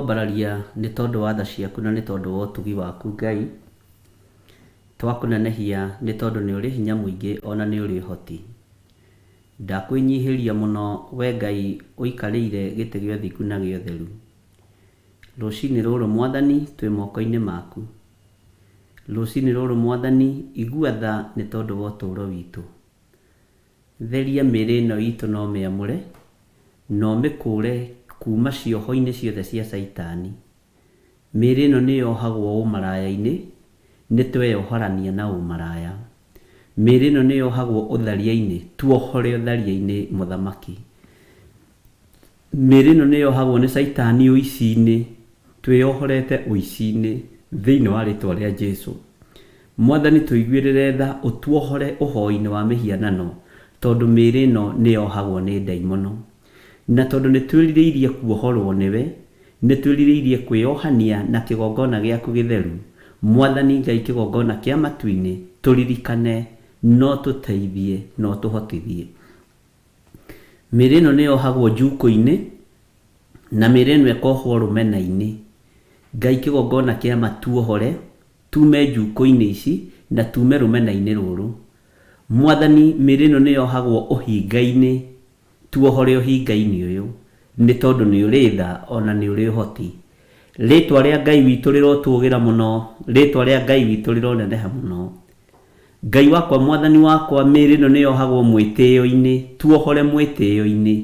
Twambararia nĩ tondũ wa tha ciaku na nĩ tondũ wa ũtugi waku Ngai. Twakũnenehia nĩ tondũ nĩ ũrĩ hinya mũingĩ ona nĩ ũrĩ ũhoti. Ndakwĩnyihĩria mũno we Ngai ũikarĩire gĩtĩ gĩa ũthingu na gĩa ũtheru. Rũcinĩ rũrũ Mwathani twĩ moko-inĩ maku. Rũcinĩ rũrũ Mwathani igua tha nĩ tondũ wa ũtũũro witũ. Theria mĩĩrĩ ĩno itũ na ũmĩamũre, na ũmĩkũũre kuuma cioho-inĩ ciothe cia Caitani. Mĩĩrĩ ĩno nĩ yohagwo ũmaraya-inĩ, nĩ tweyohorania na ũmaraya. Mĩĩrĩ ĩno nĩ yohagwo ũtharia-inĩ, tuohore ũtharia-inĩ Mũthamaki. Mĩĩrĩ ĩno nĩ yohagwo nĩ Caitani ũici-inĩ, twĩyohorete ũici-inĩ thĩinĩ wa rĩtwa rĩa Jesu. Mwathani tũiguĩrĩre tha ũtuohore ũhoi-inĩ wa mĩhianano tondũ mĩĩrĩ ĩno nĩ yohagwo nĩ ndaimono. Na tondũ nĩ twĩrirĩirie kuohorwo nĩwe, nĩ twĩrirĩirie kwĩyohania na kĩgongona gĩaku gĩtheru, Mwathani Ngai kĩgongona kĩa matu-inĩ, tũririkane na ũtũteithie na ũtũhotithie. Mĩĩrĩ ĩno nĩ yohagwo njukũ-inĩ, na mĩĩrĩ ĩno ĩkohwo rũmena-inĩ. Ngai kĩgongona kĩa ma tuohore, tume njukũ-inĩ ici, na tume rũmena-inĩ rũrũ. Mwathani mĩĩrĩ ĩno nĩ yohagwo ũhinga-inĩ, tuohore ũhinga-inĩ ũyũ, nĩ tondũ nĩ ũrĩ tha ona nĩ ũrĩ ũhoti. Rĩtwa rĩa Ngai witũ rĩrotũgĩra mũno, rĩtwa rĩa Ngai witũ rĩroneneha mũno. Ngai wakwa Mwathani wakwa mĩĩrĩ ĩno nĩyohagwo mwĩtĩo-inĩ tuohore mwĩtĩo-inĩ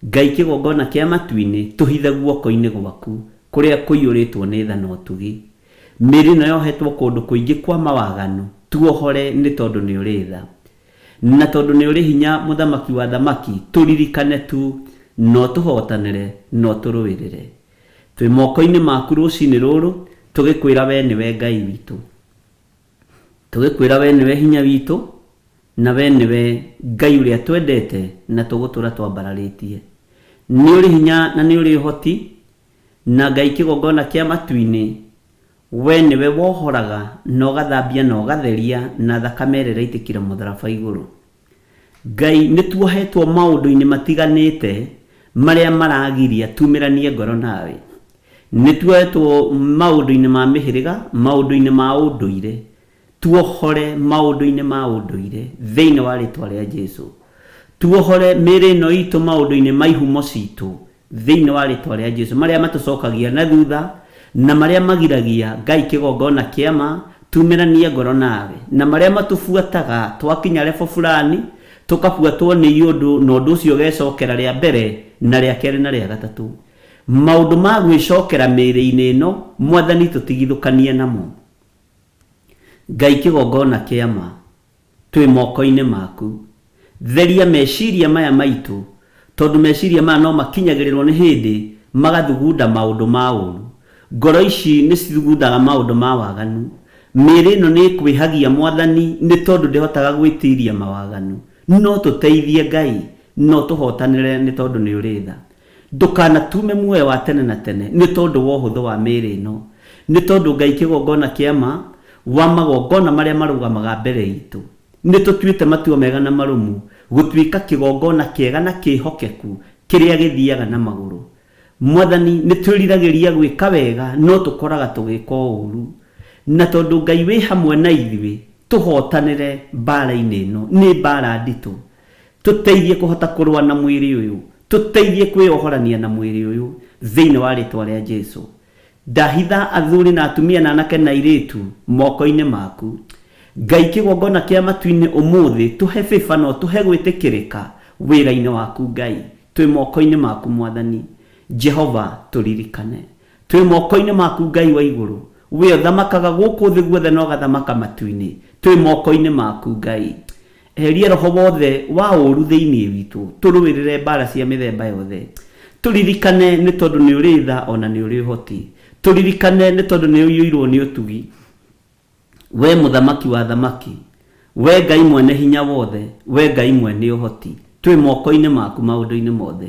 Ngai kĩgongona kĩa matu-inĩ tũhithe guoko-inĩ gwaku kũrĩa kũiyũrĩtwo nĩ tha na ũtugi Mĩĩrĩ ĩno yohetwo kũndũ kũingĩ kwa mawaganu tuohore nĩ tondũ nĩũrĩ tha Na tondũ nĩũrĩ hinya Mũthamaki wa athamaki tũririkane tu na ũtũhotanĩre na ũtũrũĩrĩre Twĩ moko-inĩ maku rũcinĩ rũrũ tũgĩkwĩra wee nĩwe Ngai witũ. Tũgĩkwĩra wee nĩwe hinya witũ, na wee nĩwe Ngai ũrĩa twendete na tũgũtũra twambararĩtie. Nĩ ũrĩ hinya na nĩ ũrĩ ũhoti, na Ngai kĩgongona kĩa matu-inĩ, wee nĩwe wohoraga na ũgathambia na ũgatheria na thakame ĩrĩa ĩraitĩkire mũtharaba igũrũ. Ngai nĩ tuohetwo maũndũ-inĩ matiganĩte marĩa maragiria tumĩranie ngoro nawe. Nĩ tuohetwo maũndũ-inĩ ma mĩhĩrĩga, maũndũ-inĩ ma ũndũire. Tuohore maũndũ-inĩ ma ũndũire thĩinĩ wa rĩtwa rĩa Jesu. Tuohore mĩĩrĩ ĩno itũ maũndũ-inĩ ma ihumo citũ thĩinĩ wa rĩtwa rĩa Jesu, marĩa matũcokagia na thutha na marĩa magiragia Ngai kĩgongona kĩa ma tumĩranie ngoro nawe, na marĩa matũbuataga twakinya level fulani tũkabuatwo nĩ iũndũ na ũndũ ũcio ũgecokera rĩa mbere na rĩa kerĩ na rĩa gatatũ. Maũndũ ma gwĩcokera mĩĩrĩ-inĩ ĩno Mwathani tũtigithũkanie namo. Ngai kĩgongona kĩa ma. Twĩ moko-inĩ maku. Theria meciria maya maitũ, tondũ meciria maya no makinyagĩrĩrwo nĩ hĩndĩ magathugunda maũndũ ma ũũru. Ngoro ici nĩ cithugundaga maũndũ ma waganu. Mĩĩrĩ ĩno nĩ ĩkwĩhagia Mwathani nĩ tondũ ndĩhotaga gwĩtiria mawaganu. No tũteithie Ngai, na ũtũhotanĩre nĩ tondũ nĩ ũrĩ tha. Ndũkanatume muoyo wa tene na tene nĩ tondũ wa ũhũthũ wa mĩĩrĩ ĩno, nĩ tondũ Ngai kĩgongona kĩa ma wa magongona marĩa marũgamaga mbere itũ. Nĩ tũtuĩte matua mega na marũmu gũtuĩka kĩgongona kĩega na kĩhokeku kĩrĩa gĩthiaga na magũrũ. Mwathani, nĩ twĩriragĩria gwĩka wega no tũkoraga tũgĩka o ũũru. Na tondũ Ngai wĩ hamwe na ithuĩ, tũhotanĩre mbaara-inĩ ĩno. Nĩ mbaara nditũ. Tũteithie kũhota kũrũa na mwĩrĩ ũyũ. Tũteithie kwĩyohorania na mwĩrĩ ũyũ, thĩinĩ wa Rĩĩtwa rĩa Jesu. Ndahitha athuri na atumia na anake na airĩtu moko-inĩ maku. Ngai kĩgongona kĩa matu-inĩ ũmũthĩ, tũhe favor na ũtũhe gwĩtĩkĩrĩka wĩra-inĩ waku Ngai. Twĩ moko-inĩ maku Mwathani. Jehova tũririkane. Twĩ moko-inĩ maku Ngai wa igũrũ. We ũthamakaga gũkũ thĩ guothe na ũgathamaka matu-inĩ. Twĩ moko-inĩ maku Ngai. Eheria roho wothe wa ũũru thĩinĩ witũ, tũrũĩrĩre mbaara cia mĩthemba yothe. Tũririkane nĩ tondũ nĩ ũrĩ tha o na nĩ ũrĩ ũhoti. Tũririkane nĩ tondũ nĩ ũiyũirwo nĩ ũtugi. Wee Mũthamaki wa athamaki, wee Ngai mwene hinya wothe, wee Ngai mwene ũhoti, twĩ moko-inĩ maku maũndũ-inĩ mothe.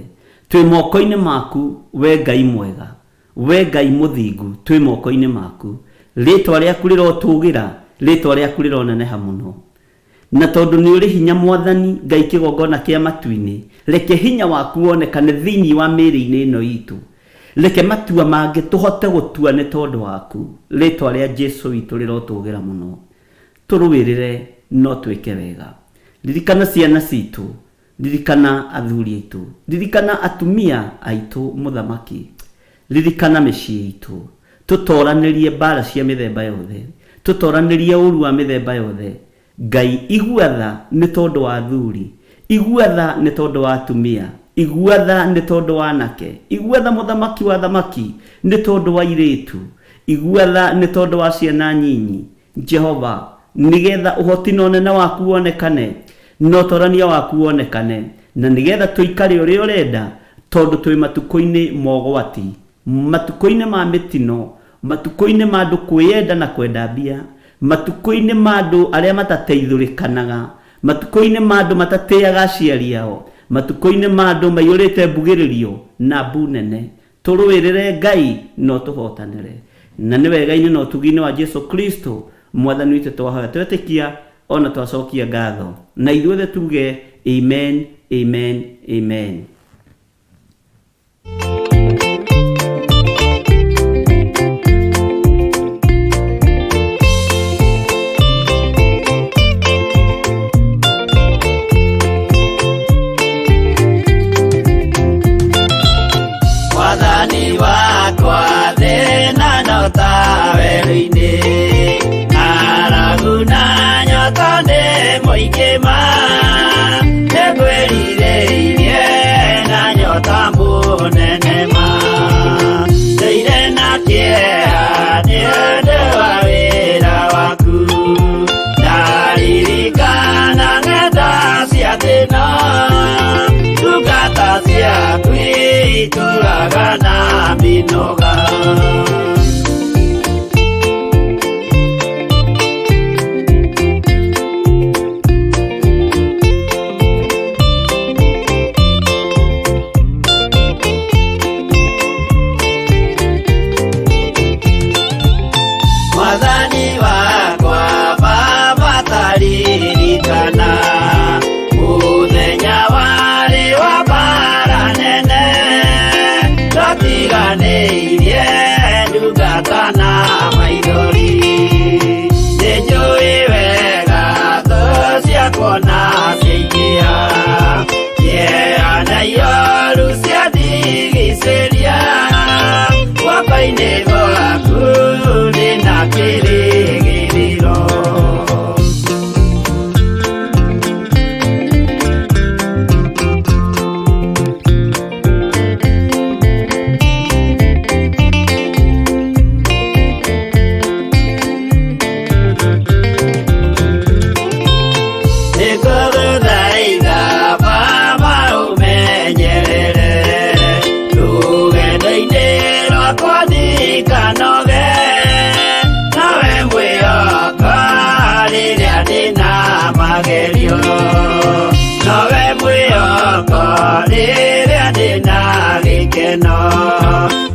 Twĩ moko-inĩ maku, wee Ngai mwega, wee Ngai mũthingu, twĩ moko-inĩ maku. Rĩĩtwa rĩaku rĩrotũũgĩra, rĩĩtwa rĩaku rĩroneneha mũno. Na tondũ nĩ ũrĩ hinya Mwathani Ngai kĩgongona kĩa matu-inĩ, reke hinya waku wonekane thĩinĩ wa mĩĩrĩ-inĩ ĩno itũ. Reke matua mangĩ tũhote gũtua nĩ tondũ waku. Rĩtwa rĩa Jesu witũ rĩrotũgĩra mũno. Tũrũĩrĩre no twĩke wega. Ririkana ciana citũ, ririkana athuri aitũ, ririkana atumia aitũ mũthamaki, ririkana mĩciĩ itũ. Tũtoranĩrie mbara cia mĩthemba yothe, tũtoranĩrie ũru wa mĩthemba yothe. Ngai, igua tha nĩ tondũ wa athuri, igua tha nĩ tondũ wa atumia, igua tha nĩ tondũ wa anake, igua tha mũthamaki wa athamaki nĩ tondũ wa airĩtu, igua tha nĩ tondũ wa ciana nyinyi. Jehova, nĩgetha ũhoti na ũnene waku wonekane, na ũtorania waku wonekane, na nĩgetha tũikare ũrĩa ũrenda, tondũ twĩ matukũ-inĩ ma ũgwati, matukũ-inĩ ma mĩtino, matukũ-inĩ ma andũ kwĩyenda na kwenda mbia, matukũ-inĩ ma andũ arĩa matateithũrĩkanaga, matukũ-inĩ ma andũ matatĩaga aciari ao, matukũ-inĩ ma andũ maiyũrĩte mbugĩrĩrio na mbu nene. Tũrũĩrĩre Ngai na ũtũhotanĩre. Na nĩ wega-inĩ na ũtugi-inĩ wa Jesu Kristo Mwathani witũ twahoya twetĩkia ona twacokia ngatho. Na ithuothe tuge amen, amen, amen. Mwathani wakwa thĩna no ta werũ-inĩ, ng'aragu na nyota nĩ mũingĩ ma, nĩngwĩrirĩirie na nyota mũnene ma. Ndũire na kĩeha nĩ ũndũ wa wĩra waku, ndaririkana ng'enda cia thĩna, ndungata ciaku itũraga na mĩnoga. Mwathani wakwa Baba taririkana mũthenya warĩ wa mbara nene, ndatiganĩirie ndungata na maithori. Nĩnjũĩ wega thũ ciakwa na ciaingĩha, kĩeha na ioru ciandigicĩria, guoko-inĩ gwaku ndĩna kĩrĩgĩrĩro. Nĩngũgũthaitha Baba ũmenyerere rũgendo-inĩ rwakwa ndikanoge, nawe mwĩhoka rĩrĩa ndĩna magerio, nowe mwĩhoko rĩrĩa ndĩna gĩkeno,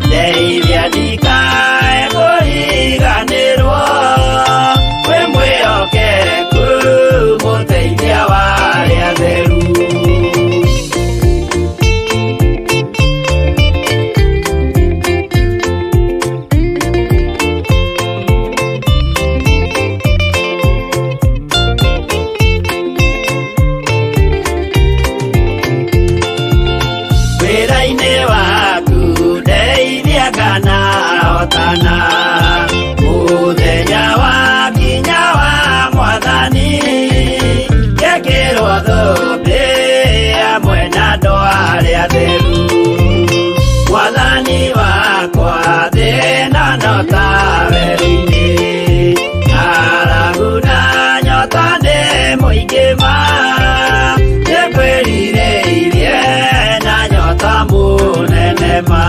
ndeithia ndikae kũriganĩrwo, wĩ mwĩhokeku mũteithia wa arĩa atheru. Wĩra-inĩ waku ndeithia kana hotana, mũthenya wakinya wa Mwathani, ngekĩrwo thũmbĩ hamwe na andũ arĩa atheru. Mwathani wakwa thĩna no ta werũ-inĩ, ng'aragu na nyota nĩ mũingĩ ma, nĩngwĩrirĩirie na nyota mũnene ma.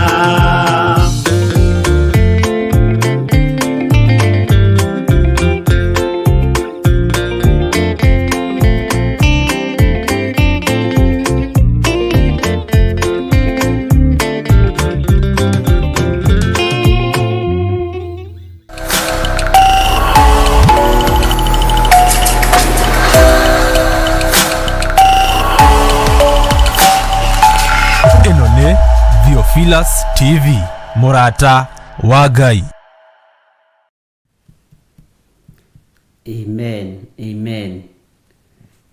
Ĩno nĩ Theophilus TV. Mũrata wa Ngai. Amen, amen.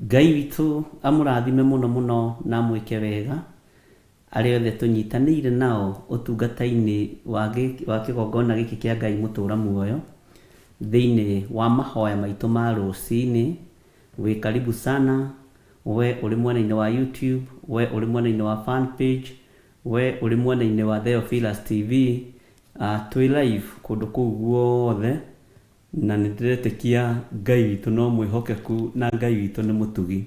Ngai witũ amũrathime mũno mũno na amwĩke wega arĩa othe tũnyitanĩire nao ũtungata-inĩ wa kĩgongona gĩkĩ kĩa Ngai mũtũra muoyo thĩinĩ wa mahoya maitũ ma rũcinĩ. Wĩ karibu sana we ũrĩ mwena-inĩ wa YouTube, we ũrĩ mwena-inĩ wa fan page, we ũrĩ mwena-inĩ wa Theophilus TV, twĩ live kũndũ kũu guothe. Na nĩ ndĩretĩkia Ngai witũ no mwĩhokeku na Ngai witũ nĩ mũtugi.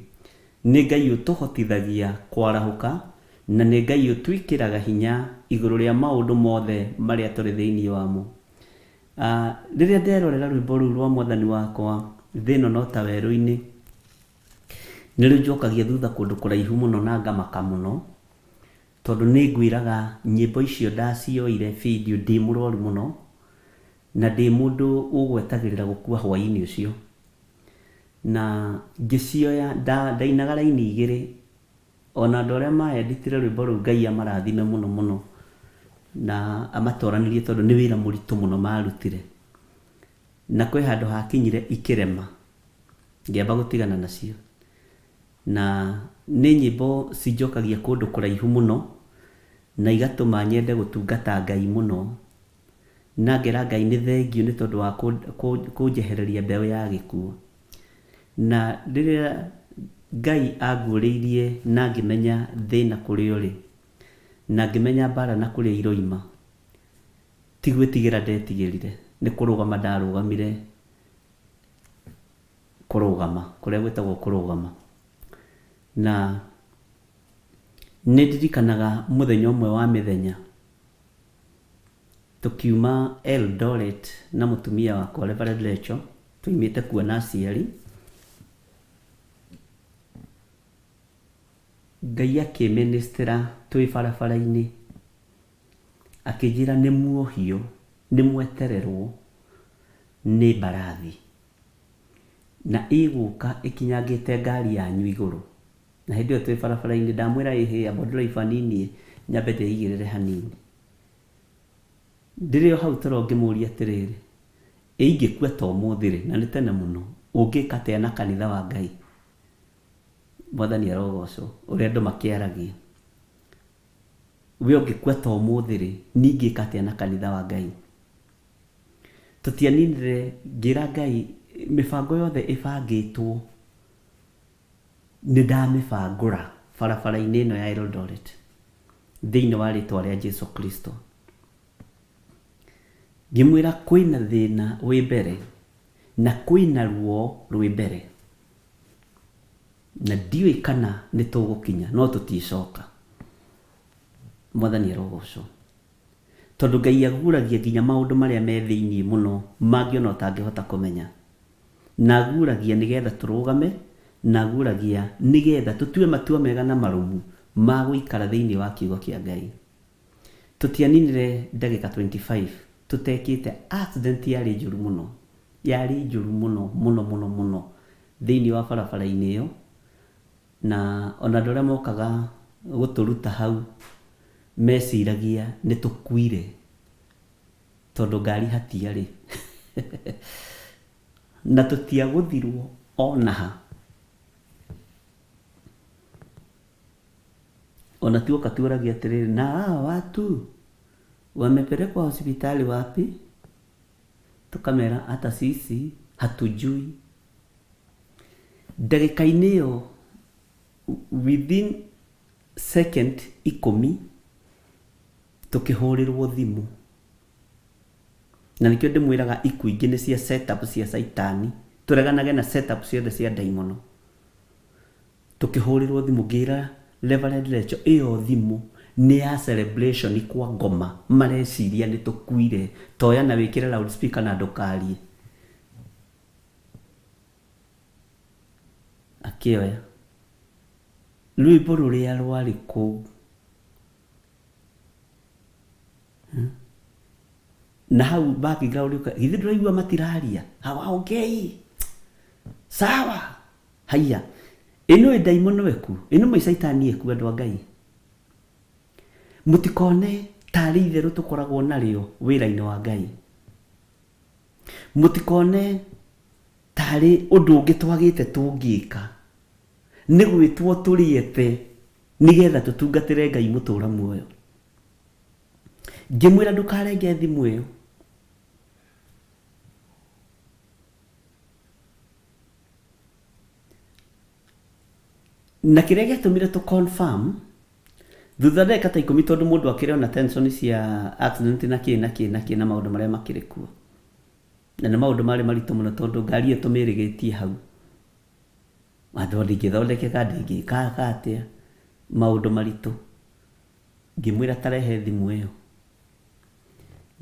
Nĩ Ngai ũtũhotithagia kwarahũka na nĩ Ngai ũtwĩkĩraga hinya igũrũ rĩa maũndũ mothe marĩa tũrĩ thĩinĩ wamo. Rĩrĩa nderorera rwĩmbo rũu rwa Mwathani wakwa, thĩ ĩno no ta werũ-inĩ, nĩ rũnjokagia thutha kũndũ kũraihu mũno na ngamaka mũno, tondũ nĩ ngwĩraga nyĩmbo icio ndacioire video ndĩ mũrwaru mũno, Na ndĩ mũndũ ũgwetagĩrĩra gũkua hwaĩ-inĩ ũcio. Na ngĩcioya, ndainaga raini igĩrĩ. O na andũ arĩa ma edit-ire rwĩmbo rũu Ngai amarathime mũno mũno na amatoranĩrie tondũ nĩ wĩra mũritũ mũno marutire. Na kwĩ handũ hakinyire ikĩrema, ngĩamba gũtigana nacio. Na nĩ nyĩmbo cinjokagia kũndũ kũraihu mũno na igatũma nyende gũtungata Ngai mũno. Na ngera Ngai nĩ thengiũ nĩ tondũ wa kũnjehereria mbeũ ya gĩkuũ. Na rĩrĩa Ngai anguũrĩirie na ngĩmenya thĩna kũrĩa ũrĩ, na ngĩmenya mbara na kũrĩa iroima, ti gwĩtigĩra ndetigĩrire, nĩ kũrũgama ndarũgamire kũrũgama, kũrĩa gwĩtagwo kũrũgama. Na nĩ ndirikanaga mũthenya ũmwe wa mĩthenya, Tũkiuma Eldoret na mũtumia wakwa Reverend Rachel, twoimĩte kuona aciari. Ngai akĩmĩnĩstĩra twĩ barabara-inĩ, akĩnjĩra nĩ muohio, nĩ mwetererwo nĩ mbarathi, na ĩgũka ĩkinyangĩte ngari yanyu igũrũ. Na hĩndĩ ĩyo twĩ barabara-inĩ ndamwĩra ĩhĩ amba ũndrive niĩ nyambe ndĩigĩrĩre hanini. Ndĩrĩ o hau toro ngĩmũria atĩrĩrĩ, ĩ ingĩkua ta ũmũthĩ rĩ, na nĩ tene mũno, ũngĩka atĩa na kanitha wa Ngai? Mwathani arogocwo, ũrĩa andũ makĩaragia. We ũngĩkua ta ũmũthĩ rĩ, niĩ ingĩka atĩa na kanitha wa Ngai? Tũtianinire ngĩra Ngai mĩbango yothe ĩbangĩtwo Nĩ ndamĩbangũra barabara-inĩ ĩno ya Eldoret thĩinĩ wa rĩtwa rĩa Jesu Kristo. Ngĩmwĩra kwĩna thĩna wĩ mbere na kwĩna ruo rwĩ mbere na ndiũĩ kana nĩ tũgũkinya no tũticoka. Mwathani arogocwo. Tondũ Ngai aguũragia nginya maũndũ marĩa me thĩinĩ mũno mangĩ ona ũtangĩhota kũmenya. Na aguũragia nĩgetha tũrũgame, na aguũragia nĩgetha tũtue matua mega na marũmu ma gũikara thĩinĩ wa kiugo kĩa Ngai. Tũtianinire ndagĩka 25 tũtekĩte accident yarĩ njũru mũno, yarĩ njũru mũno mũno mũno mũno thĩinĩ wa barabara-inĩ ĩyo. Na ona andũ arĩa mokaga gũtũruta hau meciragia nĩ tũkuire tondũ ngari hatiarĩ. Na tũtiagũthirwo ona ha. Ona tuoka tuoragia atĩrĩrĩ, na hawa watu wamepelekwa hospitali wapi? Tũkamera hata sisi hatujui. Ndagĩka-inĩ ĩyo within second ikũmi tũkĩhũrĩrwo thimũ. Na nĩkĩo ndĩmwĩraga ikuũ ingĩ nĩ cia set up cia caitani, tũreganage na set up ciothe cia ndaimono. Tũkĩhũrĩrwo thimũ ngĩra Reverend Rachel ĩyo thimũ nĩ ya celebration kwa ngoma mareciria nĩ tũkuire, toya na wĩkĩre loudspeaker na ndũkarie. Akĩoya rwĩmbo rũrĩa rwarĩ kũu. Na hau background ũka githĩ ndũraigua matiraria hawaongei sawa haiya ĩno ĩ ndaimono ĩku ĩno mwĩ caitani ĩku andũ a Ngai mũtikone Tarĩ itherũ tũkoragwo narĩo wĩra-inĩ wa Ngai. Mũtikone tarĩ ũndũ ũngĩ twagĩte tũngĩka, nĩ gwĩtwo tũrĩete nĩgetha tũtungatĩre Ngai mũtũra muoyo. Ngĩmwĩra ndũkarenge thimũ ĩyo. Na kĩrĩa gĩatũmire tũ confirm thutha ndagĩka ta ikũmi tondũ mũndũ akĩrĩ ona tension cia accident na kĩ na kĩ na kĩ na maũndũ marĩa makĩrĩ kuo. Na nĩ maũndũ marĩ maritũ mũno tondũ ngari ĩyo tũmĩrĩgĩtie hau. Andũ ndĩngĩthondekeka ndĩngĩkaka atĩa, maũndũ maritũ. Ngĩmwĩra ta rehe thimũ ĩyo.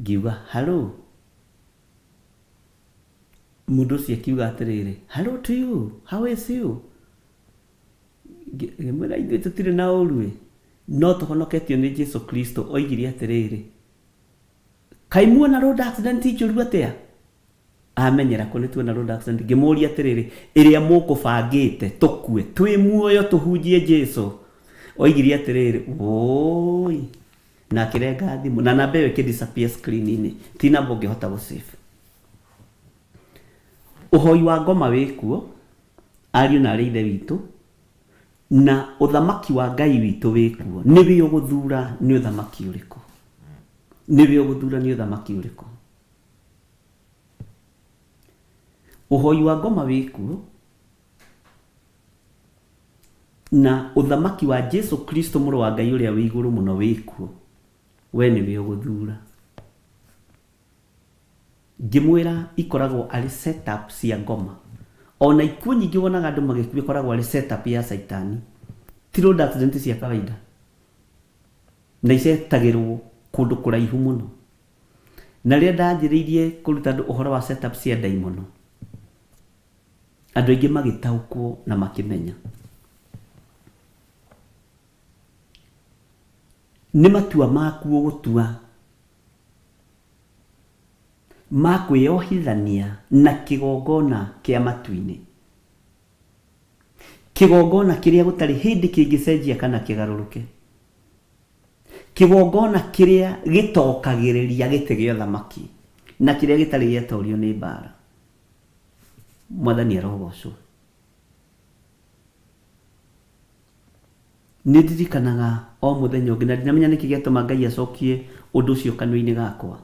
Ngiuga hello. Mũndũ ũcio akiuga atĩrĩrĩ, hello to you, how is you? Ngĩmwĩra ithuĩ tũtirĩ na ũru ĩ, no tũhonoketio nĩ Jesu Kristo. Oigire atĩrĩrĩ, kaĩ muona road accident njũru atĩa? Amenyera kũ nĩ tuona road accident. Ngĩmũria atĩrĩrĩ, ĩrĩa mũkũbangĩte tũkue twĩ muoyo tũhunjie Jesu? Oigire atĩrĩrĩ, wũi, na akĩrenga thimũ na namba ĩyo ĩkĩ disappear screen-inĩ, ti namba ũngĩhota gũ save. Ũhoi wa ngoma wĩ kuo, ariũ na aarĩ a Ithe witũ, na ũthamaki wa Ngai witũ wĩ kuo. Nĩwe ũgũthura nĩ ũthamaki ũrĩkũ. Nĩwe ũgũthura nĩ ũthamaki ũrĩkũ. Ũhoi wa ngoma wĩ kuo, na ũthamaki wa Jesu Kristo mũrũ wa Ngai ũrĩa wĩ igũrũ mũno wĩ kuo. We nĩwe ũgũthura. Ngĩmwĩra ikoragwo arĩ set up cia ngoma. Ona ikuũ nyingĩ wonaga andũ magĩkua ĩkoragwo arĩ set up ya caitani. Ti road accident cia kawaida. Na icetagĩrwo kũndũ kũraihu mũno. Na rĩrĩa ndanjĩrĩirie kũruta andũ ũhoro wa set up cia ndaimono, andũ aingĩ magĩtaũkwo na makĩmenya. Nĩ matua maku ũgũtua ma kwĩyohithania na kĩgongona kĩa matu-inĩ. Kĩgongona kĩrĩa gũtarĩ hĩndĩ kĩngĩcenjia kana kĩgarũrũke. Kĩgongona kĩrĩa gĩtokagĩrĩria gĩtĩ gĩa ũthamaki na kĩrĩa gĩtarĩ gĩatorio nĩ mbaara. Mwathani arogocwo. Nĩ ndirikanaga o mũthenya ũngĩ na ndinamenya nĩkĩ gĩatũma Ngai acokie ũndũ ũcio kanua-inĩ gakwa.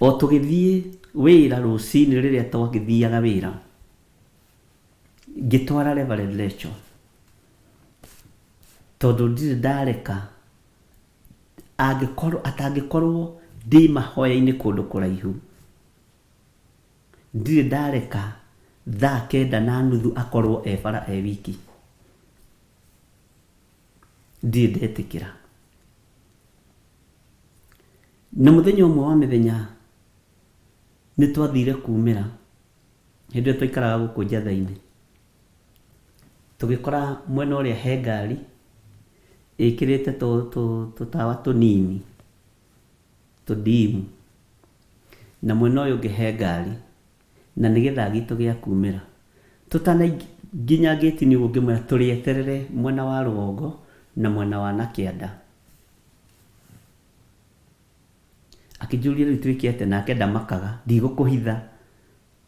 O tũgĩthiĩ wĩra rũcinĩ rĩrĩa twagĩthiaga wĩra, ngĩtwara Reverend Rachel tondũ ndirĩ ndareka angĩkorwo atangĩkorwo ndĩ mahoya-inĩ kũndũ kũraihu, ndirĩ ndareka thaa kenda na nuthu akorwo e bara e wiki. Ndirĩ ndetĩkĩra. Na mũthenya ũmwe wa mĩthenya nĩ twathire kumĩra, hĩndĩ ĩyo twaikaraga gũkũ Njatha-inĩ, tũgĩkora mwena ũrĩa he ngari ĩkĩrĩte tũtawa tũnini tũdimu, na mwena ũyũ ũngĩ he ngari, na nĩ gĩthaa gitũ gĩa kumĩra. Tũtanakinya ngĩti-inĩ ũguo ngĩmwĩra tũrĩeterere mwena wa rũgongo na mwena wa na kĩanda. Akĩnjũria rĩu twĩke atĩa nake ndamakaga, ndigũkũhitha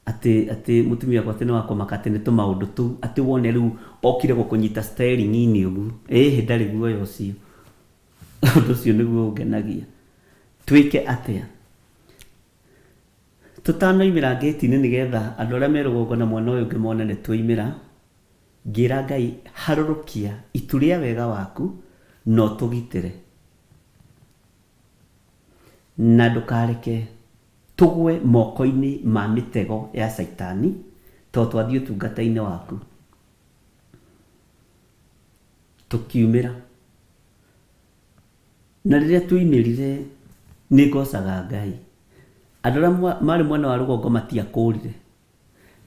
atĩ atĩ mũtumia wakwa atĩ nĩ wa kũmaka atĩ nĩ tũmaũndũ tũu atĩ wone rĩu okire gũkũnyita steering-inĩ ũguo, ĩhĩ ndarĩ guoya ũcio. Ũndũ ũcio nĩguo ũngenagia. Twĩke atĩa? Tũtanoimĩra ngĩti-inĩ nĩgetha andũ arĩa me rũgongo na mwena ũyũ ũngĩ mone nĩ twoimĩra, ngĩra Ngai harũrũkia itu rĩa wega waku na ũtũgitĩre. Na ndũkareke tũgwe moko-inĩ ma mĩtego ya Caitani tondũ twathiĩ ũtungata-inĩ waku. Tũkiumĩra. Na rĩrĩa twoimĩrire nĩ ngocaga Ngai. Andũ arĩa marĩ mwena wa rũgongo matiakũrire,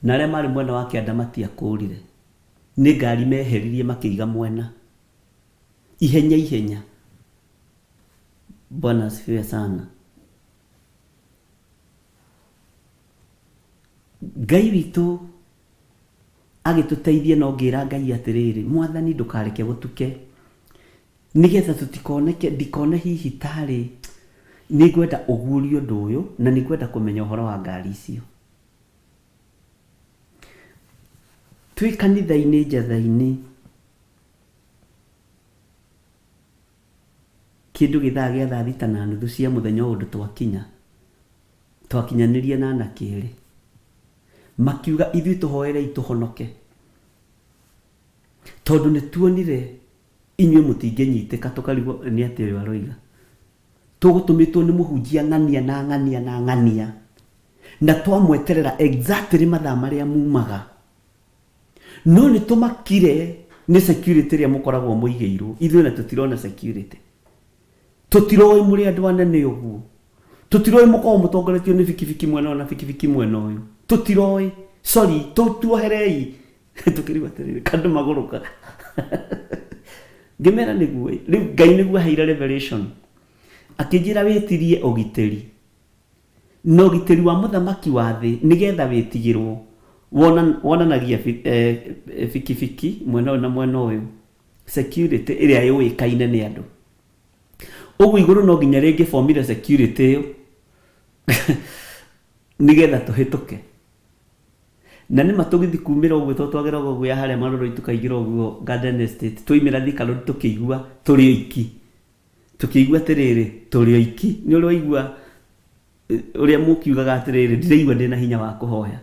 na arĩa marĩ mwena wa kĩanda matiakũrire. Nĩ ngari meheririe makĩiga mwena. Ihenya ihenya. Bwana asifiwe sana. Ngai witũ agĩtũteithia no ngĩra Ngai atĩrĩrĩ, Mwathani ndũkareke gũtuke. Nĩgetha tũtikoneke, ndikone hihi tarĩ, nĩngwenda ũguũrie ũndũ ũyũ, na nĩngwenda kũmenya ũhoro wa ngari icio. Twĩ kanitha-inĩ njatha-inĩ, kĩndũ gĩthaa gĩa thaa thita na nuthu cia mũthenya o ũndũ twakinya, twakinyanĩria na anake erĩ, makiuga ithuĩ tũhoerei tũhonoke, tondũ nĩ tuonire inyuĩ mũtingĩnyitĩka, tũkarigwo nĩ atĩa ũyũ aroiga. Tũgũtũmĩtwo nĩ mũhunjia ng'ania na ng'ania na ng'ania, na twamweterera exactly mathaa marĩa mumaga, no nĩ tũmakire nĩ security ĩrĩa mũkoragwo mũigĩirwo. Ithuĩ na tũtirona security, tũtiroĩ mũrĩ andũ anene ũguo, tũtiroĩ mũkoragwo mũtongoretio nĩ bikibiki mwena ũyũ na bikibiki mwena ũyũ, tũtiroĩ, sorry, tuoherei. Tũkĩrigwo atĩrĩrĩ, kandũ magũrũka. Ngĩmera nĩguo rĩu Ngai nĩguo aheire revelation, akĩnjĩra wĩtirie ũgitĩri, na ũgitĩri wa mũthamaki wa thĩ nĩgetha wĩtigĩrwo wonanagia bikibiki mwena ũyũ na mwena ũyũ, security ĩrĩa yũĩkaine nĩ andũ. Ũguo igũrũ no nginya rĩngĩ formire security ĩyo nĩgetha tũhĩtũke. Na nĩma tũgĩthiĩ kumĩra ũguo, tondũ twageraga ũguo ya harĩa Maroroi tũkaingĩra ũguo Garden Estate, twaimĩra Thika Road tũkĩigua tũrĩ oiki. Tũkĩigua atĩrĩrĩ, tũrĩ oiki. Nĩ ũrĩ waigua ũrĩa mũkiugaga atĩrĩrĩ, ndiraigua ndĩna hinya wa kũhoya.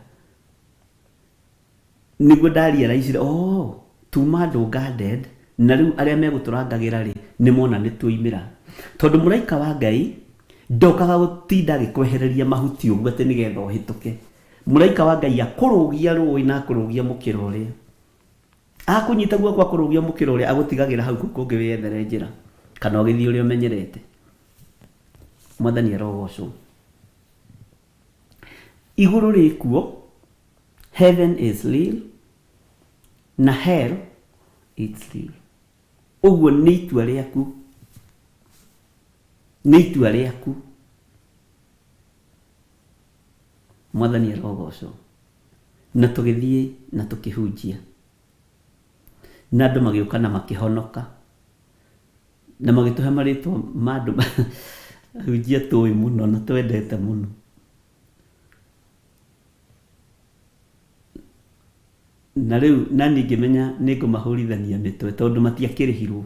Nĩguo ndarealizire, oh, tuma andũ guarded, na rĩu arĩa megũtũrangagĩra rĩ, nĩ mona nĩ tuoimĩra. Tondũ mũraika wa Ngai ndokaga gũtinda agĩkwehereria mahuti ũguo atĩ nĩgetha ũhĩtũke. Mũraika wa Ngai akũrũgia rũĩ na akũrũgia mũkĩra ũrĩa. Akũnyita guoko akũrũgia mũkĩra ũrĩa, agũtigagĩra hau kũu kũngĩ wĩyethere njĩra, kana ũgĩthiĩ ũrĩa ũmenyerete. Mwathani arogocwo. Igũrũ rĩkuo, heaven is real, na hell it's real. Ũguo nĩ itua rĩaku, nĩ itua rĩaku. Mwathani arogocwo. Na tũgĩthiĩ na tũkĩhunjia, na andũ magĩũka na makĩhonoka, na magĩtũhe marĩtwa ma andũ ahunjia tũĩ mũno na twendete mũno. Na rĩu naniĩ ngĩmenya nĩ ngũmahũrithania mĩtwe tondũ matiakĩrĩhirwo.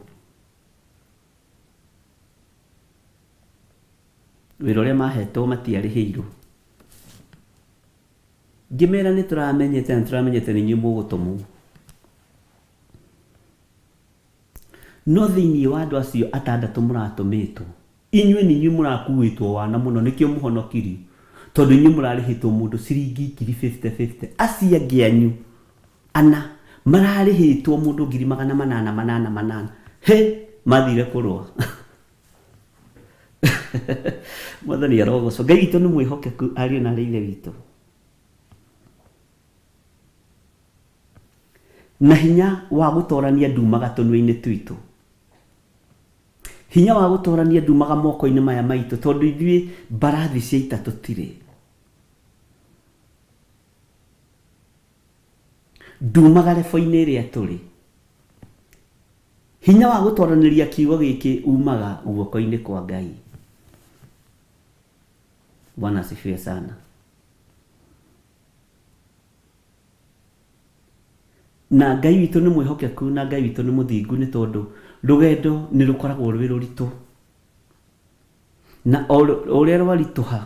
Wĩra ũrĩa mahetwo matiarĩhĩirwo. Ngĩmera nĩ tũramenyete na nĩ tũramenyete nĩ inyuĩ mũgũtũmwo. No thĩinĩ wa andũ acio atandatũ mũratũmĩtwo, inyuĩ nĩ inyuĩ mũrakuĩtwo wana mũno, nĩkĩo mũhonokirio, tondũ inyuĩ mũrarĩhĩtwo mũndũ ciringi ngiri fifty fifty, acio angĩ anyu ana mararĩhĩtwo mũndũ ngiri magana manana manana manana. Hĩ! Mathire kũrũa. Mwathani arogocwo. Ngai witũ nĩ mwĩhokeku, ariũ na aarĩ a Ithe witũ. Na hinya wa gũtorania ndumaga tũnua-inĩ twitũ. Hinya wa gũtorania ndumaga moko-inĩ maya maitũ, tondũ ithuĩ mbarathi cia ita tũtirĩ. Ndumaga rebo-inĩ ĩrĩa tũrĩ. Hinya wa gũtoranĩria kiugo gĩkĩ umaga guoko-inĩ kwa Ngai. Bwana asifiwe sana. Na Ngai witũ nĩ mwĩhokeku na Ngai witũ nĩ mũthingu, nĩ tondũ rũgendo nĩ rũkoragwo rwĩ rũritũ. Na o ũrĩa rwaritũha,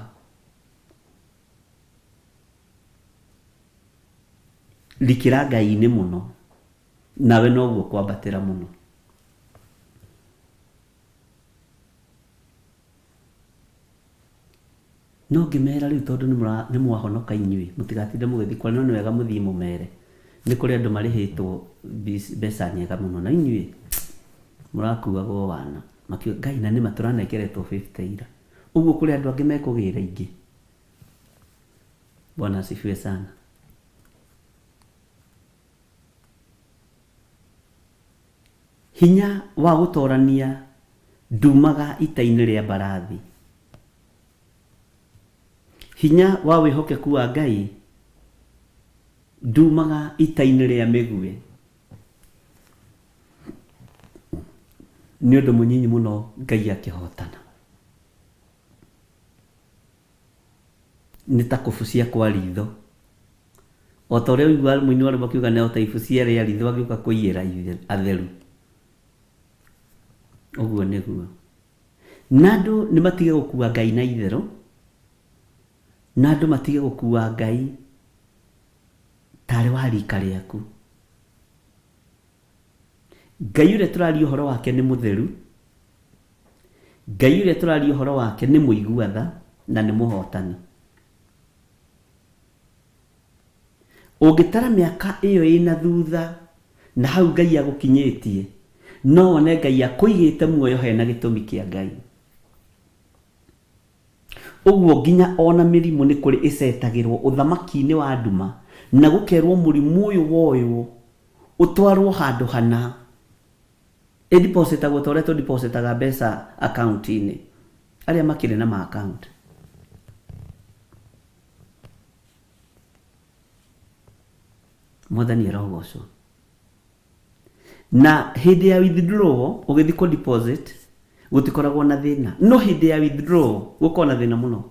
rikĩra Ngai-inĩ mũno, nawe noguo kwambatĩra mũno. No ngĩmera rĩu tondũ nĩ mwahonoka inyuĩ, mũtigatinde mũgĩthiĩ kwaria, no nĩ wega mũthiĩ mũmere. Nĩ kũrĩ andũ marĩhĩtwo mbeca nyega mũno, na inyuĩ mũrakuagwo wana. Makiuga, Ngai na nĩma tũranengeretwo fifty ira. Ũguo kũrĩ andũ angĩ mekũgĩra ingĩ. Bwana asifiwe sana. Hinya wa gũtorania ndumaga ita-inĩ rĩa mbarathi. Hinya wa wĩhokeku wa Ngai ndumaga ita-inĩ rĩa mĩguĩ. Nĩ ũndũ mũnyinyi mũno Ngai akĩhotana. Nĩ ta kũbucia kwa ritho. O ta ũrĩa ũiguaga mũini wa rwĩmbo akiuga nĩ o ta ibucia rĩa ritho agĩũka kũiyĩra atheru. Ũguo nĩguo. Na andũ nĩ matige gũkua Ngai na itherũ, na andũ matige gũkua Ngai tarĩ wa rika rĩaku. Ngai ũrĩa tũraria ũhoro wake nĩ mũtheru, Ngai ũrĩa tũraria ũhoro wake nĩ mũigua tha na nĩ mũhotani. Ũngĩtara mĩaka ĩyo ĩna thutha na hau Ngai agũkinyĩtie, no wone Ngai akũigĩte muoyo hena gĩtũmi kĩa Ngai. Ũguo nginya ona mĩrimũ nĩ kũrĩ ĩcetagĩrwo ũthamaki-inĩ wa nduma na gũkerwo mũrimũ ũyũ woywo ũtwarwo handũ hana. Ĩdipositagwo ta ũrĩa tũdipositaga mbeca akaunti-inĩ. Arĩa makĩrĩ na ma account. Mwathani arogocwo. Na hĩndĩ ya withdrawal ũgĩthiĩ kũ deposit gũtikoragwo na thĩna. No hĩndĩ ya withdrawal gũkoragwo na thĩna mũno.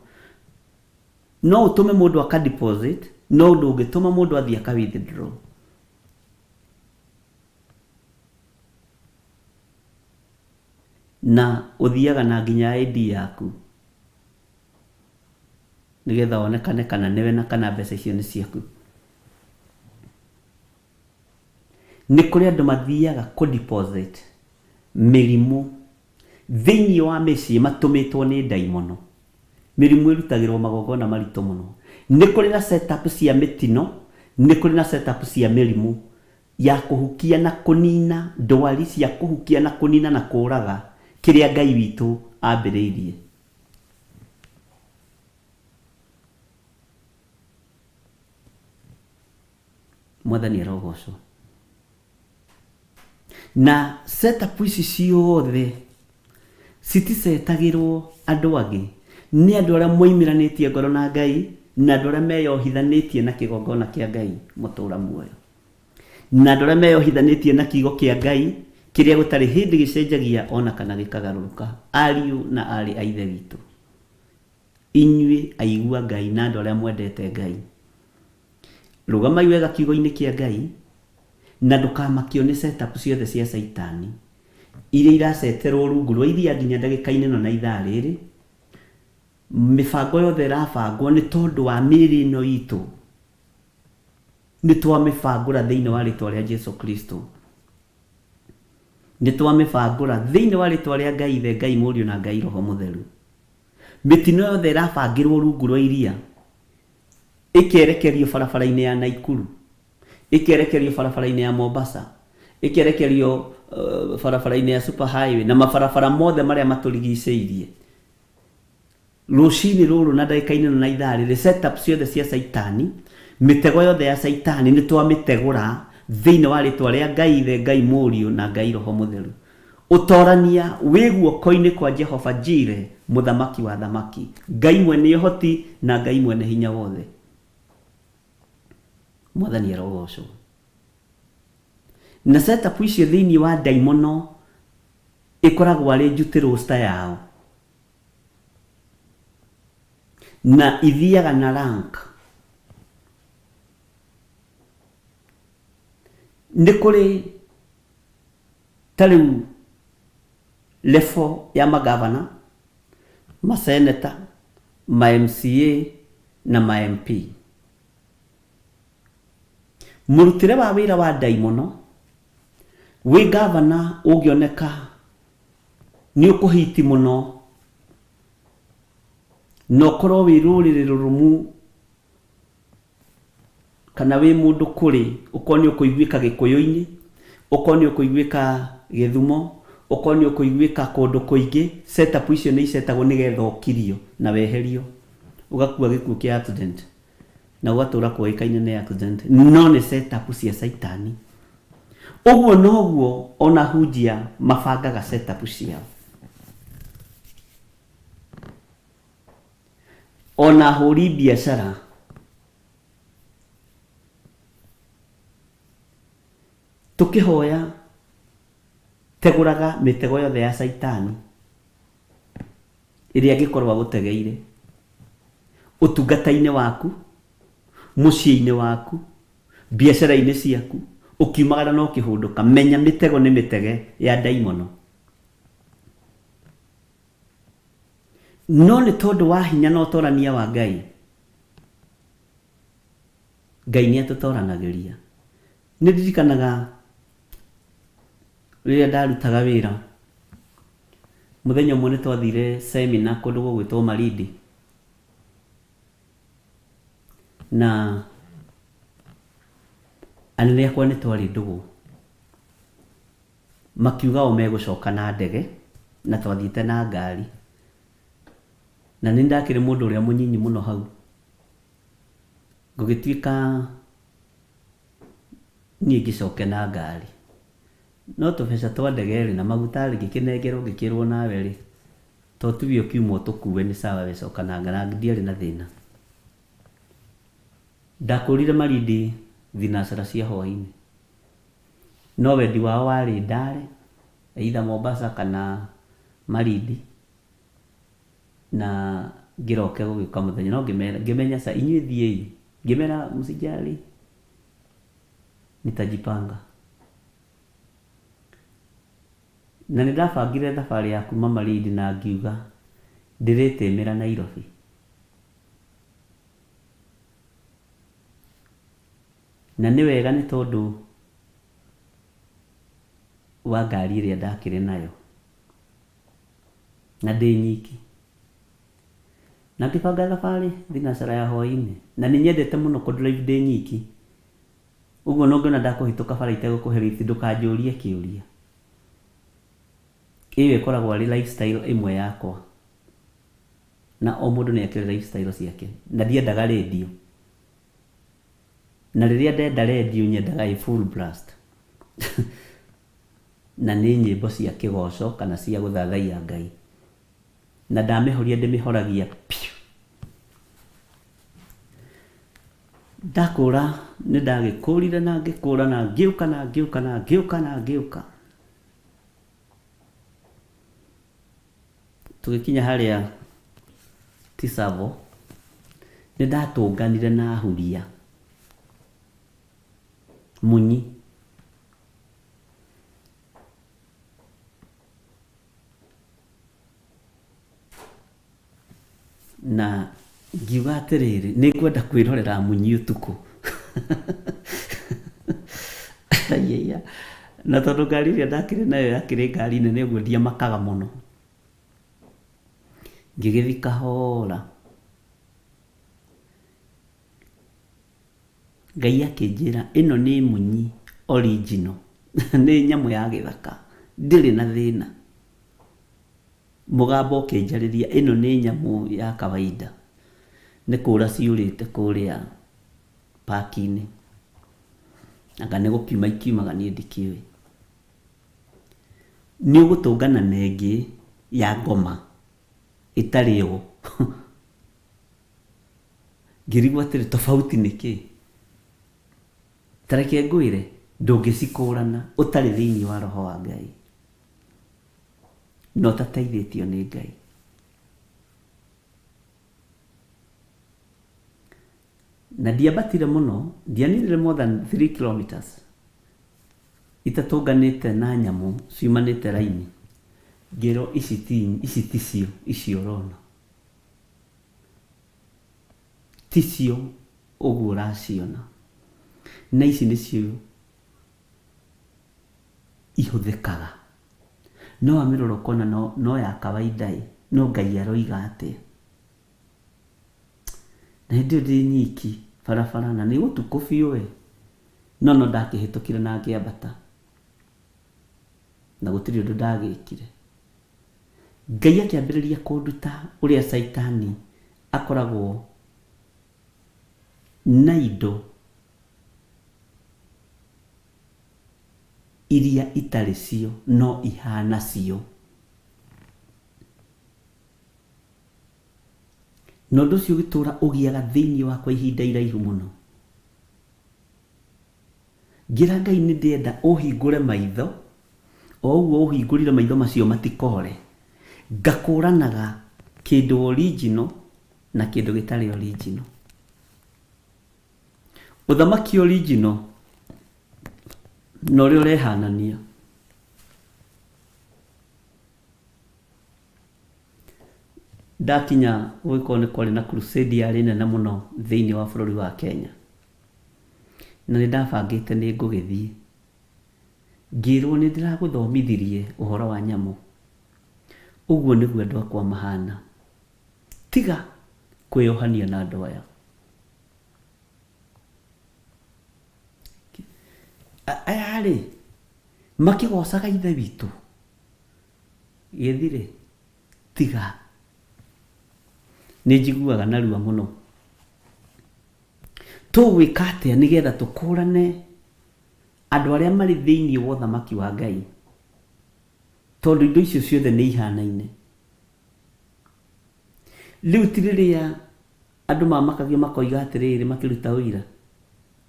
No ũtũme mũndũ aka deposit no ndũngĩtũma mũndũ athiĩ aka withdraw. Na ũthiaga na nginya ID yaku nĩgetha wonekane kana nĩwe na kana mbeca icio nĩ ciaku. Nĩ kũrĩ andũ mathiaga kũ deposit mĩrimũ thĩinĩ wa mĩciĩ matũmĩtwo nĩ ndaimono. Mĩrimũ ĩrutagĩrwo magongona maritũ mũno. Nĩ kũrĩ na set up cia mĩtino, nĩ kũrĩ na set up cia mĩrimũ ya kũhukia na kũnina, ndwari cia kũhukia na kũnina na kũraga kĩrĩa Ngai witũ ambĩrĩirie. Mwathani arogocwo. Na setup ici ciothe citisetagĩrwo andũ angĩ, nĩ andũ arĩa moimĩranĩtie ngoro na Ngai na andũ arĩa meyohithanĩtie na kĩgongona kĩa Ngai mũtũra muoyo, na andũ arĩa meyohithanĩtie na kiugo kĩa Ngai kĩrĩa gũtarĩ hĩndĩ gĩcenjagia ona kana gĩkagarũrũka. Ariũ na aarĩ a Ithe witũ, inyuĩ aigua Ngai na andũ arĩa mwendete Ngai, Rũgamai wega kiugo-inĩ kĩa Ngai na ndũkamakio nĩ setup ciothe cia caitani iria iraceterwo rungu rwa iria nginya ndagĩka-inĩ ĩno na ithaa rĩrĩ. Mĩbango yothe ĩrabangwo nĩ tondũ wa mĩĩrĩ ĩno itũ nĩ twamĩbangũra thĩinĩ wa rĩtwa rĩa Jesu Kristo. Nĩ twamĩbangũra thĩinĩ wa rĩtwa rĩa Ngai Ithe, Ngai Mũriũ na Ngai Roho Mũtheru. Mĩtino yothe ĩrabangĩrwo rungu rwa iria ĩkerekerio barabara-inĩ ya Naikuru, ĩkerekerio barabara-inĩ ya Mombasa, ĩkerekerio barabara-inĩ ya Super Highway na mabarabara mothe marĩa matũrigicĩirie. Rũcinĩ rũrũ na ndagĩka-inĩ ĩno na ithaa rĩrĩ, setup ciothe cia Caitani, mĩtego yothe ya Caitani nĩ twamĩtegũra thĩinĩ wa rĩtwa rĩa Ngai Ithe, Ngai Mũriũ na Ngai Roho Mũtheru. Ũtorania wĩ guoko-inĩ kwa Jehova Jire, Mũthamaki wa athamaki, Ngai mwene ũhoti na Ngai mwene hinya wothe. Mwathani arogocwo. Na setup icio thĩinĩ wa ndaimono ĩkoragwo arĩ njuti roster yao na ithiaga na rank. Nĩ kũrĩ Ta rĩu level ya magavana, maseneta, ma MCA na ma MP. Mũrutĩre wa wĩra wa ndaimono wĩ gavana ũngĩoneka nĩ ũkũhiti mũno na ũkorwo wĩ rũrĩrĩ rũrũmu Kana wĩ mũndũ kũrĩ, ũkorwo nĩ ũkũiguĩka Gĩkũyũ-inĩ, ũkorwo nĩ ũkũiguĩka Gĩthumo, ũkorwo nĩ ũkũiguĩka kũndũ kũingĩ, set up icio nĩ icetagwo nĩgetha ũkirio na weherio. Ũgakua gĩkuũ kĩa accident na ũgatũra kũĩkaine nĩ accident, no nĩ set up cia caitani. Ũguo noguo ona hunjia mabangaga set up ciao. Ona ahũri biacara tũkĩhoya Tegũraga mĩtego yothe ya Caitani ĩrĩa angĩkorwo agũtegeire ũtungata-inĩ waku, mũciĩ-inĩ waku, biacara-inĩ ciaku, ũkiumagara na ũkĩhũndũka, menya mĩtego nĩ mĩtege ya ndaimono. No nĩ tondũ wa hinya na ũtorania wa Ngai, Ngai nĩ atũtoranagĩria. Nĩ ndirikanaga rĩrĩa ndarutaga wĩra, mũthenya ũmwe nĩ twathire semina kũndũ gũgwĩtwo Malindi, na anene akwa nĩ twarĩ ndũgũ, makiuga o megũcoka na ndege, na twathiĩte na ngari, na nĩ ndakĩrĩ mũndũ ũrĩa mũnyinyi mũno hau, gũgĩtuĩka niĩ ngĩcoke na ngari. No tũbeca twa ndege rĩ, na maguta rĩ, ngĩkĩnengerwo ngĩkĩrwo nawe rĩ, to tuge ũkiuma ũtũkue nĩ sawa we coka na ngari, na ndiarĩ na thĩna. Ndakũrire Malindi thinacara cia hwainĩ, no wendi wao warĩ ndare either Mombasa kana Malindi, na ngĩroke gũgĩũka mũthenya, no ngĩmera, ngĩmenya ca inyuĩ thiĩi, ngĩmera msijali nitajipanga. Na nĩ ndabangire thabarĩ ya kuma Malindi na ngiuga ndĩrĩtĩmĩra Nairobi. Na nĩ wega nĩ tondũ wa ngari ĩrĩa ndakĩrĩ nayo na ndĩ nyiki. Na ngĩbanga thabarĩ thinacara ya hwainĩ na nĩ nyendete mũno kũ drive ndĩ nyiki. Ũguo ona ũngĩona ndakũhĩtũka bara itegũkũhe lift ndũkanjũrie kĩũria. Ĩyo ĩkoragwo arĩ lifestyle ĩmwe yakwa. Na o mũndũ nĩ akĩrĩ lifestyle ciake. Na ndiendaga radio. Na rĩrĩa ndenda radio nyendaga ĩ full blast. Na nĩ nyĩmbo cia kĩgoco kana cia gũthathaiya Ngai. Na ndamĩhoria ndĩmĩhoragia piũ. Ndakũra nĩ ndagĩkũrire na ngĩkũra na ngĩũka na ngĩũka na ngĩũka na ngĩũka. Tũgĩkinya harĩa Tsavo, nĩ ndatũnganire na huria munyi. Na ngiuga atĩrĩrĩ, nĩ ngwenda kwĩrorera munyi ũtukũ. Aiaiya. Na tondũ ngari ĩrĩa ndakĩrĩ nayo yakĩrĩ ngari nene ũguo ndiamakaga mũno. Ngĩgĩthiĩ kahora. Ngai akĩnjĩra ĩno nĩ munyi original, nĩ nyamũ ya gĩthaka, ndĩrĩ na thĩna. Mũgambo ũkĩnjarĩria ĩno nĩ nyamũ ya kawaida, nĩ kũra ciũrĩte kũrĩa park-inĩ, anga nĩ gũkiuma ikiumaga niĩ ndikĩũĩ. Nĩ ũgũtũngana na ĩngĩ ya ngoma ĩtarĩ yo. Ngĩrigwo atĩrĩ tofauti nĩ kĩ? Ta reke ngwĩre, ndũngĩcikũrana ũtarĩ thĩinĩ wa Roho wa Ngai na ũtateithĩtio nĩ Ngai. Na ndiambatire mũno, ndianinire more than 3 kilometers itatũnganĩte na nyamũ ciumanĩte raini. Ngĩrwo ici ti ici ticio icio ũrona. Ticio ũguo ũraciona. Na ici nĩcio ihũthĩkaga. No wamĩrora ũkona no, no ya kawaida ĩ, no Ngai aroiga atĩa? Na hĩndĩ ĩyo ndĩ nyiki barabara na nĩ ũtukũ biũ we, no no ndakĩhĩtũkire na ngĩambata na gũtirĩ ũndũ ndagĩkire. Ngai akĩambĩrĩria kũnduta ũrĩa Caitani akoragwo na indo iria itarĩ cio no ihana cio. Na ũndũ ũcio ũgĩtũra ũgĩaga thĩinĩ wakwa ihinda iraihu mũno. Ngĩra Ngai nĩ ndĩrenda ũhingũre maitho, O ũguo ũhingũrire maitho macio matikore, ngakũranaga kĩndũ original na kĩndũ gĩtarĩ original. Ũthamaki original na ũrĩa ũrehanania. Ndakinya gũgĩkorwo nĩ kwarĩ na crusade yarĩ nene mũno thĩinĩ wa bũrũri wa Kenya. Na nĩ ndabangĩte nĩ ngũgĩthiĩ. Ngĩrwo nĩ ndĩragũthomithirie ũhoro wa nyamũ. Ũguo nĩguo andũ akwa mahana. Tiga kwĩyohania na andũ aya. Aya-rĩ, makĩgocaga Ithe witũ. Gĩthirĩ, tiga. Nĩ njiguaga narua mũno. Tũgwĩka atĩa nĩgetha tũkũrane andũ arĩa marĩ thĩinĩ wa ũthamaki wa Ngai? Tondũ indo icio ciothe nĩ ihanaine. Rĩu ti rĩrĩa andũ mamakagio makoiga atĩrĩrĩ makĩruta ũira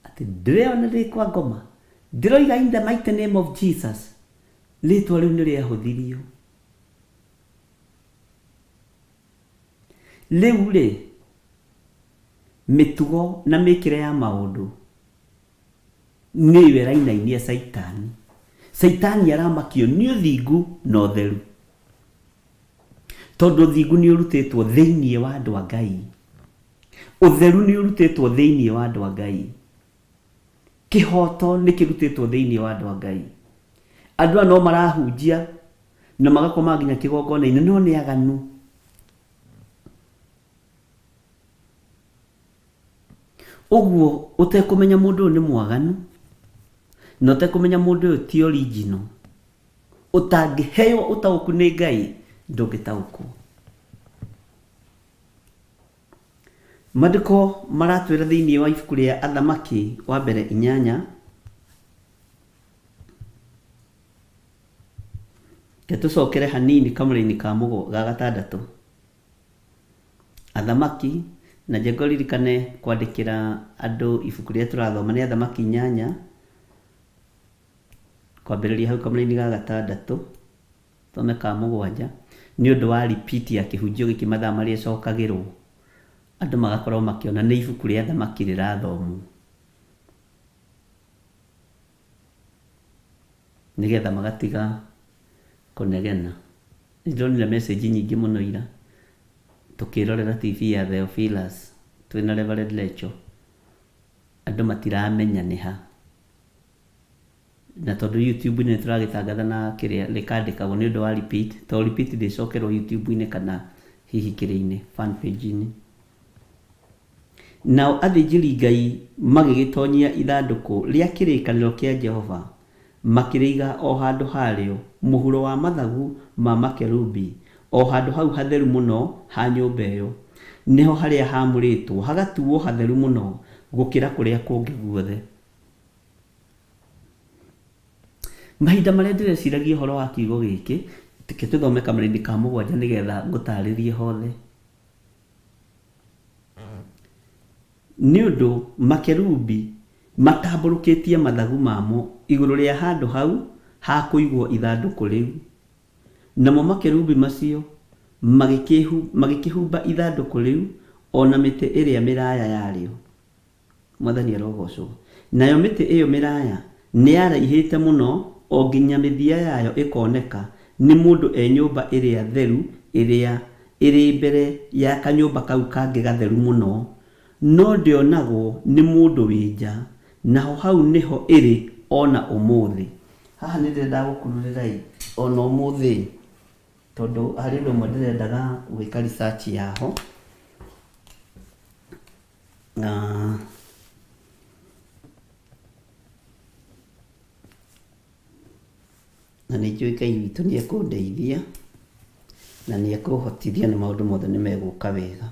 atĩ ndĩreyona ndĩ kwa ngoma, ndĩroiga in the mighty name of Jesus, rĩtwa rĩu nĩ rĩahũthirio. Rĩu rĩ, mĩtugo na mĩkĩre ya maũndũ nĩyo ĩrainainia Caitani. Caitani aramakio nĩ ũthingu na ũtheru. Tondũ ũthingu nĩ ũrutĩtwo thĩinĩ wa andũ a Ngai. Ũtheru nĩ ũrutĩtwo thĩinĩ wa andũ a Ngai. Kĩhoto nĩ kĩrutĩtwo thĩinĩ wa andũ a Ngai. Andũ aya no marahunjia na magakoma nginya kĩgongona-inĩ no nĩ aganu. Ũguo ũtekũmenya mũndũ ũyũ nĩ mwaganu na ũtekũmenya mũndũ ũyũ ti original, ũtangĩheo ũtaũku nĩ Ngai ndũngĩtaũkwo. Maandĩko maratwĩra thĩinĩ wa ibuku rĩa Athamaki wa mbere inyanya, reke tũcokere hanini kamũra-inĩ ka ga gatandatũ. Athamaki, na njenga ũririkane kwandĩkĩra andũ ibuku rĩrĩa tũrathoma nĩ Athamaki inyanya, kwambĩrĩria hau kamũra-inĩ ga gatandatũ, thome ka mũgwanja, nĩ ũndũ wa repeat ya kĩhunjio gĩkĩ mathaa marĩa ĩcokagĩrwo, andũ magakorwo makĩona nĩ ibuku rĩa Athamaki rĩrathomwo. Nĩgetha magatiga kũnegena. Nĩndĩronire message nyingĩ mũno ira tũkĩrorera TV ya Theophilus twĩna Reverend Lecho. Andũ matiramenya nĩ ha. Na tondũ YouTube-inĩ nĩtũragĩtangatha na kĩrĩa rĩkandĩkagwo nĩ ũndũ wa repeat, tondũ repeat ndĩcokerwo YouTube-inĩ kana hihi kĩrĩa-inĩ fan page-inĩ. Nao athĩnjĩri-Ngai magĩgĩtonyia ithandũkũ rĩa kĩrĩkanĩro kĩa Jehova, makĩrĩiga o handũ harĩo mũhuro wa mathagu ma makerubi, o handũ hau hatheru mũno ha nyũmba ĩo, nĩho harĩa haamũrĩtwo hagatuwo hatheru mũno gũkĩra kũrĩa kũngĩ guothe. Mahinda marĩa ndĩreciragia ũhoro wa kiugo gĩkĩ, reke tũthome kamũrainĩ ka mũgwanja nĩgetha ngũtarĩrie hothe. Nĩ ũndũ makerubi matambũrũkĩtie mathagu mamo igũrũ rĩa handũ hau ha kũigwo ithandũkũ rĩu, namo makerubi macio magĩkĩhumba ithandũkũ rĩu o na mĩtĩ ĩrĩa mĩraya yarĩo. Mwathani arogocwo. Nayo mĩtĩ ĩyo mĩraya nĩyaraihĩte mũno o nginya mĩthia yayo ĩkoneka nĩ mũndũ e nyũmba ĩrĩa theru ĩrĩa ĩrĩ mbere ya kanyũmba kau kangĩ gatheru mũno, no ndĩonagwo nĩ mũndũ wĩ nja, naho hau nĩho ĩrĩ o na ũmũthĩ. Haha nĩndĩrenda gũkururĩra-ĩ, o na ũmũthĩ-ĩ, tondũ harĩ ũndũ ũmwe ndĩrendaga gwĩka research yaho. Na na nĩ njũĩ Ngai witũ nĩ ekũndeithia na nĩ ekũhotithia na maũndũ mothe nĩ megũka wega.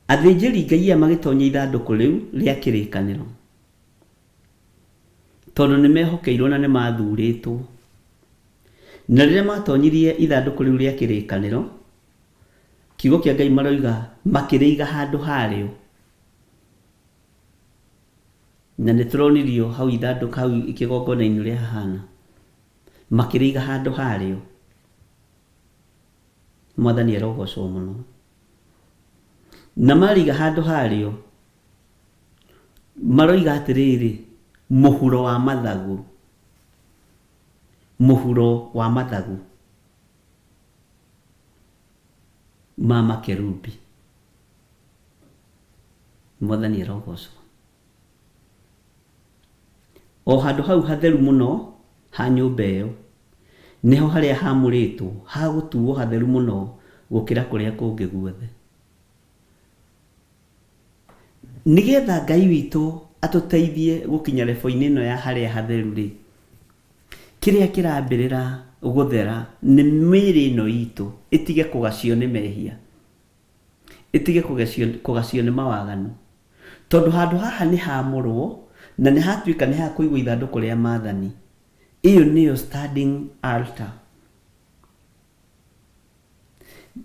Athĩnjĩri Ngai aya magĩtonya ithandũkũ rĩu rĩa kĩrĩkanĩro tondũ nĩ mehokeirwo na nĩ mathurĩtwo. Na rĩrĩa matonyirie ithandũkũ rĩu rĩa kĩrĩkanĩro, Kiugo kĩa Ngai maroiga makĩrĩiga handũ harĩo. Na nĩ tũronirio hau ithandũkũ hau kĩgongona-inĩ ũrĩa hahana. Makĩrĩiga handũ harĩo. Mwathani arogocwo mũno. Na marĩiga handũ harĩo, maroiga atĩrĩrĩ, mũhuro wa mathagu, mũhuro wa mathagu ma makerubi. Mwathani arogocwo. O handũ hau hatheru mũno ha nyũmba ĩyo, nĩho harĩa haamũrĩtwo ha gũtuwo hatheru mũno gũkĩra kũrĩa kũngĩ guothe. Nĩgetha Ngai witũ atũteithie gũkinya rebo-inĩ ĩno ya harĩa hatheru-rĩ, kĩrĩa kĩrambĩrĩra gũthera nĩ mĩĩrĩ ĩno itũ ĩtige kũgacio nĩ mehia, ĩtige kũgacio nĩ mawaganu. Tondũ handũ haha nĩ haamũrwo na nĩ hatuĩka nĩ ha kũigwo ithandũkũ rĩa maathani. Ĩyo nĩyo standing altar.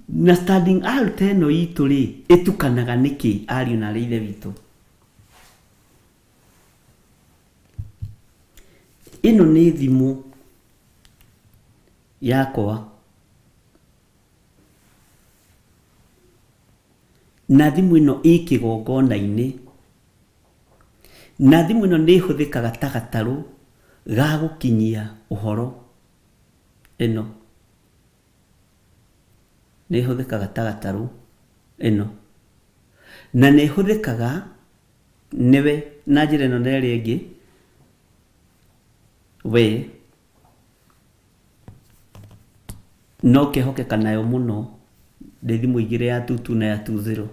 Na standing altar ĩno itũ rĩ, ĩtukanaga nĩkĩ ariũ na aarĩ a Ithe witũ? Ĩno nĩ thimũ yakwa. Na thimũ ĩno ĩ kĩgongona-inĩ. Na thimũ ĩno nĩ ĩhũthĩkaga ta gatarũ ga gũkinyia ũhoro. Ĩno nĩ ĩhũthĩkaga ta gatarũ ĩno. Na nĩ ĩhũthĩkaga nĩwe na njĩra ĩno na ĩrĩa ĩngĩ, we No ũkehokeka nayo mũno, ndĩ thimũ igĩrĩ ya two two na ya two zero,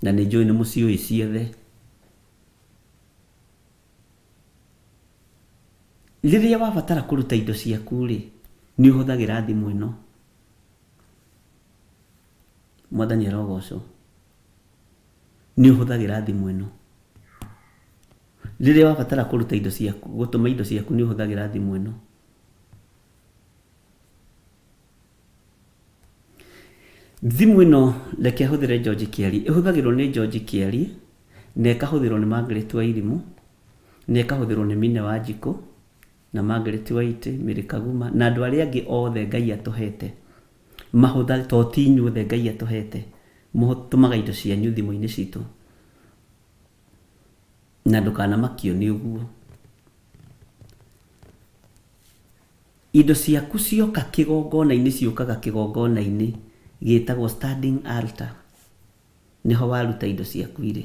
na nĩ njũĩ nĩ mũciũĩ ciothe. Rĩrĩa wabatara kũruta indo ciaku rĩ, nĩ ũhũthagĩra thimũ ĩno. Mwathani arogocwo. Nĩ ũhũthagĩra thimũ ĩno. Rĩrĩa wabatara kũruta indo ciaku, gũtũma indo ciaku nĩ ũhũthagĩra thimũ ĩno. Thimũ ĩno reke hũthĩre George Kĩarie, ĩhũthagĩrwo nĩ George Kĩarie, na ĩkahũthĩrwo nĩ Margaret Wairimu, na ĩkahũthĩrwo nĩ Minne Wanjikũ, na Margaret Waitĩ, Mary Kaguma, na andũ arĩa angĩ othe Ngai atũhete. Mahũtha, to ti inyuothe Ngai atũhete, mũtũmaga indo cianyu thimũ-inĩ citũ. Na ndũkanamakio nĩ ũguo. Indo ciaku cioka kĩgongona-inĩ ciũkaga kĩgongona-inĩ gĩtagwo standing altar. Nĩho waruta indo ciaku irĩ.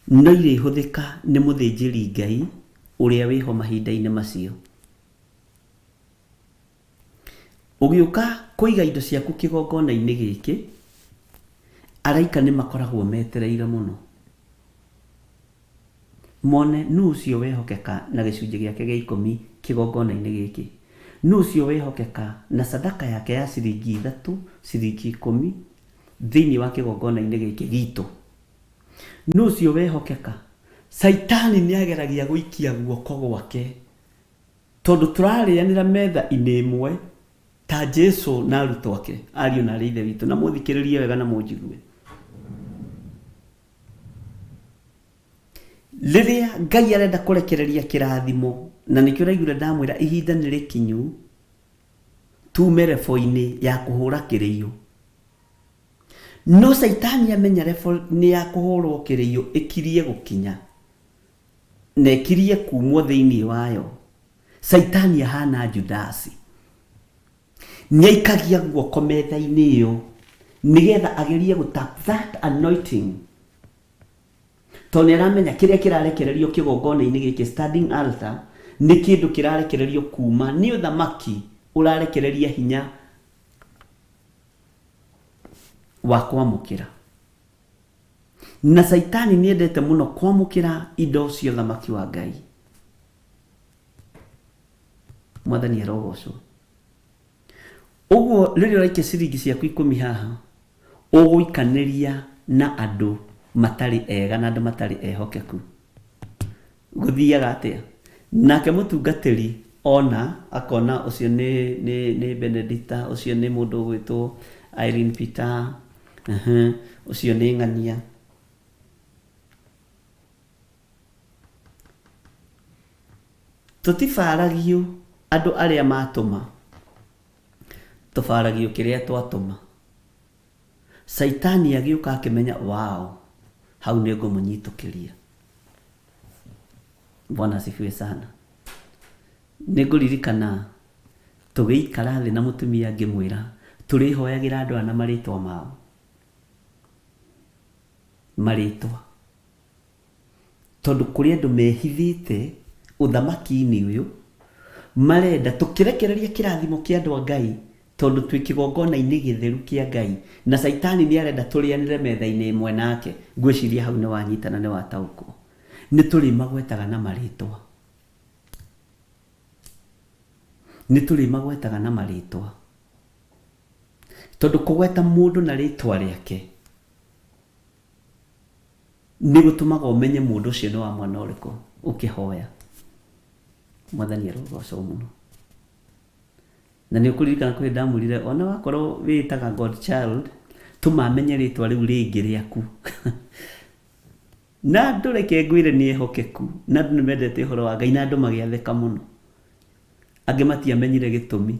No irĩhũthĩka nĩ mũthĩnjĩri Ngai ũrĩa wĩho mahinda-inĩ macio. Ũgĩũka kũiga indo ciaku kĩgongona-inĩ gĩkĩ, araika nĩ makoragwo metereire mũno. Mone nũ ũcio wehokeka na gĩcunjĩ gĩake gĩa ikũmi kĩgongona-inĩ gĩkĩ. Nũ ũcio wehokeka na sadaka yake ya ciringi ithatũ, ciringi ikũmi, thĩinĩ wa kĩgongona-inĩ gĩkĩ gitũ. Nũ ũcio wehokeka? Caitani nĩageragia gũikia guoko gwake, tondũ tũrarĩanĩra metha-inĩ ĩmwe ta Jesu na arutwo ake, ariũ na aarĩ a Ithe witũ. Na mũthikĩrĩrie wega na mũnjigue. Rĩrĩa Ngai arenda kũrekereria kĩrathimo, na nĩkĩo ũraiguire ndamwĩra ihinda nĩ rĩkinyu tume rebo-inĩ ya kũhũra kĩrĩiũ. No Caitani amenya rebo nĩ ya kũhũrwo kĩrĩiũ ĩkirie gũkinya, na ĩkirie kumwo thĩinĩ wayo, Caitani ahana Judasi. Nĩaikagia guoko metha-inĩ ĩyo nĩgetha agerie gũ tap that anointing tondũ nĩaramenya kĩrĩa kĩrarekererio kĩgongona-inĩ gĩkĩ standing altar nĩ kĩndũ kĩrarekererio kuma nĩ ũthamaki ũrarekereria hinya wa kwamũkĩra. Na Caitani nĩendete mũno kwamũkĩra indo cia ũthamaki wa Ngai. Mwathani arogocwo. Ũguo rĩrĩa ũraikia ciringi ciaku ikũmi haha, ũgũikanĩria na andũ matarĩ ega na andũ matarĩ ehokeku. Gũthiaga atĩa? Nake mũtungatĩri ona, akona ũcio nĩ, nĩ, nĩ Benedicta, ũcio nĩ mũndũ ũgwĩtwo Irene Peter, ũcio nĩ ng'ania. Tũtibaragio andũ arĩa matũma, tũbaragio kĩrĩa twatũma. Caitani agĩũka akĩmenya wow, hau nĩ ngũmũnyitũkĩria. Bwana asifiwe sana. Nĩ ngũririkana tũgĩikara thĩ na mũtumia ngĩmwĩra tũrĩhoyagĩra andũ aya na marĩtwa mao. Marĩtwa. Tondũ kũrĩ andũ mehithĩte ũthamaki-inĩ ũyũ, marenda tũkĩrekereria kĩrathimo kĩa andũ a Ngai, tondũ twĩ kĩgongona-inĩ gĩtheru kĩa Ngai, na Caitani nĩ arenda tũrĩanĩre metha-inĩ ĩmwe nake. Ngwĩciria hau nĩ wanyita na nĩ wataũkwo. Nĩ tũrĩmagwetaga na marĩtwa. Nĩ tũrĩmagwetaga na marĩtwa. Tondũ kũgweta mũndũ na rĩtwa rĩake, nĩ gũtũmaga ũmenye mũndũ ũcio nĩ wa mwana ũrĩkũ ũkĩhoya. Mwathani arogocwo mũno. Na nĩ ũkũririkana kwĩ ndamwĩrire ona wakorwo wĩĩtaga God child, tũma menye rĩtwa rĩu rĩngĩ rĩaku. Na andũ reke ngwĩre nĩ ehokeku, na andũ nĩ mendete ũhoro wa Ngai, na andũ magĩatheka mũno. Angĩ matiamenyire gĩtũmi.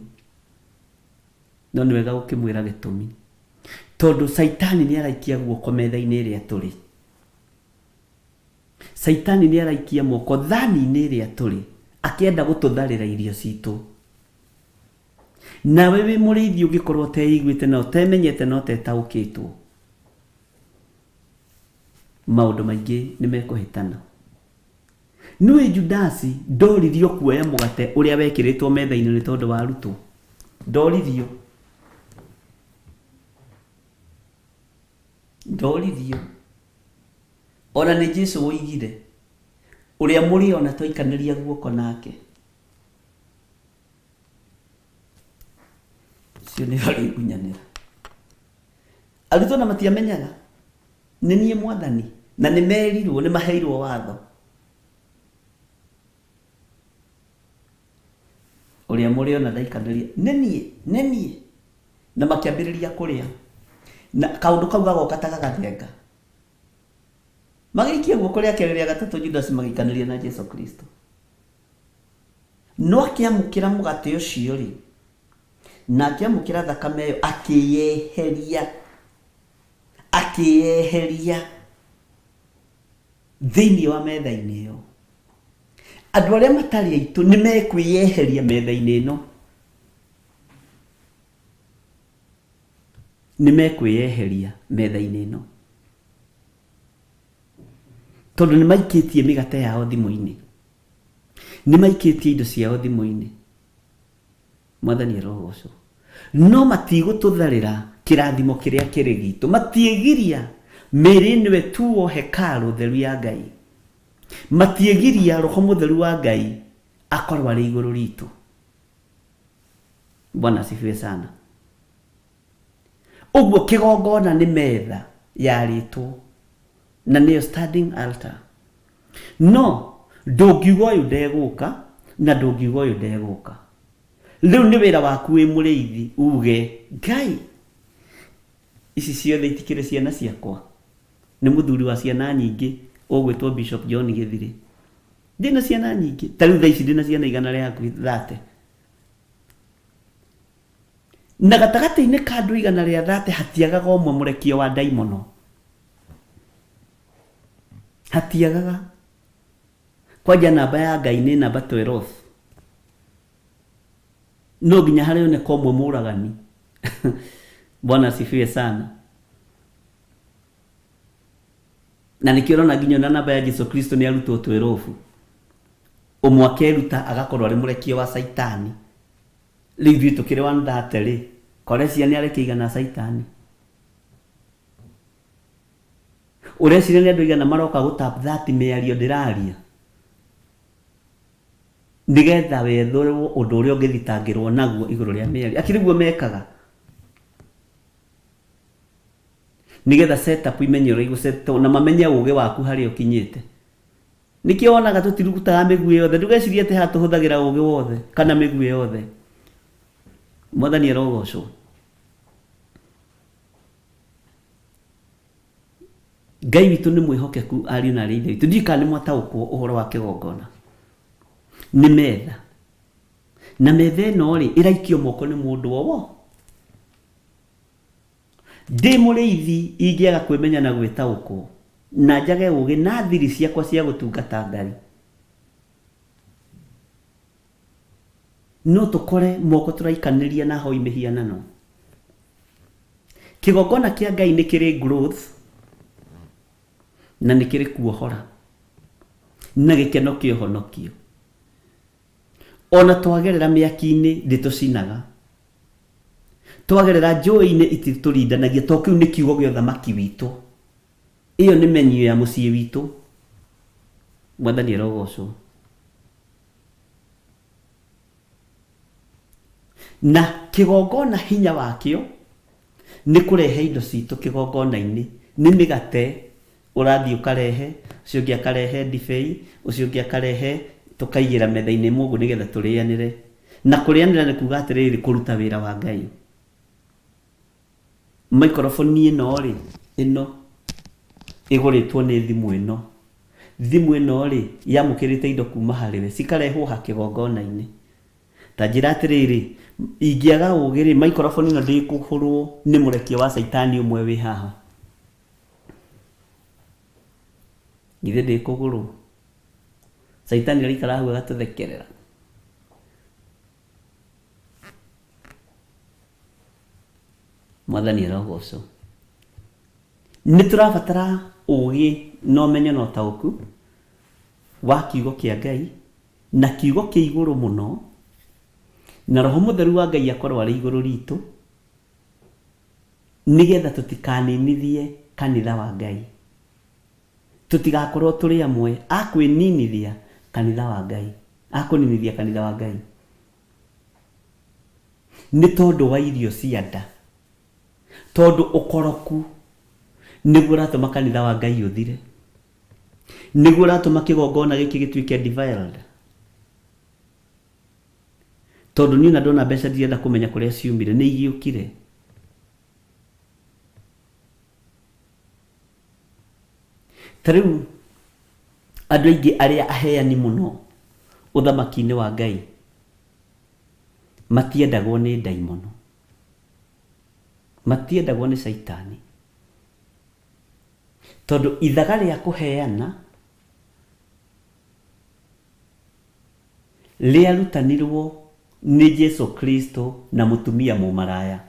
No nĩ wega gũkĩmwĩra gĩtũmi. Tondũ Caitani nĩ araikia guoko metha-inĩ ĩrĩa tũrĩ. Caitani nĩ araikia moko thani-inĩ ĩrĩa tũrĩ, akĩenda gũtũtharĩra irio citũ. Nawe wĩ mũrĩithi ũngĩkorwo ũteiguĩte na ũtemenyete na ũtetaũkĩtwo, maũndũ maingĩ nĩ mekũhĩtana. Nĩũĩ Judasi ndoririo kuoya mũgate ũrĩa wekĩrĩtwo metha-inĩ nĩ tondũ wa arutwo? Ndoririo. Ndoririo. Ona nĩ Jesu woigire, ũrĩa mũrĩona twaikanĩria guoko nake. Ũcio nĩwe ũrĩngunyanĩra. Arutwo na matiamenyaga nĩ niĩ Mwathani, na nĩ merirwo, nĩ maheirwo watho. Ũrĩa mũrĩona ndaikanĩria, nĩ niĩ, nĩ niĩ. Na makĩambĩrĩria kũrĩa. Na kaũndũ kau gagoka ta gagathenga. Magĩikia guoko rĩa kerĩ rĩa gatatũ Judasi magĩikanĩria na Jesu Kristo. No akĩamũkĩra mũgate ũcio-rĩ, na akĩamũkĩra thakame ĩyo, akĩyeheria, akĩyeheria thĩinĩ wa metha-inĩ ĩyo. Andũ arĩa matarĩ aitũ nĩ mekwĩyeheria metha-inĩ ĩno. Nĩ mekwĩyeheria metha-inĩ ĩno. Tondũ nĩ maikĩtie mĩgate yao thimũ-inĩ. Nĩ maikĩtie indo ciao thimũ-inĩ. Mwathani arogocwo. No matigũtũtharĩra kĩrathimo kĩrĩa kĩrĩ gitũ. Matiĩgiria mĩĩrĩ ĩno ĩtuo hekarũ theru ya Ngai. Matiĩgiria Roho Mũtheru wa Ngai akorwo arĩ igũrũ ritũ. Bwana asifiwe sana. Ũguo kĩgongona nĩ metha yarĩtwo na nĩyo standing altar. No ndũngiuga ũyũ ndegũka na ndũngiuga ũyũ ndegũka. Rĩu nĩ wĩra waku wĩ mũrĩithi uge Ngai ici ciothe itikĩrĩ ciana ciakwa. Nĩ mũthuri wa ciana nyingĩ ũgwĩtwo Bishop John Gĩthirĩ. Ndĩna ciana nyingĩ. Ta rĩu thaa ici ndĩna ciana igana rĩa hakuhĩ thate. Na gatagatĩ-inĩ ka andũ 130 hatiagaga ũmwe mũrekio wa ndaimono. Hatiagaga. Kwanja namba ya Ngai nĩ namba 12. No nginya harĩoneka ũmwe mũragani. Bwana asifiwe sana. Na nĩkĩo ũrona nginya ona namba ya Jesu Kristo nĩ arutwo 12. Ũmwe akeruta agakorwo arĩ mũrekio wa Caitani. Rĩu ithuĩ tũkĩrĩ 130 rĩ, koreciria nĩ arekia igana a Caitani? Ũreciria nĩ andũ aigana maroka gũ tap that mĩario ndĩraria? Nĩgetha wetherwo ũndũ ũrĩa ũngĩthitangĩrwo naguo igũrũ rĩa mĩario. Akĩrĩ guo mekaga? Nĩgetha set up imenye ũrĩa igũsetwo na mamenye ũgĩ waku harĩa ũkinyĩte. Nĩkĩo wonaga tũtirutaga mĩguĩ yothe. Ndũgecirie atĩ haha tũhũthagĩra ũgĩ wothe kana mĩguĩ yothe. Mwathani arogocwo. Ngai witũ nĩ mwĩhokeku ariũ na arĩ ithe witũ. Ndiũĩ kana nĩ mwataũkwo ũhoro wa kĩgongona. Nĩ metha. Na metha ĩno rĩ, ĩraikio moko nĩ mũndũ o wo. Ndĩ mũrĩithi ingĩaga kwĩmenya na gwĩtaũkwo, na njage ũũgĩ na thiri ciakwa cia gũtungata Ngai, no tũkore moko tũraikanĩria na ahoi mĩhianano. Kĩgongona kĩa Ngai nĩ kĩrĩ growth na nĩ kĩrĩ kuohora na gĩkeno kĩa ũhonokio. Ona twagerera mĩaki-inĩ ndĩtũcinaga. Twagerera njũĩ-inĩ ititũrindanagia tondũ kĩu nĩ kiugo gĩa ũthamaki witũ. Ĩyo nĩ menu ya mũciĩ witũ. Mwathani arogocwo. Na kĩgongona hinya wakĩo nĩ kũrehe indo citũ kĩgongona-inĩ. Nĩ mĩgate ũrathiĩ ũkarehe, ũcio ũngĩ akarehe ndibei, ũcio ũngĩ akarehe, tũkaigĩra metha-inĩ ĩmwe ũguo nĩgetha tũrĩanĩre. Na kũrĩanĩra nĩ kuga atĩrĩrĩ, kũruta wĩra wa Ngai. Maikoroboni ĩno-rĩ, ĩno ĩgũrĩtwo nĩ thimũ ĩno. Thimũ ĩno-rĩ, yamũkĩrĩte indo kuma harĩ we, cikarehwo ha? Kĩgongona-inĩ. Ta njĩra atĩrĩrĩ, ingĩaga ũgĩ-rĩ, maikoroboni ĩno ndĩkũgũrwo nĩ mũrekio wa caitani ũmwe wĩ haha? Githĩ ndĩkũgũrwo? Caitani araikara hau agatũthekerera. Mwathani arogocwo. Nĩ tũrabatara ũgĩ na ũmenyo na ũtaũku wa kiugo kĩa Ngai na kiugo kĩ igũrũ mũno na Roho Mũtheru wa Ngai akorwo arĩ igũrũ ritũ nĩgetha tũtikaninithie kanitha wa Ngai. Tũtigakorwo tũrĩ amwe a kwĩninithia kanitha wa Ngai, a kũninithia kanitha wa Ngai nĩ tondũ wa irio cia nda, tondũ ũkoroku nĩguo ũratũma kanitha wa Ngai ũthire, nĩguo ũratũma kĩgongona gĩkĩ gĩtuĩke defiled. Tondũ niĩ ona ndona mbeca ndirenda kũmenya kũrĩa ciumire, nĩ igĩũkire. Ta rĩu andũ aingĩ arĩa aheani mũno ũthamaki-inĩ wa Ngai matiendagwo nĩ ndaimono, matiendagwo nĩ caitani, tondũ ithaga rĩa kũheana rĩarutanirwo nĩ Jesu Kristo na mũtumia mũmaraya.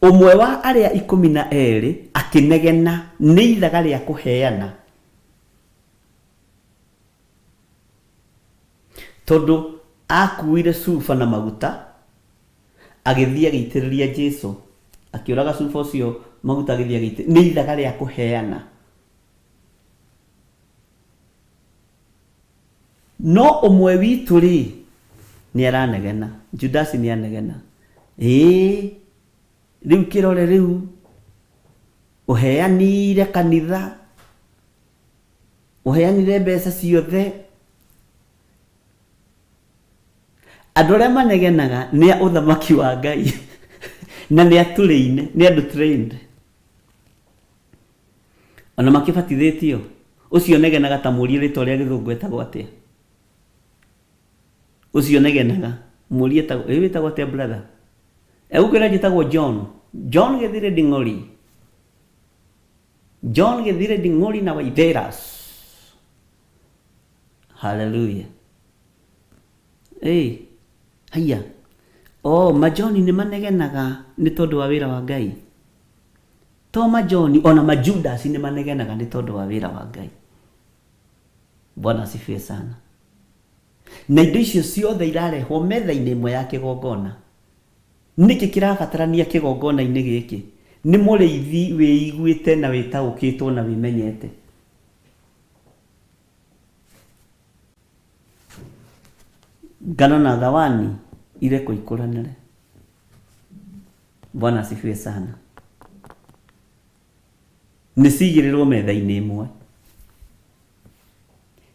Ũmwe wa arĩa 12 akĩnegena nĩ ithaga rĩa kũheana tondũ akuuire cuba na maguta agĩthiĩ agĩitĩrĩria Jesu, akĩũraga cuba ũcio maguta agĩthiĩ agĩitĩrĩria, nĩ ithaga rĩa kũheana. No ũmwe witũ-rĩ, nĩaranegena. Judasi nĩanegena. Ĩĩ, rĩu kĩrore rĩu, ũheanire kanitha, ũheanire mbeca ciothe. Andũ arĩa manegenaga nĩ a ũthamaki wa Ngai na nĩ atũrĩine, nĩ andũ trained. Ona makĩbatithĩtio, ũcio ũnegenaga ta mũrie rĩtwa rĩa gĩthũngũ etagwo atĩa? Ũcio ũnegenaga mũrie etagwo, ĩ wĩtagwo atĩa brother? Egũkwĩra njĩtagwo John. John Gĩthire Nding'ori. John Gĩthire Nding'ori na Waitheras. Hallelujah. Ĩ, haiya. Oh, majoni nĩ manegenaga nĩ tondũ wa wĩra wa Ngai. To majoni, ona majudasi nĩ manegenaga nĩ tondũ wa wĩra wa Ngai. Bwana asifiwe sana. Na indo icio ciothe irarehwo metha-inĩ ĩmwe ya kĩgongona. Nĩkĩ kĩrabatarania kĩgongona-inĩ gĩkĩ? Nĩ mũrĩithi wĩiguĩte na wĩtaũkĩtwo na wĩmenyete. Ngano na thawani irekwo ikũranĩre. Bwana asifiwe sana. Nĩ cigĩrĩrwo metha-inĩ ĩmwe.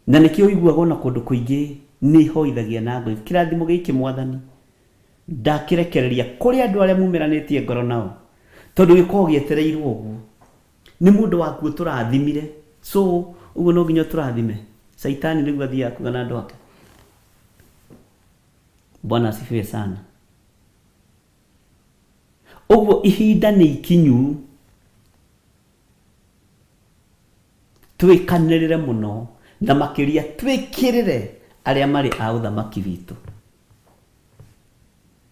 Na nĩkĩo ũiguaga ona kũndũ kũingĩ nĩ hoithagia na ngoro. Kĩrathimo gĩkĩ Mwathani ndakĩrekereria kũrĩ andũ arĩa mumĩranĩtie ngoro nao, tondũ gĩkoragwo gĩetereirwo ũguo. Nĩ mũndũ waku ũtũrathimire. So, ũguo no nginya ũtũrathime. Caitani nĩguo athiaga kuga na andũ ake. Bwana asifiwe sana. Ũguo ihinda nĩ ikinyu twĩkanĩrĩre mũno na makĩria twĩkĩrĩre arĩa marĩ a ũthamaki witũ.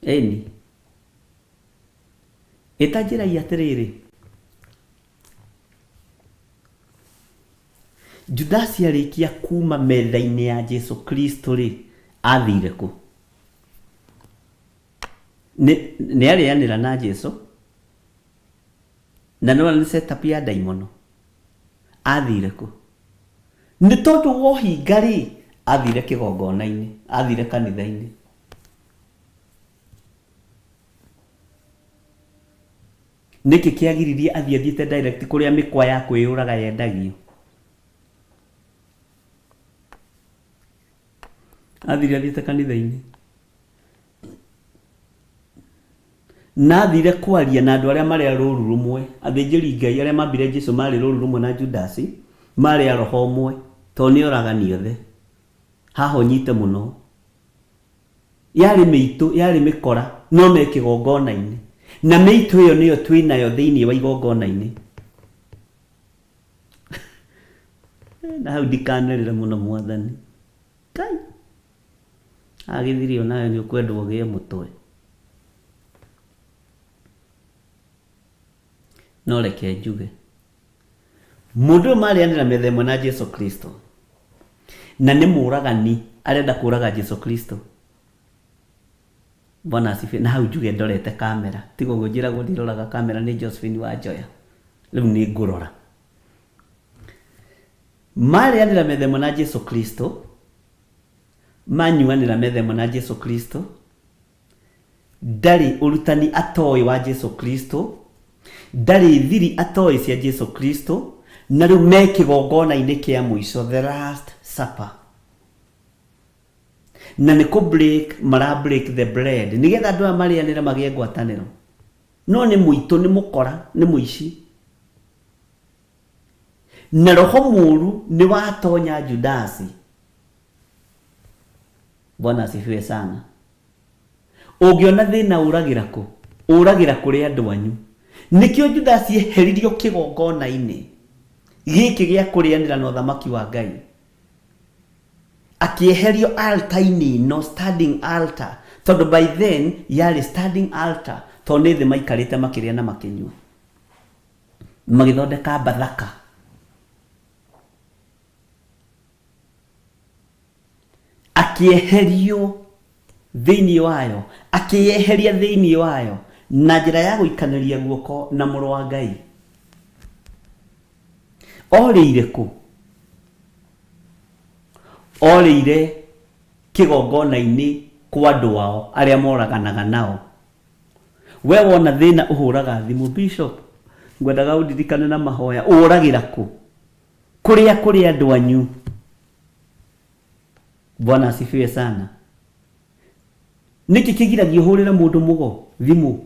Ĩni. Ĩta njĩrai atĩrĩrĩ, Judasi arĩkia kuma metha-inĩ ya Jesu Kristo-rĩ, athire kũ? Nĩ nĩ arĩanĩra na Jesu na nĩwona nĩ setup ya ndaimono. Athire kũ? Nĩ tondũ wa ũhinga-rĩ, athire kĩgongona-inĩ, athire kanitha-inĩ. Nĩkĩ kĩagiririe athiĩ athiĩte direct kũrĩa mĩkwa ya kwĩyũraga yendagio? Athire athiĩte kanitha-inĩ. Na athire kwaria na andũ arĩa marĩ a rũru rũmwe. Athĩnjĩri Ngai arĩa mambire Jesu marĩ rũru rũmwe na Judasi, marĩ a roho ũmwe, tondũ nĩ oragani othe. Haha ũnyite mũno. Yarĩ mĩitũ, yarĩ mĩkora, no me kĩgongona-inĩ. Na mĩitũ ĩyo nĩyo twĩ nayo thĩinĩ wa igongona-inĩ. Na hau ndikanĩrĩre mũno mwathani. Kai! Agĩthire onawe nĩ ũkwendwo ũgĩe mũtwe. No reke njuge. Mũndũ ũyũ marĩanĩra metha ĩmwe na Jesu Kristo. Na nĩ mũragani, arenda kũraga Jesu Kristo. Bwana asifiwe. Na hau njuge ndorete kamera. Tiga ũguo njĩragwo ndiroraga kamera nĩ Josephine Wanjoya. Rĩu nĩ ngũrora. Marĩanĩra metha ĩmwe na Jesu Kristo. Manyuanĩra metha ĩmwe na Jesu Kristo. Ndarĩ ũrutani atoĩ wa Jesu Kristo, ndarĩ thiri atoĩ cia Jesu Kristo, na rĩu me kĩgongona-inĩ kĩa mũico, the last supper. Na nĩ kũ break mara break the bread nĩgetha andũ aya marĩanĩre magĩe ngwatanĩro. No nĩ mũitũ, nĩ mũkora, nĩ mũici. Na roho mũru nĩ watonya Judasi. Bwana asifiwe sana. Ũngĩona thĩna ũragĩra kũ? Ũragĩra kũrĩ andũ anyu. Nĩkĩo Judasi eheririo kĩgongona-inĩ gĩkĩ gĩa kũrĩanĩra na ũthamaki wa Ngai. Akĩeherio altar-inĩ ĩno, standing altar, tondũ by then yarĩ standing altar, tondũ nĩ thĩ maikarĩte makĩrĩa na makĩnyua. Magĩthondeka Bathaka. Akĩeherio thĩinĩ wayo, akĩyeheria thĩinĩ wayo na njĩra ya gũikanĩria guoko na Mũrũ wa Ngai. Orĩire kũ? Orĩire kĩgongona-inĩ kwa andũ ao arĩa moraganaga nao. We wona thĩna ũhũraga thimũ, Bishop, ngwendaga ũndirikane na mahoya. Ũragĩra kũ? Kũrĩa kũrĩ andũ anyu. Bwana asifiwe sana. Nĩkĩ kĩgiragia ũhũrĩre mũndũ mũgo thimũ?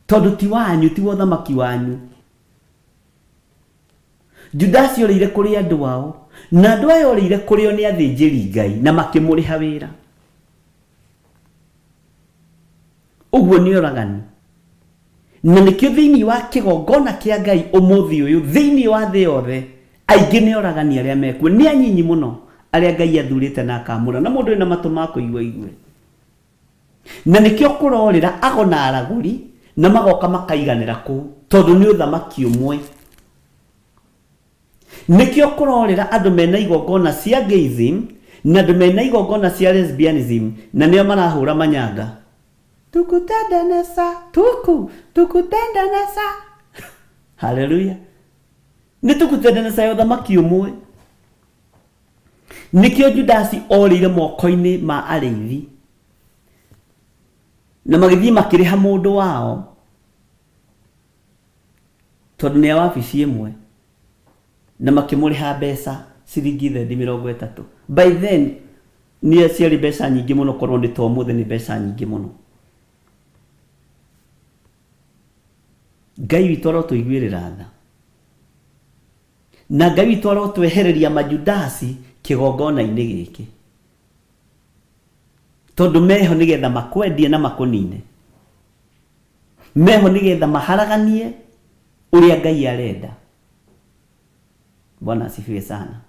Tondũ ti wanyu, ti wa ũthamaki wanyu. Judasi orĩire kũrĩ andũ ao, na andũ aya orĩire kũrĩ o nĩ athĩnjĩri Ngai, na makĩmũrĩha wĩra. Ũguo nĩ oragani. Na nĩkĩo thĩinĩ wa kĩgongona kĩa Ngai ũmũthĩ ũyũ, thĩinĩ wa thĩ yothe, aingĩ nĩ oragani arĩa mekuo. Nĩ anyinyi mũno arĩa Ngai athurĩte na akamũra. Na mũndũ wĩna matũ ma kũigua aigue. Na nĩkĩo kũrorĩra ago na aragũri na magoka makaiganĩra kũu, tondũ nĩ ũthamaki ũmwe. Nĩkĩo kũrorĩra andũ mena igongona cia gayism na andũ mena igongona cia lesbianism na nĩo marahũra manyanga. Tukutendane sa, tuku, tukutendane sa. Hallelujah. Nĩ tukutendane sa ya ũthamaki ũmwe. Nĩkĩo Judasi orĩire moko-inĩ ma arĩithi na magĩthiĩ makĩrĩha mũndũ wao tondũ nĩ a wabici ĩmwe na makĩmũrĩha mbeca ciringi thendi mĩrongo ĩtatũ. By then nĩ ciarĩ mbeca nyingĩ mũno korwo nĩ ta ũmũthĩ nĩ mbeca nyingĩ mũno. Ngai witũ arotũiguĩrĩra tha. Na Ngai witũ arotwehereria Majudasi kĩgongona-inĩ gĩkĩ. Tondũ meho nĩgetha makwendie na makũnine. Meho nĩgetha maharaganie ũrĩa Ngai arenda. Bwana asifiwe sana.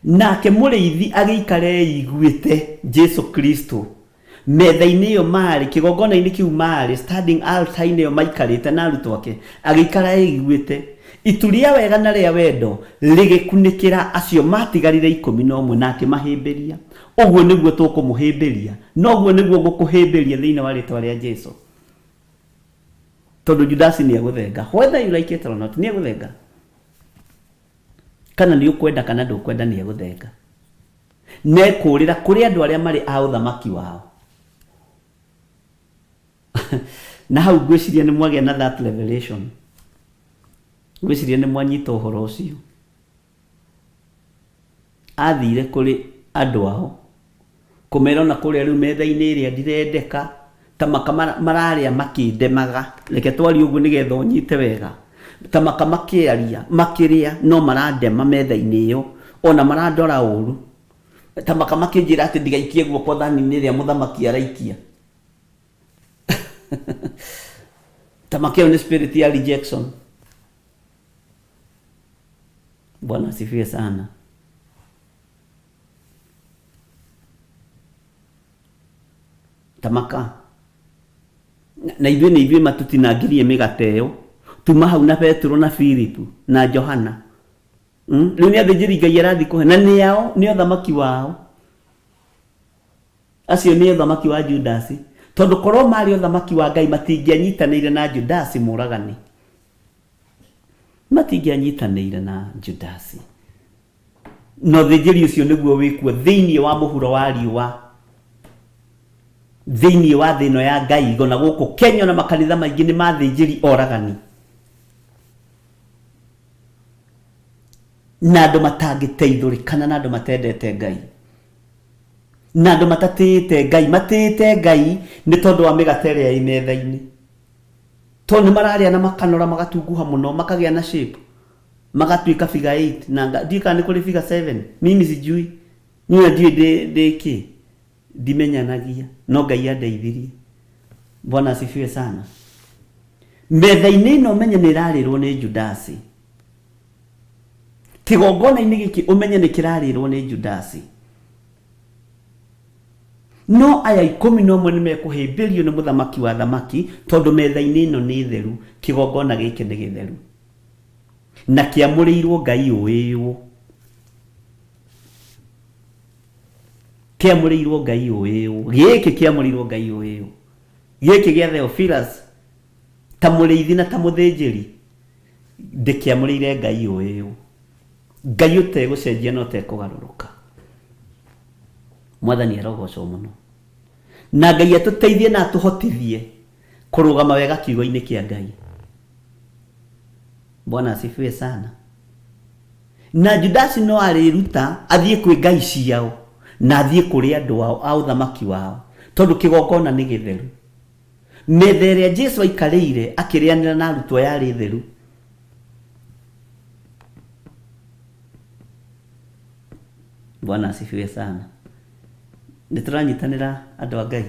Nake mũrĩithi agĩikara eiguĩte, Jesu Kristo, metha-inĩ ĩyo maarĩ, kĩgongona-inĩ kĩu maarĩ, standing altar-inĩ ĩyo maikarĩte na arutwo ake, agĩikara eiguĩte. Itu rĩa wega na rĩa wendo rĩgĩkunĩkĩra acio maatigarire 11 na akĩmahĩmbĩria. Ũguo nĩguo tũkũmũhĩmbĩria, na ũguo nĩguo ngũkũhĩmbĩria thĩinĩ wa rĩtwa rĩa Jesu. Tondũ Judasi nĩ egũthenga, whether you like it or not, nĩ egũthenga. Kana nĩ ũkwenda kana ndũkwenda nĩ egũthenga. Na ekũũrĩra kũrĩ andũ arĩa marĩ a ũthamaki wao. Na hau ngwĩciria nĩ mwagĩa na that revelation. Ngwĩciria nĩ mwanyita ũhoro ũcio. Athire kũrĩ andũ ao kũmera ona kũrĩa rĩu metha-inĩ ĩrĩa ndirendeka ta maka mararĩa makĩndemaga reke twarie ũguo nĩgetha ũnyite wega ta maka makĩaria makĩrĩa no marandema metha-inĩ ĩyo ona marandora ũru ta maka makĩnjĩra atĩ ndigaikie guoko thani-inĩ ĩrĩa mũthamaki araikia ta maka ĩyo nĩ spirit ya rejection Bwana asifiwe sana. Tamaka. Na ithuĩ nĩ ithuĩ matutinangirie mĩgate ĩyo. Tuma hau na Petero na Filipu na Johana. Mm? Rĩu nĩ athĩnjĩri Ngai arathiĩ kũhe na nĩ ao nĩ ũthamaki wao. Acio nĩ ũthamaki wa Judasi. Tondũ korwo marĩ ũthamaki wa Ngai matingĩanyitanĩire na Judasi mũragani. Matingĩanyitanĩire na Judasi. Na ũthĩnjĩri ũcio nĩguo wĩkuo thĩinĩ wa mũhuro wa riũa, thĩinĩ wa thĩ ĩno ya Ngai, ona gũkũ Kenya ona makanitha maingĩ nĩ mathĩnjĩri oragani na andũ matangĩteithũrĩkana na andũ matendete Ngai na andũ matatĩĩte Ngai, matĩĩte Ngai nĩ tondũ wa mĩgate ĩrĩa ĩ metha-inĩ. Tondũ nĩ mararĩa na makanora magatunguha mũno makagĩa na shape magatuĩka figure 8 na nga- ndiũĩ kana nĩ kũrĩ figure 7 mimi sijui niĩ ndiũĩ ndĩ ndĩ kĩ ndimenyanagia no Ngai andeithirie Bwana asifiwe sana metha-inĩ ĩno ũmenye nĩ ĩrarĩrwo nĩ Judasi kĩgongona-inĩ gĩkĩ ũmenye nĩ kĩrarĩrwo nĩ Judasi No aya 11 nĩ mekũhĩmbĩrio nĩ Mũthamaki wa athamaki, tondũ metha-inĩ ĩno nĩ theru, kĩgongona gĩkĩ nĩ gĩtheru, na kĩamũrĩirwo Ngai ũĩywo. Kĩamũrĩirwo Ngai ũĩywo. Gĩkĩ kĩamũrĩirwo Ngai ũĩywo. Gĩkĩ gĩa Theophilus, ta mũrĩithi na ta mũthĩnjĩri, ndĩkĩamũrĩire Ngai ũĩywo. Ngai ũtegũcenjia na ũtekũgarũrũka. Mwathani arogocwo mũno. Na Ngai atũteithie na atũhotithie kũrũgama wega kiugo-inĩ kĩa Ngai. Bwana asifiwe sana. Na Judasi no arĩruta athiĩ kwĩ ngai ciao na athiĩ kũrĩ andũ ao a ũthamaki wao tondũ kĩgongona nĩ gĩtheru. Metha ĩrĩa Jesu aikarĩire akĩrĩanĩra na arutwo yarĩ theru. Bwana asifiwe sana. Nĩ tũranyitanĩra andũ a Ngai?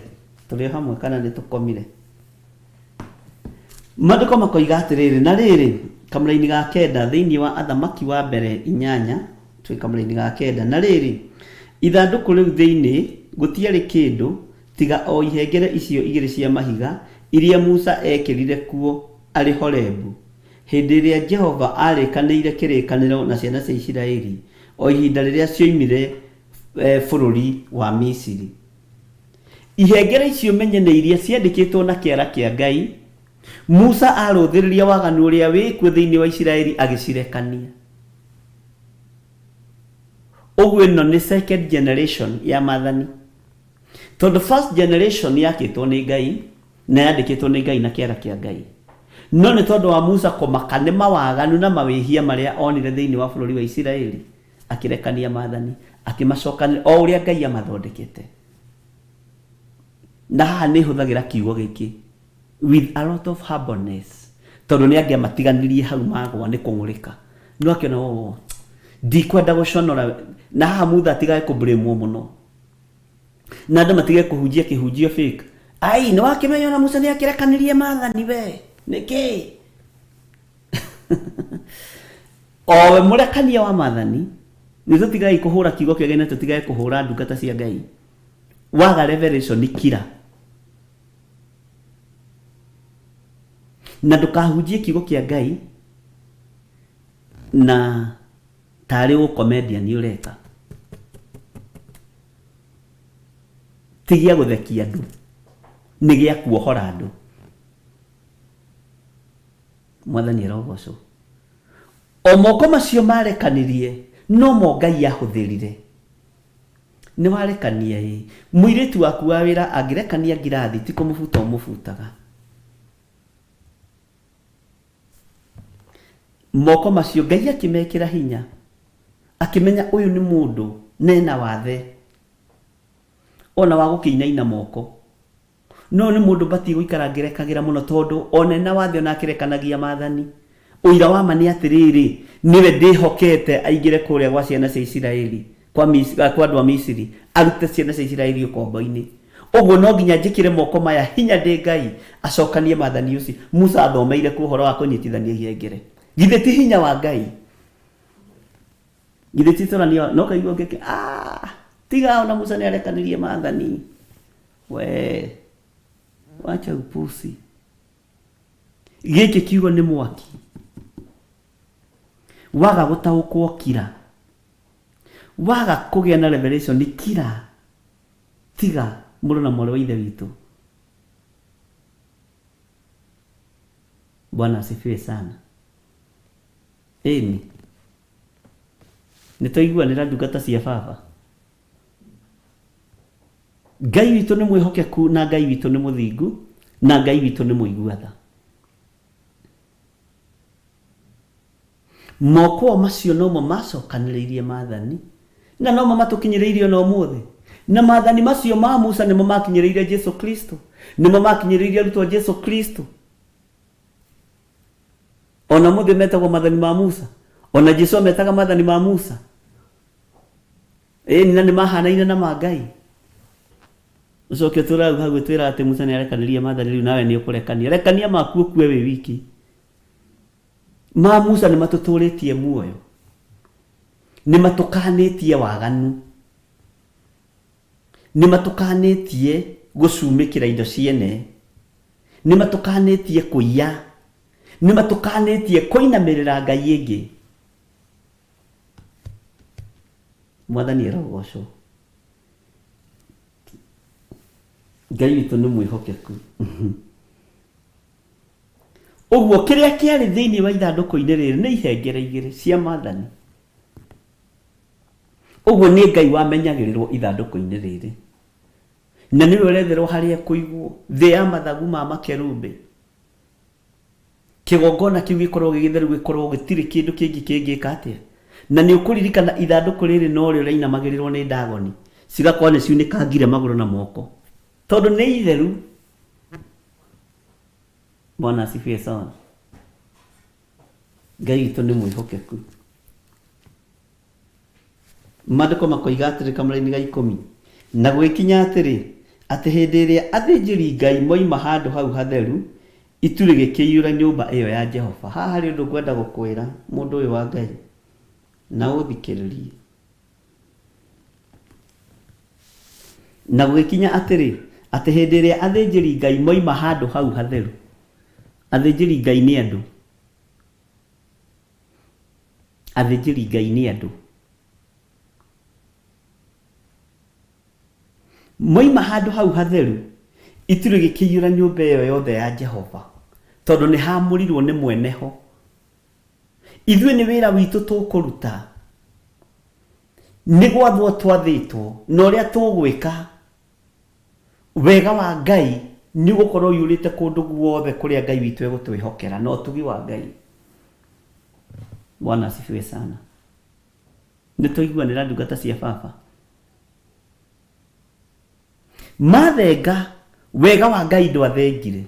Tũrĩ o hamwe kana nĩ tũkomire? Maandĩko makoiga atĩrĩrĩ, na rĩrĩ, kamũraini ga kenda thĩinĩ wa Athamaki wa mbere inyanya, twĩ kamũraini ga kenda, na rĩrĩ, ithandũkũ rĩu thĩinĩ gũtiarĩ kĩndũ tiga o ihengere icio igĩrĩ cia mahiga iria Musa eekĩrire kuo arĩ Horebu, hĩndĩ ĩrĩa Jehova aarĩkanĩire kĩrĩkanĩro na ciana cia Isiraeli, o ihinda rĩrĩa cioimire bũrũri wa Misiri. Ihengere icio menye nĩ iria ciandĩkĩtwo na kĩara kĩa Ngai, Musa aarũthĩrĩria waganu ũrĩa wĩ kuo thĩinĩ wa Isiraeli agĩcirekania. Ũguo ĩno nĩ second generation ya maathani. Tondũ first generation yakĩtwo nĩ Ngai, na yandĩkĩtwo nĩ Ngai na kĩara kĩa Ngai. No nĩ tondũ wa Musa kũmaka nĩ mawaganu na mawĩhia marĩa onire thĩinĩ wa bũrũri wa Isiraeli, akĩrekania maathani, akĩmacokanĩrĩria o ũrĩa Ngai amathondekete. Na haha nĩ hũthagĩra kiugo gĩkĩ with a lot of humbleness, tondũ nĩ angĩamatiganirie hau magwa nĩ kũng'ũrĩka. No akĩona o ndikwenda gũconora na haha mutha atigage kũblamwo mũno na andũ matige kũhunjia kĩhunjio fake. Ai, nĩ wakĩmenya ona Musa nĩ akĩrekanirie maathani we nĩkĩ owe mũrekania wa maathani. Nĩ tũtigai kũhũra kiugo kĩa Ngai na tũtigage kũhũra ndungata cia Ngai. Waga revelation kira na ndũkahunjie kiugo kĩa Ngai na tarĩ ũcomedian ũreka. Ti gĩa gũthekia andũ, nĩ gĩa kuohora andũ. Mwathani arogocwo. O moko macio marekanirie no mo Ngai ahũthĩrire. Nĩ warekania ĩ, mũirĩtu waku wa wĩra angĩrekania ngirathi ti kũmũbuta ũmũbutaga. Moko macio Ngai akĩmekĩra hinya, akĩmenya ũyũ nĩ mũndũ na ena wathe ona wa gũkĩinaina moko. No nĩ mũndũ batiĩ gũikara ngĩrekagĩra mũno tondũ ona ena wathe ona akĩrekanagia maathani. Ũira wa ma nĩ atĩrĩrĩ, nĩwe ndĩhokete aingĩre kũrĩa gwa ciana cia Isiraeli, kwa kwa andũ a Misiri, arute ciana cia Isiraeli ũkombo-inĩ. Ũguo no nginya njĩkĩre moko maya hinya ndĩ Ngai acokanie maathani ũcio. Musa athomeire kũ ũhoro wa kũnyitithania ihengere? Githĩ ti hinya wa Ngai? Githĩ ti tũranio no kaigua ngeke ah, tiga ona Musa nĩ arekanirie maathani. We wacha upusi. Gĩkĩ kiugo nĩ mwaki. Waga gũtaũkwo kira. Waga kũgĩa na revelation kira. Tiga mũrũ na mwarĩ wa ithe witũ. Bwana asifiwe sana. Ĩni. Nĩ twaiguanĩra ndungata cia baba. Ngai witũ nĩ mwĩhokeku na Ngai witũ nĩ mũthingu na Ngai witũ nĩ mũigua tha. Moko macio nomo macokanĩrĩirie maathani na nomo matũkinyĩrĩirie ona ũmũthĩ. Na maathani macio ma Musa nĩmo makinyĩrĩire Jesu Kristo, nĩmo makinyĩrĩirie arutwo a Jesu Kristo. Ona ũmũthĩ metagwo maathani ma Musa, ona Jesu ametaga maathani ma Musa. Ĩni, na nĩ mahanaine na ma Ngai. Ũcoke ũtũre hau hau ũtwĩra atĩ Musa nĩ arekanirie maathani rĩu nawe nĩ ũkũrekania. Rekania maku ũkue wĩ wiki. Ma Musa nĩ matũtũrĩtie muoyo. Nĩ matũkanĩtie waganu. Nĩ matũkanĩtie gũcumĩkĩra indo ciene. Nĩ matũkanĩtie kũiya. Nĩ matũkanĩtie kũinamĩrĩra ngai ĩngĩ. Mwathani arogocwo. Ngai witũ nĩ mwĩhokeku. Ũguo kĩrĩa kĩarĩ thĩinĩ wa ithandũkũ-inĩ rĩrĩ nĩ ihengere igĩrĩ cia maathani. Ũguo nĩ Ngai wamenyagĩrĩrwo ithandũkũ-inĩ rĩrĩ. Na nĩwe ũretherwo harĩa ekũigwo, thĩ ya mathagu ma makerubi. Kĩgongona kĩu gĩkorwo gĩ gĩtheru gĩkorwo gĩtirĩ kĩndũ kĩngĩ kĩngĩka atĩa. Na nĩ ũkũririkana ithandũkũ rĩrĩ norĩo rĩainamagĩrĩrwo nĩ Dagoni, cigakorwo nĩ ciunĩkangire magũrũ na moko. Tondũ nĩ itheru. Bwana asifiwe sana. Ngai witũ nĩ mwĩhokeku. Maandĩko makoiga atĩrĩ kamũraini ga ikũmi, Na gũgĩkinya atĩrĩ, atĩ hĩndĩ ĩrĩa athĩnjĩri-Ngai moima handũ hau hatheru, itu rĩgĩkĩiyũra nyũmba ĩo ya Jehova. Haha harĩ ũndũ ngwenda gũkwĩra, mũndũ ũyũ wa Ngai, na ũthikĩrĩrie. Na gũgĩkinya atĩrĩ, atĩ hĩndĩ ĩrĩa athĩnjĩri-Ngai moima handũ hau hatheru, athĩnjĩri-Ngai nĩ andũ, Athĩnjĩri Ngai nĩ andũ. Moima handũ hau hatheru, itu rĩgĩkĩiyũra nyũmba ĩyo yothe ya Jehova, tondũ nĩ haamũrirwo nĩ mwene ho. Ithuĩ nĩ wĩra witũ tũkũruta, nĩ gwathwo twathĩtwo, na ũrĩa tũgwĩka Wega wa Ngai nĩ ũgũkorwo ũiyũrĩte kũndũ guothe kũrĩa Ngai witũ egũtwĩhokera na ũtugi wa Ngai. Bwana asifiwe sana. Nĩ twaiguanĩra ndungata cia baba? Mathenga, wega wa Ngai ndwathengire.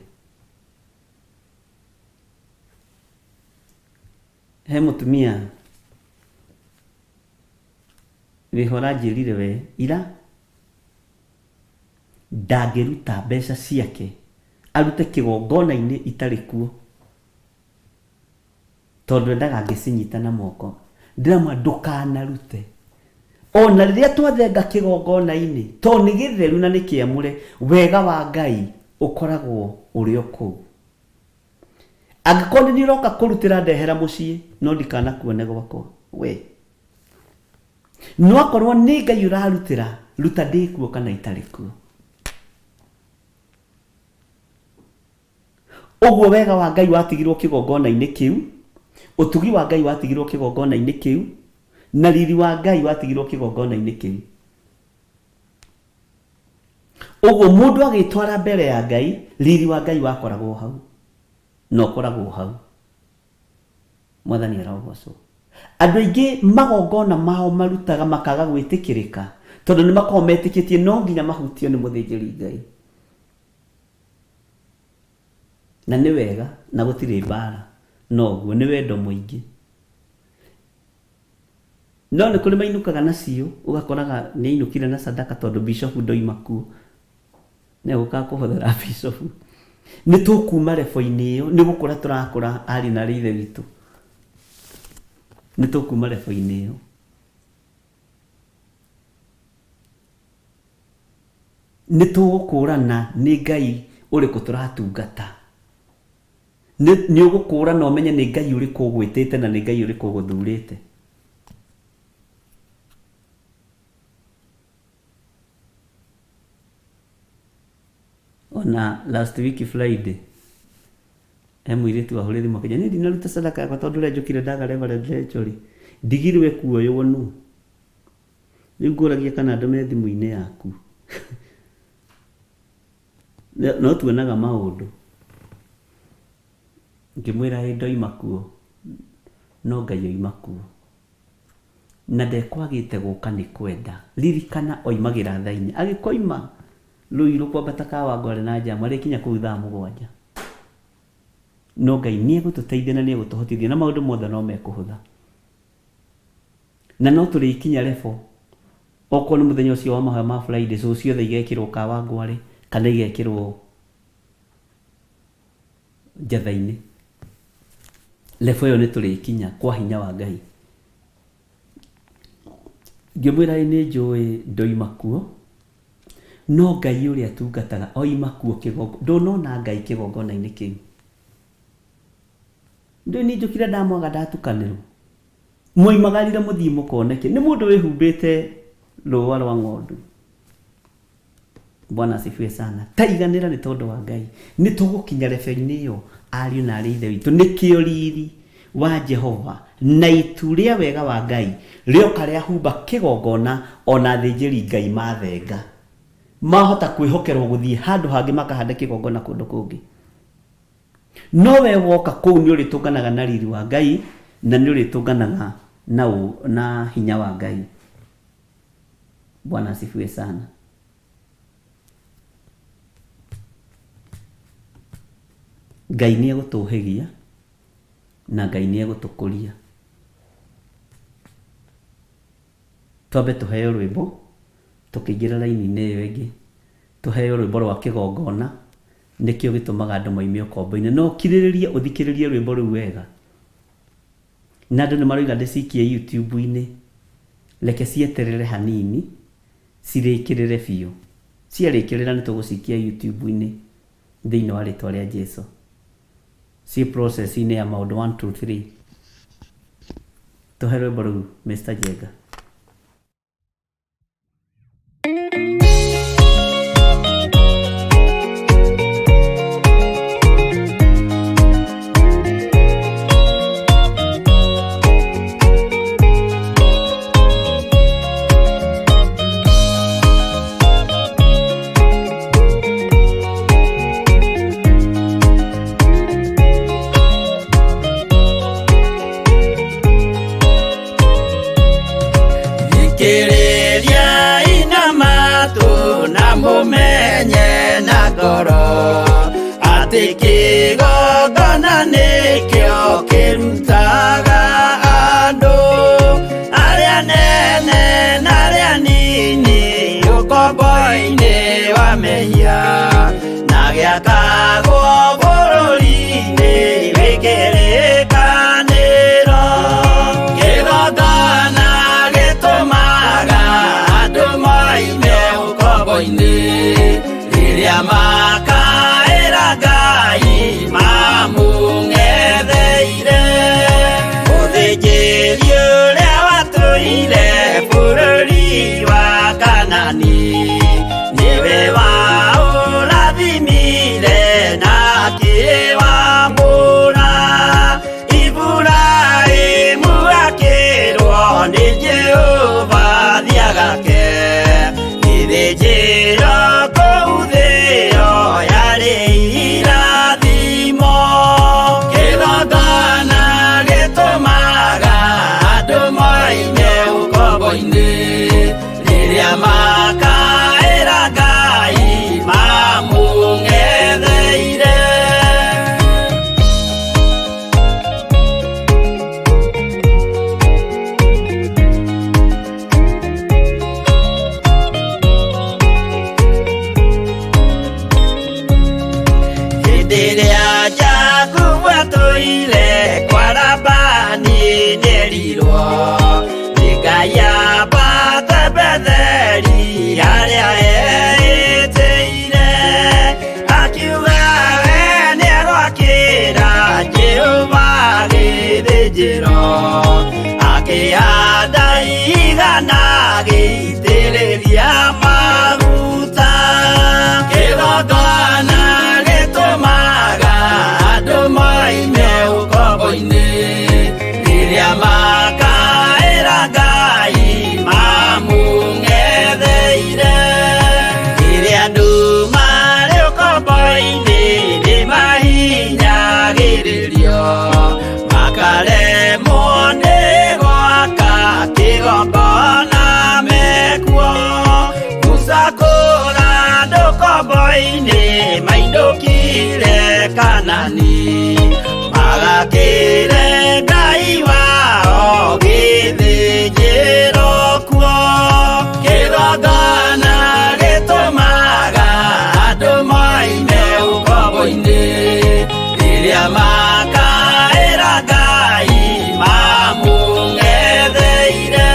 He mũtumia Wĩho ũranjĩrire we ira ndangĩruta mbeca ciake arute kĩgongona-inĩ itarĩ kuo tondũ endaga ngĩcinyita na moko. Ndĩramwĩra ndũkanarute ona rĩrĩa twathenga kĩgongona-inĩ tondũ nĩ gĩtheru na nĩ kĩamũre, wega wa Ngai ũkoragwo ũrĩ o kũu. Angĩkorwo nĩ niĩ ũroka kũrutĩra ndehera mũciĩ no ndikanakuone gwakwa we. No akorwo nĩ Ngai ũrarutĩra ruta ndĩ kuo kana itarĩ kuo. Ũguo wega wa Ngai watigirwo kĩgongona-inĩ kĩu, ũtugi wa Ngai watigirwo kĩgongona-inĩ kĩu, na riri wa Ngai watigirwo kĩgongona-inĩ kĩu. Ũguo mũndũ agĩtwara mbere ya Ngai, riri wa Ngai wakoragwo hau, na ũkoragwo hau. Mwathani arogocwo. Andũ aingĩ magongona mao marutaga makaga gwĩtĩkĩrĩka, tondũ nĩ makoragwo metĩkĩtie no nginya mahutio nĩ mũthĩnjĩri Ngai. Na nĩ wega, na gũtirĩ mbara, no ũguo, nĩ wendo mũingĩ. No nĩ kũrĩ mainũkaga nacio, ũgakoraga nĩ ainũkire na sadaka tondũ bishofu ndoima kuo. Nĩ egũkaga kũhothera bishofu. Nĩ tũkuma rebo-inĩ ĩyo, nĩ gũkũra tũrakũra ariũ na aarĩ a Ithe witũ. Nĩ tũkuma rebo-inĩ ĩyo. Nĩ tũgũkũrana nĩ Ngai ũrĩkũ tũratungata. Nĩ ũgũkũũrana ũmenye nĩ Ngai ũrĩkũ ũgwĩtĩte na nĩ Ngai ũrĩkũ ũgũthurĩte. Ona last week Friday, he mũirĩtu wahũrire thimũ akĩnjĩra niĩ ndinaruta sadaka yakwa tondũ ũrĩa njũkire ndaga Reverend Rachel rĩ, ndigirwo ĩkuoywo nũ. Rĩu ngũragia kana ndũme thimũ-inĩ yaku. No tuonaga maũndũ. Ngĩmwĩra ĩ ndoima kuo, no Ngai oima kuo. Na ndekwagĩte gũka nĩ kwenda. Ririkana oimagĩra thaa inya. Agĩkoima Ruiru kwambata Kawangware na njamu arĩkinya kũu thaa mũgwanja. No Ngai nĩegũtũteithia na nĩegũtũhotithia na maũndũ mothe no mekũhũtha. Na no tũrĩkinya level okorwo nĩ mũthenya ũcio wa mahoya ma Friday show ciothe igekĩrwo Kawangware kana igekĩrwo Njatha-inĩ. Level ĩyo nĩ tũrĩkinya kwa hinya wa Ngai. Ngĩmwĩra ĩ nĩ njũĩ ndoima kuo, no Ngai ũrĩa tungataga oima kuo kĩgongo, ndũnona Ngai kĩgongona-inĩ kĩu. Ndũĩ niĩ njũkire ndamwaga ndatukanĩrwo. Mwoimagarire mũthiĩ mũkone kĩ? Nĩ mũndũ wĩhumbĩte rũũa rwa ng'ondu. Bwana asifiwe sana. Taiganĩra nĩ tondũ wa Ngai. Nĩ tũgũkinya rebe-inĩ ĩyo ariũ na arĩ ithe witũ. Nĩkĩo riri wa Jehova na itu rĩa wega wa Ngai rĩoka rĩahumba kĩgongona ona athĩnjĩri Ngai mathenga. Mahota kwĩhokerwo gũthiĩ handũ hangĩ makahande kĩgongona kũndũ kũngĩ. No we woka kũu nĩ ũrĩtũnganaga na riri wa Ngai na nĩ ũrĩtũnganaga na, na hinya wa Ngai. Bwana asifiwe sana. Ngai nĩ egũtũhĩgia na Ngai nĩ egũtũkũria. Twambe tũheo rwĩmbo tũkĩingĩra raini-inĩ ĩyo ĩngĩ, tũheo rwĩmbo rwa kĩgongona Nĩkĩo gĩtũmaga andũ moime ũkombo-inĩ. No ũkirĩrĩrie ũthikĩrĩrie rwĩmbo rũu wega. Na andũ nĩ maroiga ndĩcikie YouTube-inĩ. Reke cieterere hanini cirĩkĩrĩre biũ. Ciarĩkĩrĩra nĩ tũgũcikia YouTube-inĩ thĩinĩ wa rĩtwa rĩa Jesu. Ciĩ process-inĩ ya maũndũ one, two, three. Tũhe rwĩmbo rũu Mr. Jenga. Thikĩrĩriai na matũ na mũmenye na ngoro atĩ kĩgongona nĩkĩo kĩrutaga andũ arĩa nene na mehia na gĩakagwo bũrũri-inĩ wĩ kĩrĩkanĩro. Kĩgongona gĩtũmaga andũ moime ũkombo-inĩ rĩrĩa makaĩra Ngai mamũng'etheire. Mũthĩnjĩri ũrĩa watũire bũrũri wa Kanani nĩwe waũrathimire na akĩwamũra. Iburahĩmu akĩrwo nĩ Jehova thiagake gĩthĩnjĩro kũu thĩo yarĩ irathimo. Kĩgongona gĩtũmaga andũ moime ũkombo-inĩ rĩrĩa makaĩra Ngai mamũng'etheire. Hĩndĩ ĩrĩa Jakubu atũire kwa Labani nĩerirwo nĩ Ngai ambate Betheli harĩa eĩtĩire. Akiuga we nĩegwakĩra Jehova gĩthĩnjĩro, akĩhanda igana agĩitĩrĩria maguta. Kĩgongona gĩtũmaga andũ moime ũkombo-inĩ rĩrĩa makaĩra Ngai mamũng'etheire. Rĩrĩa andũ marĩ ũkombo-inĩ nĩmahinyagĩrĩrio makaremwo nĩ gwaka kĩgongona mekuo. Musa kũra andũ ũkombo-inĩ mainũkire Kanani magakĩre Ngai wao gĩthĩnjĩro kuo. Kĩgongona gĩtũmaga andũ moime ũkombo-inĩ rĩrĩa makaĩra Ngai mamũng'etheire.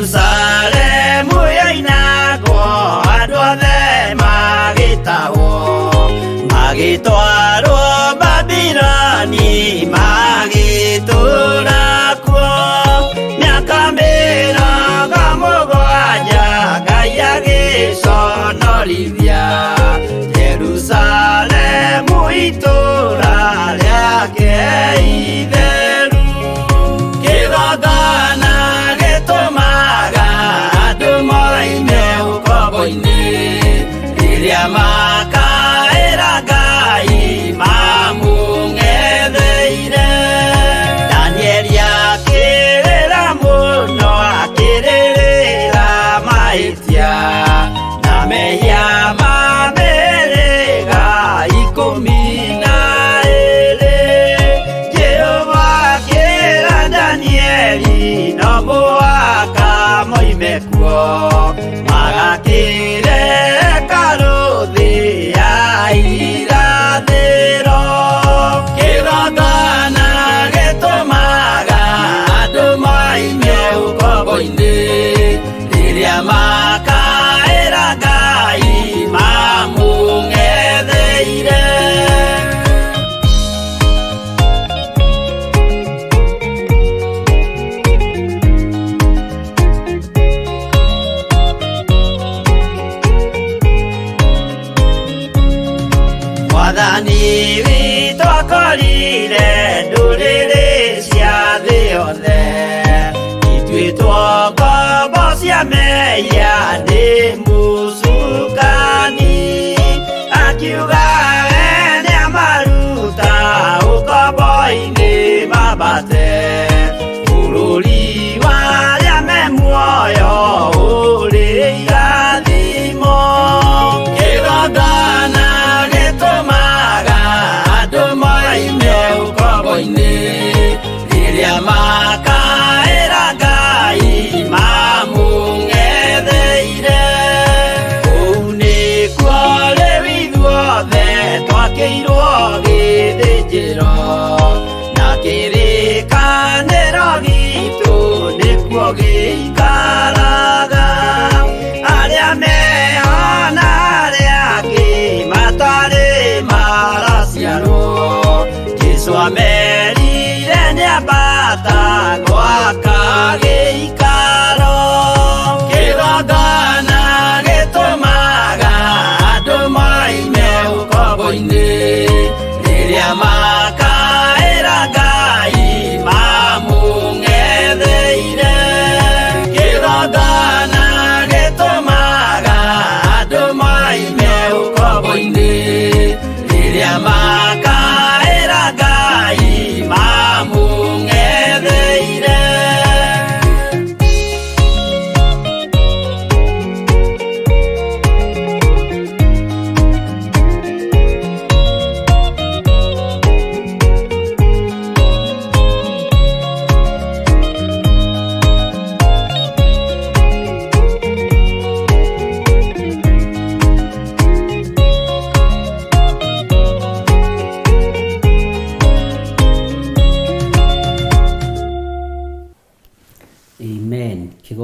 Jerusalemu yoinagwo andũ othe magĩtahwo magĩtwarwo Babiloni magĩtũũra kuo. Mĩaka 70 Ngai agĩconorithia Jerusalemu itũũra rĩake itheru. Kĩgongona gĩtũmaga andũ moime ũkombo-inĩ rĩrĩa makaĩra Ngai mamũng'etheire. Danieli akĩrĩra mũno akĩrĩrĩra mahĩtia na mehia ma mĩhĩrĩga 12. Jehova akĩra Danieli no mũhaka moime kuo magakĩre hekarũ thĩ ya irathĩro. Kĩgongona gĩtũmaga andũ moime ũkombo-inĩ rĩrĩa makaĩra Ngai mamũng'etheire. Mwathani witũ akorire ndũrĩrĩ cia thĩ yothe ituĩtwo ngombo cia mehia nĩ mũcukani. Akiuga we nĩamaruta ũkombo-inĩ mambate bũrũri wa arĩa me muoyo ũrĩ irathimo. Kĩgongona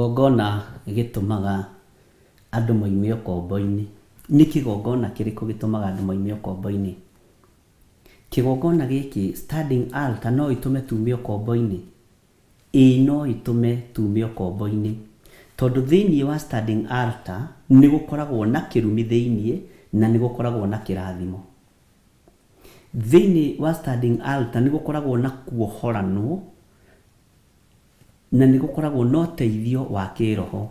Kĩgongona gĩtũmaga andũ moime ũkombo-inĩ. Nĩ kĩgongona kĩrĩkũ gĩtũmaga andũ moime ũkombo-inĩ? Kĩgongona gĩkĩ, standing altar, no ĩtũme tume ũkombo-inĩ? Ĩĩ no ĩtũme tume ũkombo-inĩ. Tondũ thĩinĩ wa standing altar nĩ gũkoragwo na kĩrumi thĩinĩ na nĩ gũkoragwo na kĩrathimo. Thĩinĩ wa standing altar nĩ gũkoragwo na kuohoranwo na nĩ gũkoragwo na ũteithio wa kĩroho.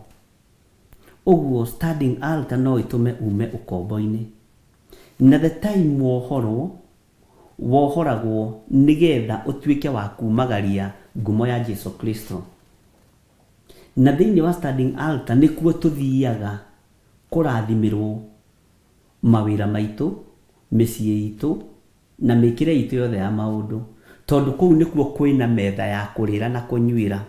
Ũguo standing altar no ĩtũme ume ũkombo-inĩ. Na the time wohorwo, wohoragwo nĩgetha ũtuĩke wa kumagaria ngumo ya Jesu Kristo. Na thĩinĩ wa standing altar nĩkuo tũthiaga kũrathimĩrwo mawĩra maitũ, mĩciĩ itũ, na mĩkĩre itũ yothe ya maũndũ, tondũ kũu nĩkuo kwĩna metha ya kũrĩra na kũnyuĩra.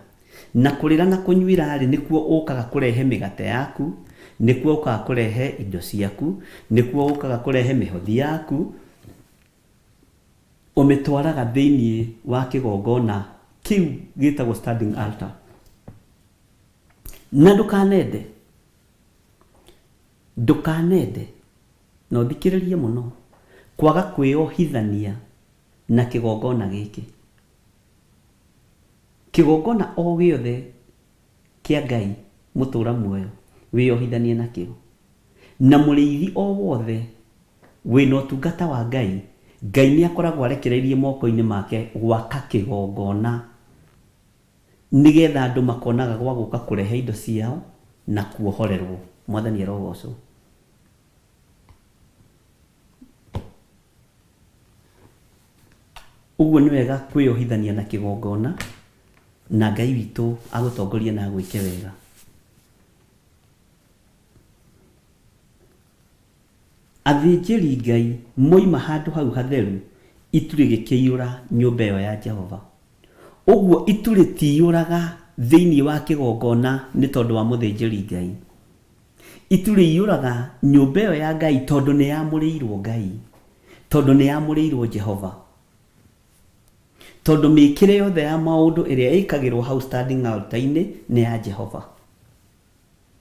Na kũrĩra na kũnyuĩra-rĩ, nĩkuo ũkaga kũrehe mĩgate yaku, nĩkuo ũkaga kũrehe indo ciaku, nĩkuo ũkaga kũrehe mĩhothi yaku, ũmĩtwaraga thĩinĩ wa kĩgongona kĩu gĩtagwo standing altar. Na ndũkanende, ndũkanende, na ũthikĩrĩrie mũno, kwaga kwĩyohithania na kĩgongona gĩkĩ. Kĩgongona o gĩothe kĩa Ngai mũtũra muoyo wĩyohithanie nakĩo. Na mũrĩithi o wothe wĩna ũtungata wa Ngai, Ngai nĩ akoragwo arekereirie moko-inĩ make gwaka kĩgongona nĩgetha andũ makonaga gwa gũka kũrehe indo ciao na kuohorerwo. Mwathani arogocwo. Ũguo nĩ wega kwĩyohithania na kĩgongona, na Ngai witũ agũtongorie na agwĩke wega. Athĩnjĩri Ngai moima handũ hau hatheru, itu rĩgĩkĩiyũra nyũmba ĩyo ya Jehova. Ũguo itu rĩtiyũraga thĩinĩ wa kĩgongona nĩ tondũ wa mũthĩnjĩri Ngai. Itu rĩiyũraga nyũmba ĩyo ya Ngai tondũ nĩ yamũrĩirwo Ngai, tondũ nĩ yamũrĩirwo Jehova. Tondũ mĩkĩre yothe ya maũndũ ĩrĩa ĩkagĩrwo hau standing altar-inĩ nĩ ya Jehova.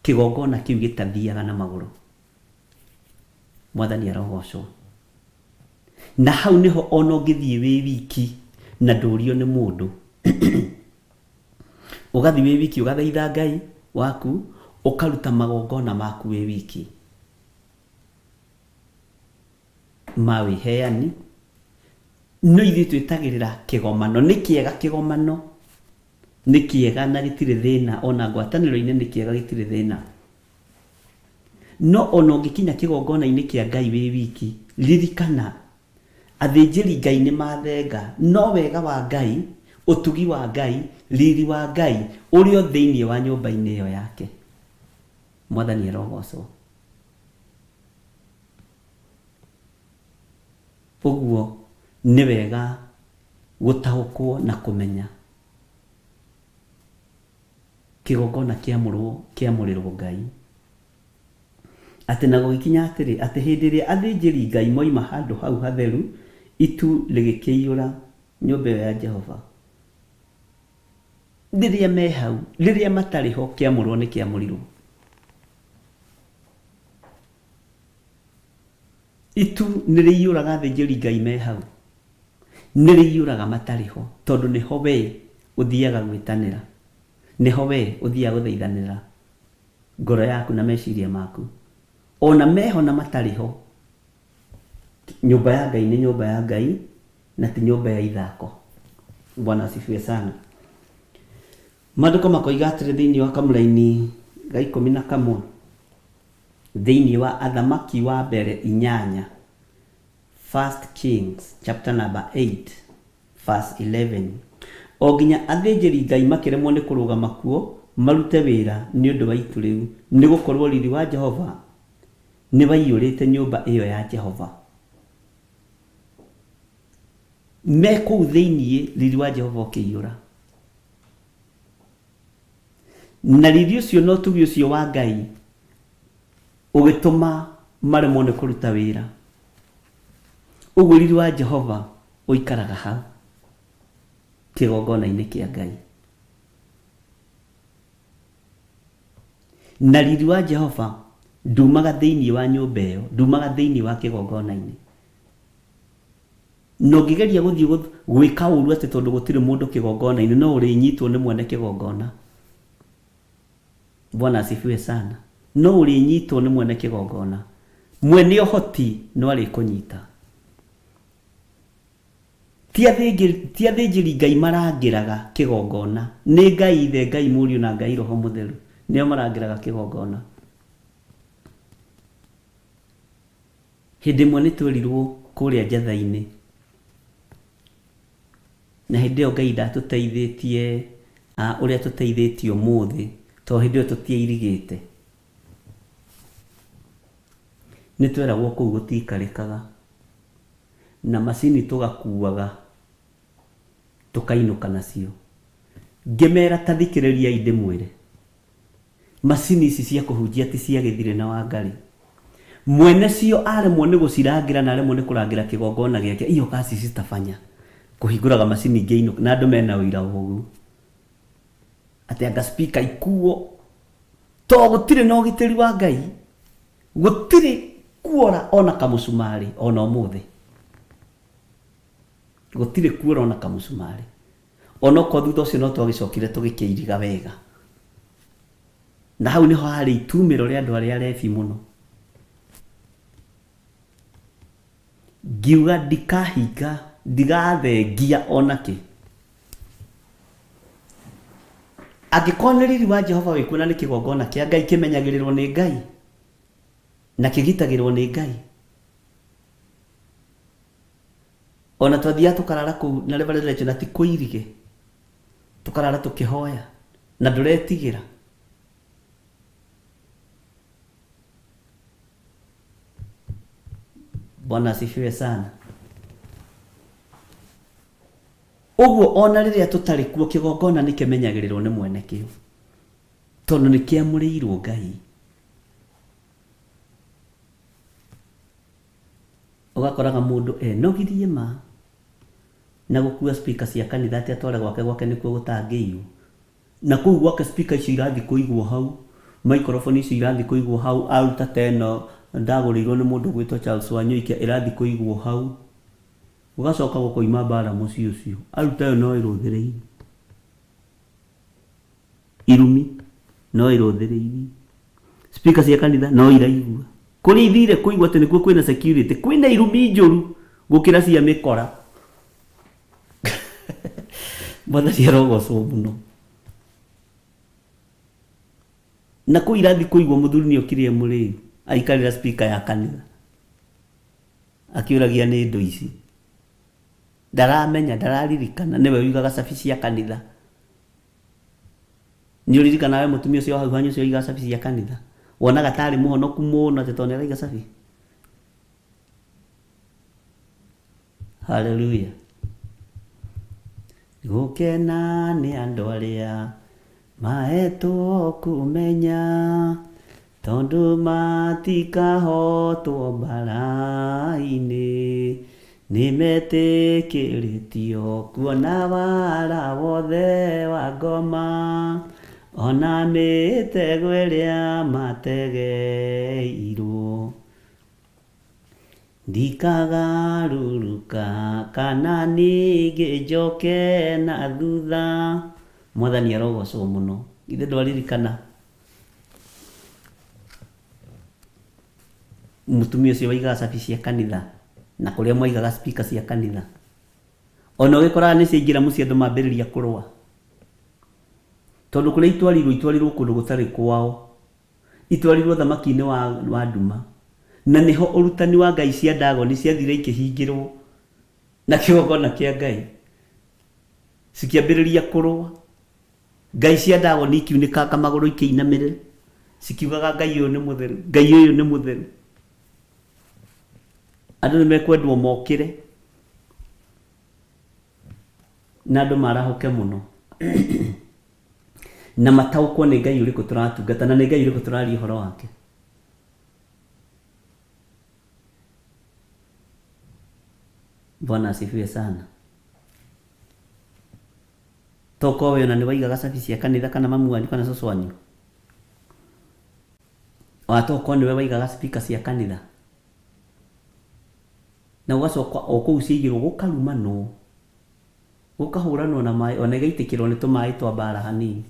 Kĩgongona kĩu gĩtathiaga na magũrũ. Mwathani arogocwo. Na hau nĩho ona ũngĩthiĩ wĩ wiki na ndũrio nĩ mũndũ. Ũgathiĩ wĩ wiki ũgathaitha Ngai waku, ũkaruta magongona maku wĩ wiki ma wĩheani. No ithuĩ twĩtagĩrĩra kĩgomano. Nĩ kĩega kĩgomano, nĩ kĩega na gĩtirĩ thĩna, ona ngwatanĩro-inĩ nĩ kĩega gĩtirĩ thĩna. No ona ũngĩkinya kĩgongona-inĩ kĩa Ngai wĩ wiki, ririkana Athĩnjĩri Ngai nĩ mathenga, no wega wa Ngai, ũtugi wa Ngai, riri wa Ngai ũrĩ o thĩinĩ wa nyũmba-inĩ ĩyo yake. Mwathani arogocwo. Ũguo nĩ wega gũtaũkwo na kũmenya kĩgongona kĩamũrwo kĩamũrĩrwo Ngai. Atĩ na gũgĩkinya atĩrĩ, atĩ hĩndĩ ĩrĩa athĩnjĩri-Ngai moima handũ hau hatheru, itu rĩgĩkĩiyũra nyũmba ĩo ya Jehova. Rĩrĩa me hau, rĩrĩa matarĩ ho, kĩamũrũo nĩ kĩamũrirũo. Itu nĩrĩiyũraga athĩnjĩri-Ngai me hau, nĩrĩiyũraga matarĩ ho, tondũ nĩho wee ũthiaga gwĩtanĩra, nĩho wee ũthiaga gũthaithanĩra ngoro yaku na meciria maku. O na meho na matarĩ ho, nyũmba ya Ngai nĩ nyũmba ya Ngai na ti nyũmba ya ithako. Bwana asifiwe sana. Maandĩko makoiga atĩrĩ thĩinĩ wa kamũraini ga 11 thĩinĩ wa Athamaki wa mbere inyanya, First Kings chapter number 8 Verse 11, O nginya athĩnjĩri-Ngai makĩremwo nĩ kũrũgama kuo marute wĩra nĩ ũndũ wa itu rĩu, nĩ gũkorũo riri wa Jehova nĩwaiyũrĩte nyũmba ĩo ya Jehova. Me kũu thĩinĩ riri wa Jehova ũkĩiyũra. Na riri ũcio na ũtugi ũcio wa Ngai ũgĩtũma maremwo nĩ kũruta wĩra. Ũguo riri wa Jehova ũikaraga hau kĩgongona-inĩ kĩa Ngai. Na riri wa Jehova ndumaga thĩinĩ wa nyũmba ĩyo, ndumaga thĩinĩ wa kĩgongona-inĩ. Na ũngĩgeria gũthiĩ gwĩka ũru atĩ tondũ gũtirĩ mũndũ kĩgongona-inĩ, no ũrĩnyitwo nĩ mwene kĩgongona. Bwana asifiwe sana. No ũrĩnyitwo nĩ mwene kĩgongona. Mwene ũhoti no arĩkũnyita. Ti athĩnjĩri Ngai marangĩraga kĩgongona, nĩ Ngai Ithe, Ngai Mũriũ na Ngai Roho Mũtheru nĩo marangĩraga kĩgongona. Hĩndĩ ĩmwe nĩ twerirwo kũrĩa Njatha-inĩ, na hĩndĩ ĩyo Ngai ndatũteithĩtie ũrĩa atũteithĩtie ũmũthĩ, tondũ hĩndĩ ĩyo tũtiairigĩte. Nĩ tweragwo kũu gũtiikarĩkaga, na macini tũgakuaga tũkainũka nacio. Ngĩmera ta thikĩrĩriai ndĩmwĩre, macini ici cia kũhunjia ti cia Gĩthirĩ na Wangarĩ. Mwene cio aremwo nĩ gũcirangĩra na aremwo nĩ kũrangĩra kĩgongona gĩake, hiyo kazi sitafanya. Kũhingũraga macini ngĩinũka, na andũ mena ũira wa ũguo. Atĩ anga speaker ikuo, to gũtirĩ na ũgitĩri wa Ngai, gũtirĩ kuora ona kamũcumarĩ ona ũmũthĩ. Gũtirĩ kuora ona kamũcumarĩ. Onokorwo thutha ũcio no twagĩcokire tũgĩkĩiriga wega. Na hau nĩho harĩ itumĩro rĩa andũ arĩa arebi mũno. Ngiuga ndikahinga, ndigathengia ona kĩ. Angĩkorwo nĩ riri wa Jehova wĩkuo na nĩ kĩgongona kĩa Ngai kĩmenyagĩrĩrwo nĩ Ngai na kĩgitagĩrwo nĩ Ngai. Ona twathiaga tũkarara kũu na Reverend Rachel na ti kũirige, tũkarara tũkĩhoya na ndũretigĩra. Bwana asifiwe sana. Ũguo ona rĩrĩa tũtarĩ kuo kĩgongona nĩ kĩmenyagĩrĩrwo nĩ mwene kĩo tondũ nĩ kĩamũrĩirwo Ngai. Ũgakoraga mũndũ enogirie ma na gũkua speaker cia kanitha atĩ atware gwake, gwake nĩkuo gũtangĩiywo. Na kũu gwake speaker icio irathiĩ kũigwo hau, microphone icio irathiĩ kũigwo hau, aruta ta ĩno ndagũrĩirwo nĩ mũndũ ũgwĩtwo Charles Wanyoike ĩrathiĩ kũigwo hau. Gũgacoka gũkoima mbara mũciĩ ũcio. Aruta ĩyo no ĩrũthĩrĩirio. Irumi no ĩrũthĩrĩirie. Speaker cia kanitha no iraigua. Kũrĩa ithiire kũigua atĩ nĩkuo kwĩna security, kwĩna irumi njũru gũkĩra cia mĩkora. Mwathani arogocwo mũno. Na kũu irathi kũigua mũthuri nĩ okire e mũrĩu, aikarĩra speaker ya kanitha. Akĩũragia nĩ indo ici. Ndaramenya, ndararirikana, nĩwe ũigaga cabi cia kanitha. Nĩ ũririkanaga we mũtumia ũcio wa hau hanyu ũcio ũigaga cabi cia kanitha? Wonaga tarĩ mũhonoku mũno atĩ tondũ nĩ araiga cabi? Haleluya. Gũkena nĩ andũ arĩa mahetwo kũmenya, tondũ matikahotwo mbara-inĩ, nĩmetĩkĩrĩtio kuona wara wothe wa ngoma, ona mĩtego ĩrĩa mategeirwo. Ndikagarũrũka kana ningĩ njoke na thutha. Mwathani arogocwo mũno. Githĩ ndwaririkana mũtumia ũcio waigaga cabi cia kanitha na kũrĩa mwaigaga speaker cia kanitha? Ona ũgĩkoraga nĩ ciaingĩra mũciĩ andũ mambĩrĩria kũrũa. Tondũ kũrĩa itwarirwo, itwarirwo kũndũ gũtarĩ kwao. Itwarirwo ũthamaki-inĩ wa, wa nduma. Na nĩho ũrutani wa ngai cia Dagoni ciathire ikĩhingĩrwo na kĩgongona kĩa Ngai. Cikĩambĩrĩria kũrũa. Ngai cia Dagoni ikiunĩkanga magũrũ ikĩinamĩrĩra. Cikiugaga Ngai ũyũ nĩ mũtheru, Ngai ũyũ nĩ mũtheru. Andũ nĩ mekwendwo mokĩre na andũ marahũke mũno. Na mataũkwo nĩ Ngai ũrĩkũ tũratungata na nĩ Ngai ũrĩkũ tũraria ũhoro wake. Bwana asifiwe sana. Tokorwo we ona nĩ waigaga cabi cia kanitha kana mamu wanyu kana cũcũ wanyu. Watokorwo nĩwe waigaga speaker cia kanitha na ũgacoka o kũu ciaigĩrwo gũkarumanwo, gũkahũranwo na maĩ ona igaitĩkĩrwo nĩ tũmaĩ twa mbara hanini.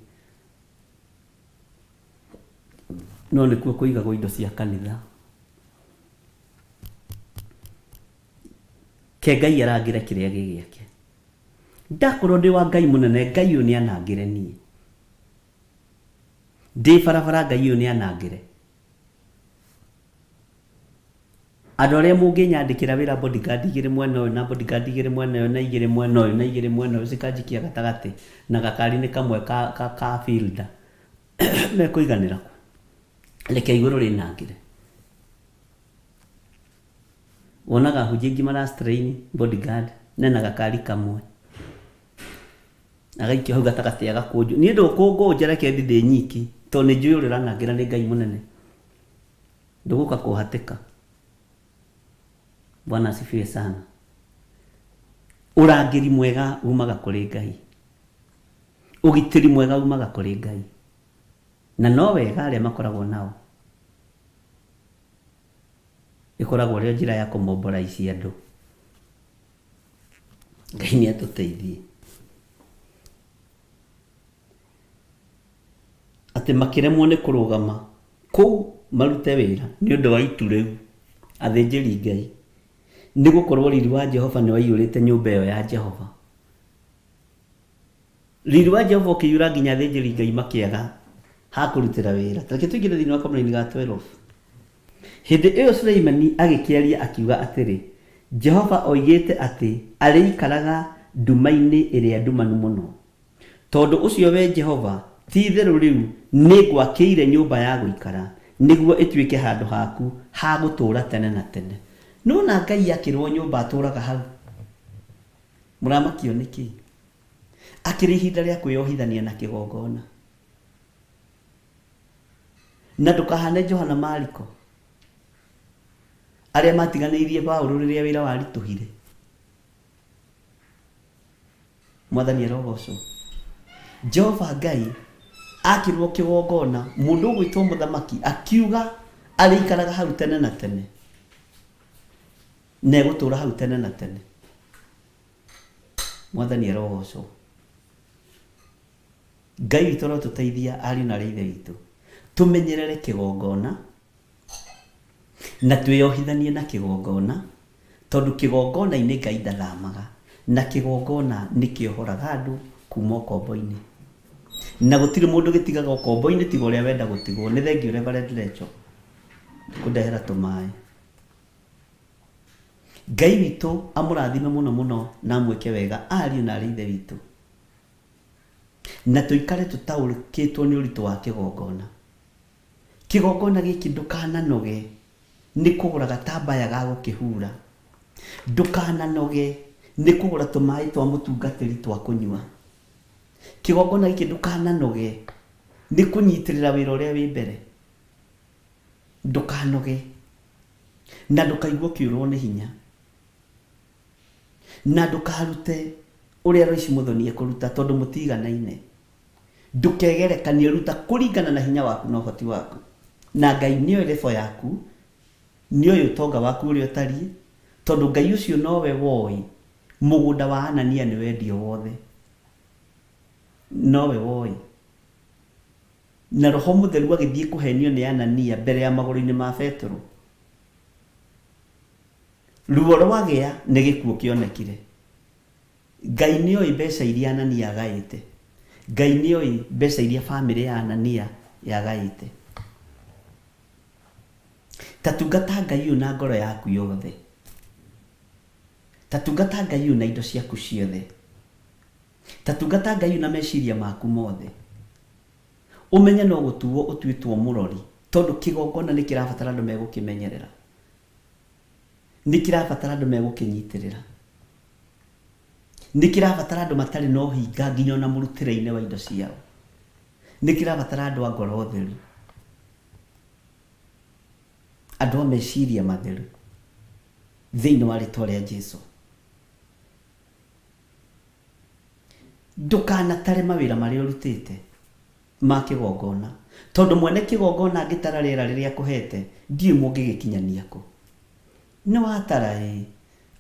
No nĩkuo kũigagwo indo cia kanitha. Ke Ngai arangĩre kĩrĩa gĩ gĩake. Ndakorwo ndĩ wa Ngai mũnene, Ngai ũyũ nĩanangĩre niĩ. Ndĩ barabara Ngai ũyũ nĩanangĩre. Andũ arĩa mũngĩnyandĩkĩra wĩra bodyguard igĩrĩ mwena ũyũ na bodyguard igĩrĩ mwena ũyũ na igĩrĩ mwena ũyũ na igĩrĩ mwena ũyũ cikanjikia gatagatĩ na gakari-inĩ kamwe ka, ka, ka fielder mekũiganĩra kũ? Reke igũrũ rĩnangĩre. Wonaga ahunjia aingĩ mara strain bodyguard nena gakari kamwe agaikio hau gatagatĩ agakũnjwo. Niĩ ndũkũngũnja reke thiĩ ndĩ nyiki tondũ nĩ njũĩ ũrĩa ũranangĩra nĩ Ngai mũnene. Ndũgũka kũhatĩka. Bwana asifiwe sana. Ũrangĩri mwega umaga kũrĩ Ngai. Ũgitĩri mwega umaga kũrĩ Ngai. Na no wega arĩa makoragwo nao. Ĩkoragwo ĩrĩ o njĩra ya kũmomboraici andũ. Ngai nĩ atũteithie. Atĩ makĩremwo nĩ kũrũgama kũu marute wĩra nĩ ũndũ wa itu rĩu, athĩnjĩri Ngai, nĩ gũkorũo riri wa Jehova nĩ waiyũrĩte nyũmba ĩyo ya Jehova. Riri wa Jehova ũkĩiyũra nginya athĩnjĩri Ngai makĩaga ha kũrutĩra wĩra. Ta reke tũingĩre thĩinĩ wa kamũraini ga 12. Hĩndĩ ĩyo Suleimani agĩkĩaria akiuga atĩrĩ, Jehova oigĩte atĩ arĩikaraga nduma-inĩ ĩrĩa ndumanu mũno. Tondũ ũcio wee Jehova, ti-itherũ rĩu nĩngwakĩire nyũmba ya gũikara, nĩguo ĩtuĩke handũ haku ha gũtũũra tene na tene. Nĩwona Ngai akĩrwo nyũmba atũũraga hau? Mũramakio nĩkĩ? Akĩrĩ ihinda rĩa kwĩyohithania na kĩgongona. Na ndũkahane Johana Mariko, arĩa matiganĩirie Paulo rĩrĩa wĩra waritũhire. Mwathani arogocwo. Jehova Ngai akĩrwo kĩgongona, mũndũ ũgwĩtwo mũthamaki akiuga arĩikaraga hau tene na tene, na egũtũra hau tene na tene. Mwathani arogocwo. Ngai witũ arotũteithia ariũ na arĩ ithe witũ, tũmenyerere kĩgongona na twĩyohithanie na kĩgongona, tondũ kĩgongona-inĩ Ngai ndathamaga, na kĩgongona nĩ kĩohoraga andũ kuma ũkombo-inĩ. Na gũtirĩ mũndũ gĩtigaga ũkombo-inĩ tiga ũrĩa wenda gũtigwo. Nĩ thengiũ Reverend Rachel kũndehera tũmaĩ. Ngai witũ amũrathime mũno mũno na amwĩke wega ariũ na arĩ ithe witũ. Na tũikare tũtaũkĩtwo nĩ ũritũ wa kĩgongona. Kĩgongona gĩkĩ ndũkananoge nĩ kũgũra gatambaya ga gũkĩhura. Ndũkananoge nĩ kũgũra tũmaĩ twa mũtungatĩri twa kũnyua. Kĩgongona gĩkĩ ndũkananoge nĩ kũnyitĩrĩra wĩra ũrĩa wĩ mbere. Ndũkanoge na ndũkaigue ũkĩũrwo nĩ hinya. Na ndũkarute ũrĩa Loice Muthoni ekũruta tondũ mũtiganaine. Ndũkegerekanie, ruta kũringana na hinya waku na ũhoti waku. Na Ngai nĩoĩ level yaku, nĩoĩ ũtonga waku ũrĩa ũtariĩ, tondũ Ngai ũcio nowe woĩ mũgũnda wa Anania nĩwendio wothe. Nowe woĩ. Na Roho Mũtheru agĩthiĩ kũhenio nĩ Anania mbere ya magũrũ-inĩ ma Betũrũ. Ruo rwagĩa nĩ gĩkuũ kĩonekire. Ngai nĩoĩ mbeca iria Anania agaĩte. Ngai nĩoĩ mbeca iria famĩlĩ ya Anania yagaĩte. Ta tungata Ngai ũyũ na ngoro yaku yothe. Ta tungata Ngai ũyũ na indo ciaku ciothe. Ta tungata Ngai ũyũ na meciria maku mothe. Ũmenye no gũtuo ũtuĩtwo mũrori tondũ kĩgongona nĩ kĩrabatara andũ megũkĩmenyerera. Nĩ kĩrabatara andũ megũkĩnyitĩrĩra. Nĩ kĩrabatara andũ matarĩ na ũhinga nginya ona mũrutĩre-inĩ wa indo ciao. Nĩ kĩrabatara andũ a ngoro theru. Andũ a meciria matheru. Thĩinĩ wa rĩtwa rĩa Jesu. Ndũkanatare mawĩra marĩa ũrutĩte. Ma kĩgongona. Tondũ mwene kĩgongona angĩtara rĩera rĩrĩa akũhete, ndiũĩ mũngĩgĩkinyania kũ. Nĩ watara ĩĩ,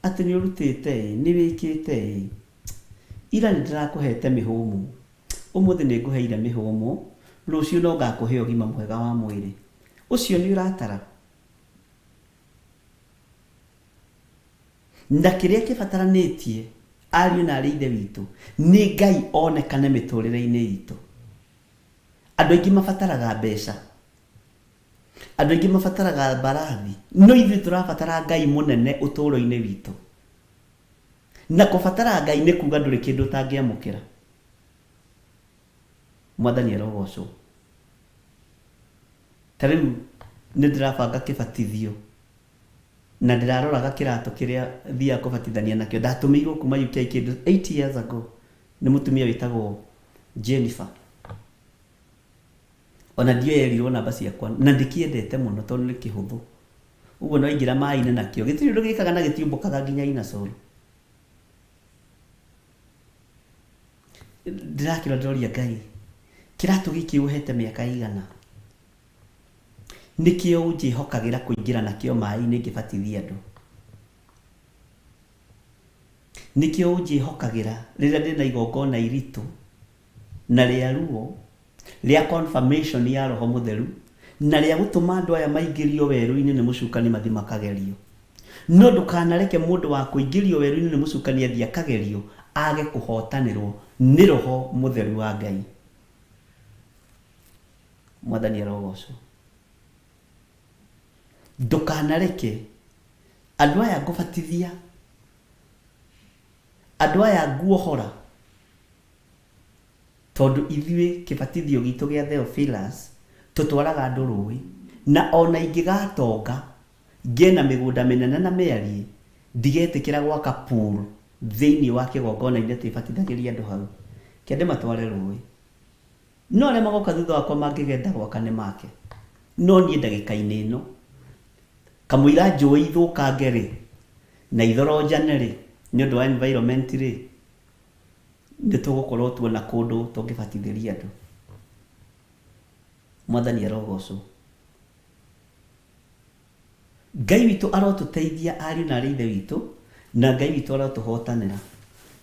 atĩ nĩ ũrutĩte ĩĩ, nĩ wĩkĩte ĩĩ. Ira nĩ ndĩrakũhete mĩhũmũ, ũmũthĩ nĩ ngũheire mĩhũmũ, rũciũ no ngakũhe ũgima mwega wa mwĩrĩ. Ũcio nĩ ũratara? Na kĩrĩa kĩbataranĩtie, ariũ na aarĩ a Ithe witũ, nĩ Ngai onekane mĩtũrĩre-inĩ itũ. Andũ aingĩ mabataraga mbeca. Andũ aingĩ mabataraga mbarathi. No ithuĩ tũrabatara Ngai mũnene ũtũũro-inĩ witũ. Na kũbatara Ngai nĩ kuga ndũrĩ kĩndũ ũtangĩamũkĩra. Mwathani arogocwo. Ta rĩu nĩ ndĩrabanga kĩbatithio na ndĩraroraga kĩratũ kĩrĩa thiaga kũbatithania nakĩo. Ndatũmĩirwo kuma UK kĩndũ 8 years ago nĩ mũtumia wĩtagwo Jennifer. Ona ndiũĩ erirwo namba ciakwa na ndĩkĩendete mũno tondũ nĩ kĩhũthũ. Ũguo no waingĩra maĩ-inĩ nakĩo gĩtirĩ ũndũ gĩkaga na gĩtiũmbũkaga nginya inner soul. Ndĩrakĩrora ndĩroria Ngai, kĩratũ gĩkĩ ũhete mĩaka ĩigana? Nĩkĩo ũnjĩhokagĩra kũingĩra nakĩo maĩ-inĩ ngĩbatithia andũ. Nĩkĩo ũnjĩhokagĩra rĩrĩa ndĩna igongona iritũ na rĩa ruo, rĩa confirmation ya Roho Mũtheru, na rĩa gũtũma andũ aya maingĩrio werũ-inĩ nĩ mũcukani mathiĩ makagerio. No ndũkanareke mũndũ wa kũingĩrio werũ-inĩ nĩ mũcukani athiĩ akagerio age kũhotanĩrwo nĩ Roho Mũtheru wa Ngai. Mwathani arogocwo. Ndũkanareke andũ aya ngũbatithia, andũ aya nguohora, tondũ ithuĩ kĩbatithio gitũ gĩa Theophilus tũtwaraga andũ rũĩ, na ona ingĩgatonga ngĩe na mĩgũnda mĩnene na mĩariĩ, ndigetĩkĩra gwaka pool thĩinĩ wa kĩgongona-inĩ atĩ batithagĩrie andũ hau. Kende ndĩmatware rũĩ. No arĩa magoka thutha wakwa mangĩgenda gwaka nĩ make. No niĩ ndagĩka-inĩ ĩno, kamũira njũĩ ithũkange-rĩ, na ithoronjane-rĩ, nĩ ũndũ wa environment-rĩ, nĩ tũgũkorwo tuona kũndũ tũngĩbatithĩria andũ. Mwathani arogocwo. Ngai witũ arotũteithia ariũ na aarĩ a Ithe witũ, na Ngai witũ arotũhotanĩra.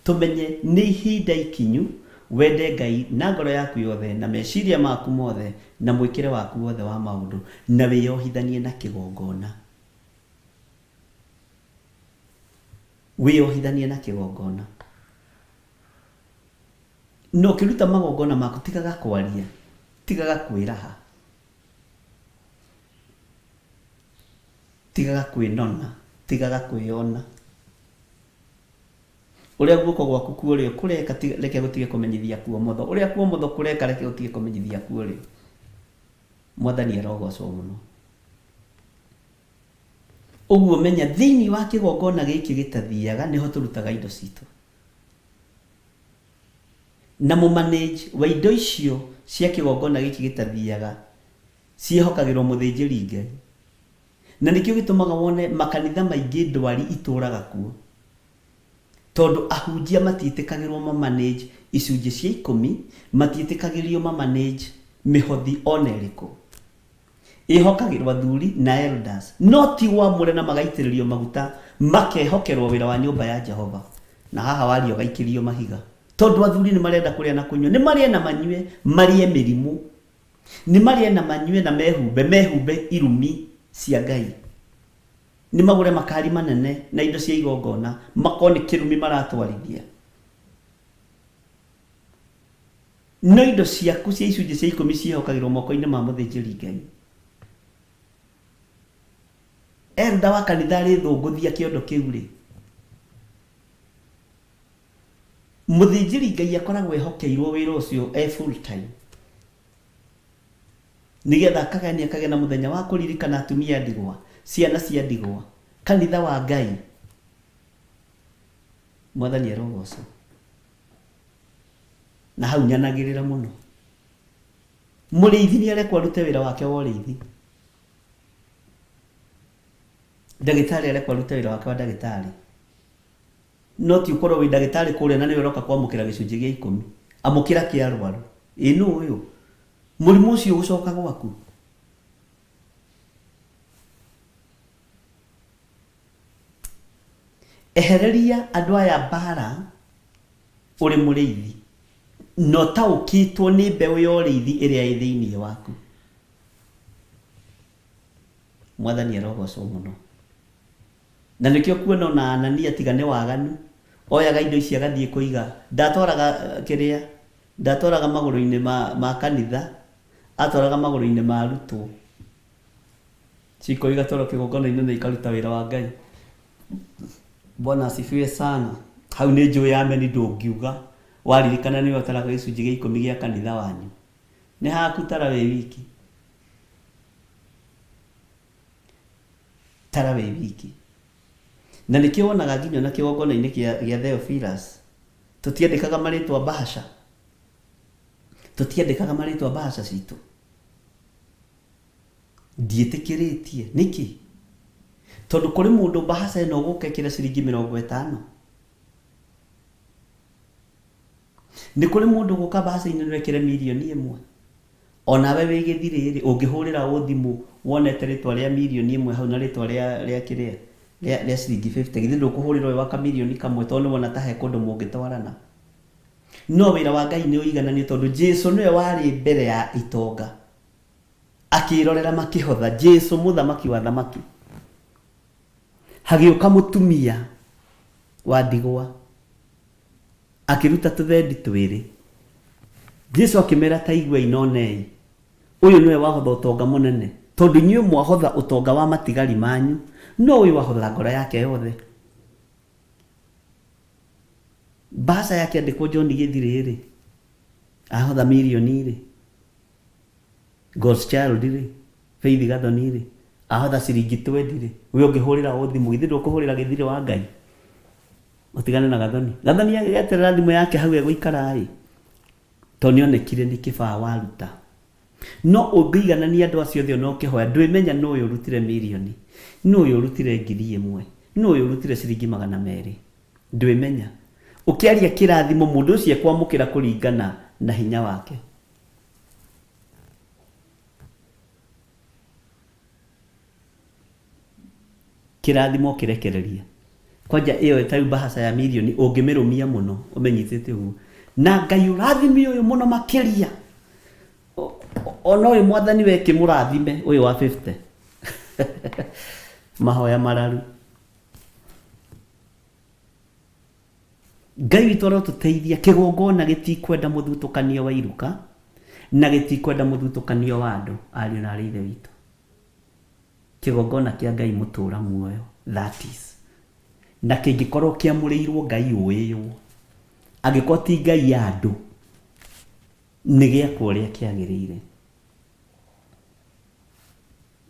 Tũmenye nĩ ihinda ikinyu wende Ngai na ngoro yaku yothe, na meciria maku mothe, na mwĩkĩre waku wothe wa maũndũ, na wĩyohithanie na kĩgongona. Wĩyohithanie na kĩgongona. Na ũkĩruta magongona maku tigaga kwaria, tigaga kwĩraha. Tigaga kwĩnona, tigaga kwĩyona. Ũrĩa guoko gwaku kwa ũrĩo kũreka, reke gũtige kũmenyithia kwa ũmotho. Ũrĩa kwa ũmotho kũreka, reke gũtige kũmenyithia kwa ũrĩo. Mwathani arogocwo mũno. Ũguo menya thĩinĩ wa kĩgongona gĩkĩ gĩtathiaga nĩho tũrutaga indo citũ. Na mũmanĩji wa indo icio cia kĩgongona gĩkĩ gĩtathiaga ciĩhokagĩrwo mũthĩnjĩri Ngai. Na nĩkĩo gĩtũmaga wone makanitha maingĩ ndwari itũraga kuo. Tondũ ahunjia matiĩtĩkagĩrwo ma manage icunjĩ cia ikũmi, matiĩtĩkagĩrio ma manage mĩhothi ona ĩrĩkũ. Ĩhokagĩrwo athuri na elders, no ti ũamũre na magaitĩrĩrio maguta makehokerwo wĩra wa nyũmba ya Jehova. Na haha waria ũgaikĩrio mahiga. Tondũ athuri nĩ marenda kũrĩa na kũnyua, nĩ marĩe na manyue, marĩe mĩrimũ. Nĩ marĩe na manyue na mehumbe, mehumbe irumi cia Ngai. Nĩ magũre makari manene na indo cia igongona, makorwo nĩ kĩrumi maratwarithia. No indo ciaku cia icunjĩ cia ikũmi ciĩhokagĩrwo moko-inĩ ma mũthĩnjĩri Ngai. Elder wa kanitha arĩthũngũthia kĩondo kĩu-rĩ, mũthĩnjĩri Ngai akoragwo ehokeirwo wĩra ũcio e full time nĩgetha akagania akagĩa na mũthenya wa kũririkana atumia a ndigwa, ciana cia ndigwa, kanitha wa Ngai. Mwathani arogocwo. Na hau nyanagĩrĩra mũno. Mũrĩithi nĩ arekwo arute wĩra wake wa ũrĩithi. Ndagĩtarĩ arekwo arute wĩra wake wa ndagĩtarĩ. No ti ũkorwo wĩ ndagĩtarĩ kũrĩa na nĩwe ũroka kwamũkĩra gĩcunjĩ gĩa ikũmi. Amũkĩra kĩa arwaru. Ĩ nũ ũyũ? Mũrimũ ũcio ũgũcoka gwaku. Ehereria andũ aya mbara ũrĩ mũrĩithi na ũtaũkĩtwo nĩ mbeũ ya ũrĩithi ĩrĩa ĩ thĩinĩ waku. Mwathani arogocwo mũno. Na nĩkĩo kuona ona Anania tiga nĩ waganu, oyaga indo ici agathiĩ kũiga. Ndatwaraga kĩrĩa, ndatwaraga magũrũ-inĩ ma, ma kanitha, atwaraga magũrũ-inĩ ma arutwo. Ciko igatwarwo kĩgongona-inĩ na ikaruta wĩra wa Ngai. Bwana asifiwe sana. Hau nĩ njũĩ ameni ndũngiuga. Waririkana nĩwe ũtaraga gĩcunjĩ gĩa ikũmi gĩa kanitha wanyu. Nĩ haku tara wĩ wiki. Tara wĩ wiki. Na nĩkĩo wonaga nginya ona kĩgongona-inĩ kĩa, gĩa Theophilus tũtiandĩkaga marĩtwa bahasha. Tũtiandĩkaga marĩtwa bahasha citũ. Ndiĩtĩkĩrĩtie. Nĩkĩ? Tondũ kũrĩ mũndũ mbahaca ĩno ũgũka ĩkĩra ciringi mĩrongo ĩtano. Nĩ kũrĩ mũndũ ũgũka mbahaca-inĩ ĩno ĩkĩre mirioni ĩmwe. Onawe wĩ gĩthirĩ-rĩ, ũngĩhũrĩra ũ thimũ wonete rĩtwa rĩa mirioni ĩmwe hau na rĩtwa rĩa rĩa kĩrĩa rĩa rĩa ciringi fifty, githĩ ndũkũhũrĩra ũyũ wa kamirioni kamwe tondũ nĩ wona ta he kũndũ mũngĩtwarana? No wĩra wa Ngai nĩ ũigananio tondũ Jesu nĩwe warĩ mbere ya itonga. Akĩĩrorera makĩhotha Jesu mũthamaki wa athamaki. Hagĩũka mũtumia wa ndigwa akĩruta tũthendi twĩrĩ. Jesu akĩmera ta iguai na onei, ũyũ nĩwe wahotha ũtonga mũnene, tondũ inyuĩ mwahotha ũtonga wa matigari manyu, no ũyũ ahotha ngoro yake yothe. Mbaca yakĩandĩkwo John Gĩthirĩ-rĩ, ahotha mirioni-rĩ, God's child rĩ, Faith Gathoni rĩ, ahotha ciringi twendi rĩ, we ũngĩhũrĩra ũ thimũ, githĩ ndũkũhũrĩra gĩthirĩ wa Ngai? Ũtigane na Gathoni. Gathoni agĩgeterera thimũ yake hau egũikara ĩ, tondũ nĩonekire nĩ kĩbaa waruta. No ũngĩiganania andũ acio othe ona ũkĩhoya, ndwĩmenya nũ ũyũ ũrutire mirioni, nũ ũyũ ũrutire ngiri ĩmwe, nũ ũyũ ũrutire ciringi magana merĩ. Ndwĩmenya. Ũkĩaria kĩrathimo mũndũ ũcio ekwamũkĩra kũringana na hinya wake. Kĩrathimo ũkĩrekereria. Kwanja ĩyo ta rĩu mbahaca ya mirioni ũngĩmĩrũmia mũno ũmĩnyitĩte ũguo. Na Ngai ũrathime ũyũ mũno makĩria. Ona ũyũ mwathani we kĩmũrathime ũyũ wa 50. Mahoya mararu. Ngai witũ arotũteithia, kĩgongona gĩtikwenda mũthutũkanio wa iruka, na gĩtikwenda mũthutũkanio wa andũ, ariũ na aarĩ a Ithe witũ. Kĩgongona kĩa Ngai mũtũũra muoyo, that is. Na kĩngĩkorwo kĩamũrĩirwo Ngai ũĩywo, angĩkorwo ti Ngai ya andũ, nĩ gĩakwo ũrĩa kĩagĩrĩire.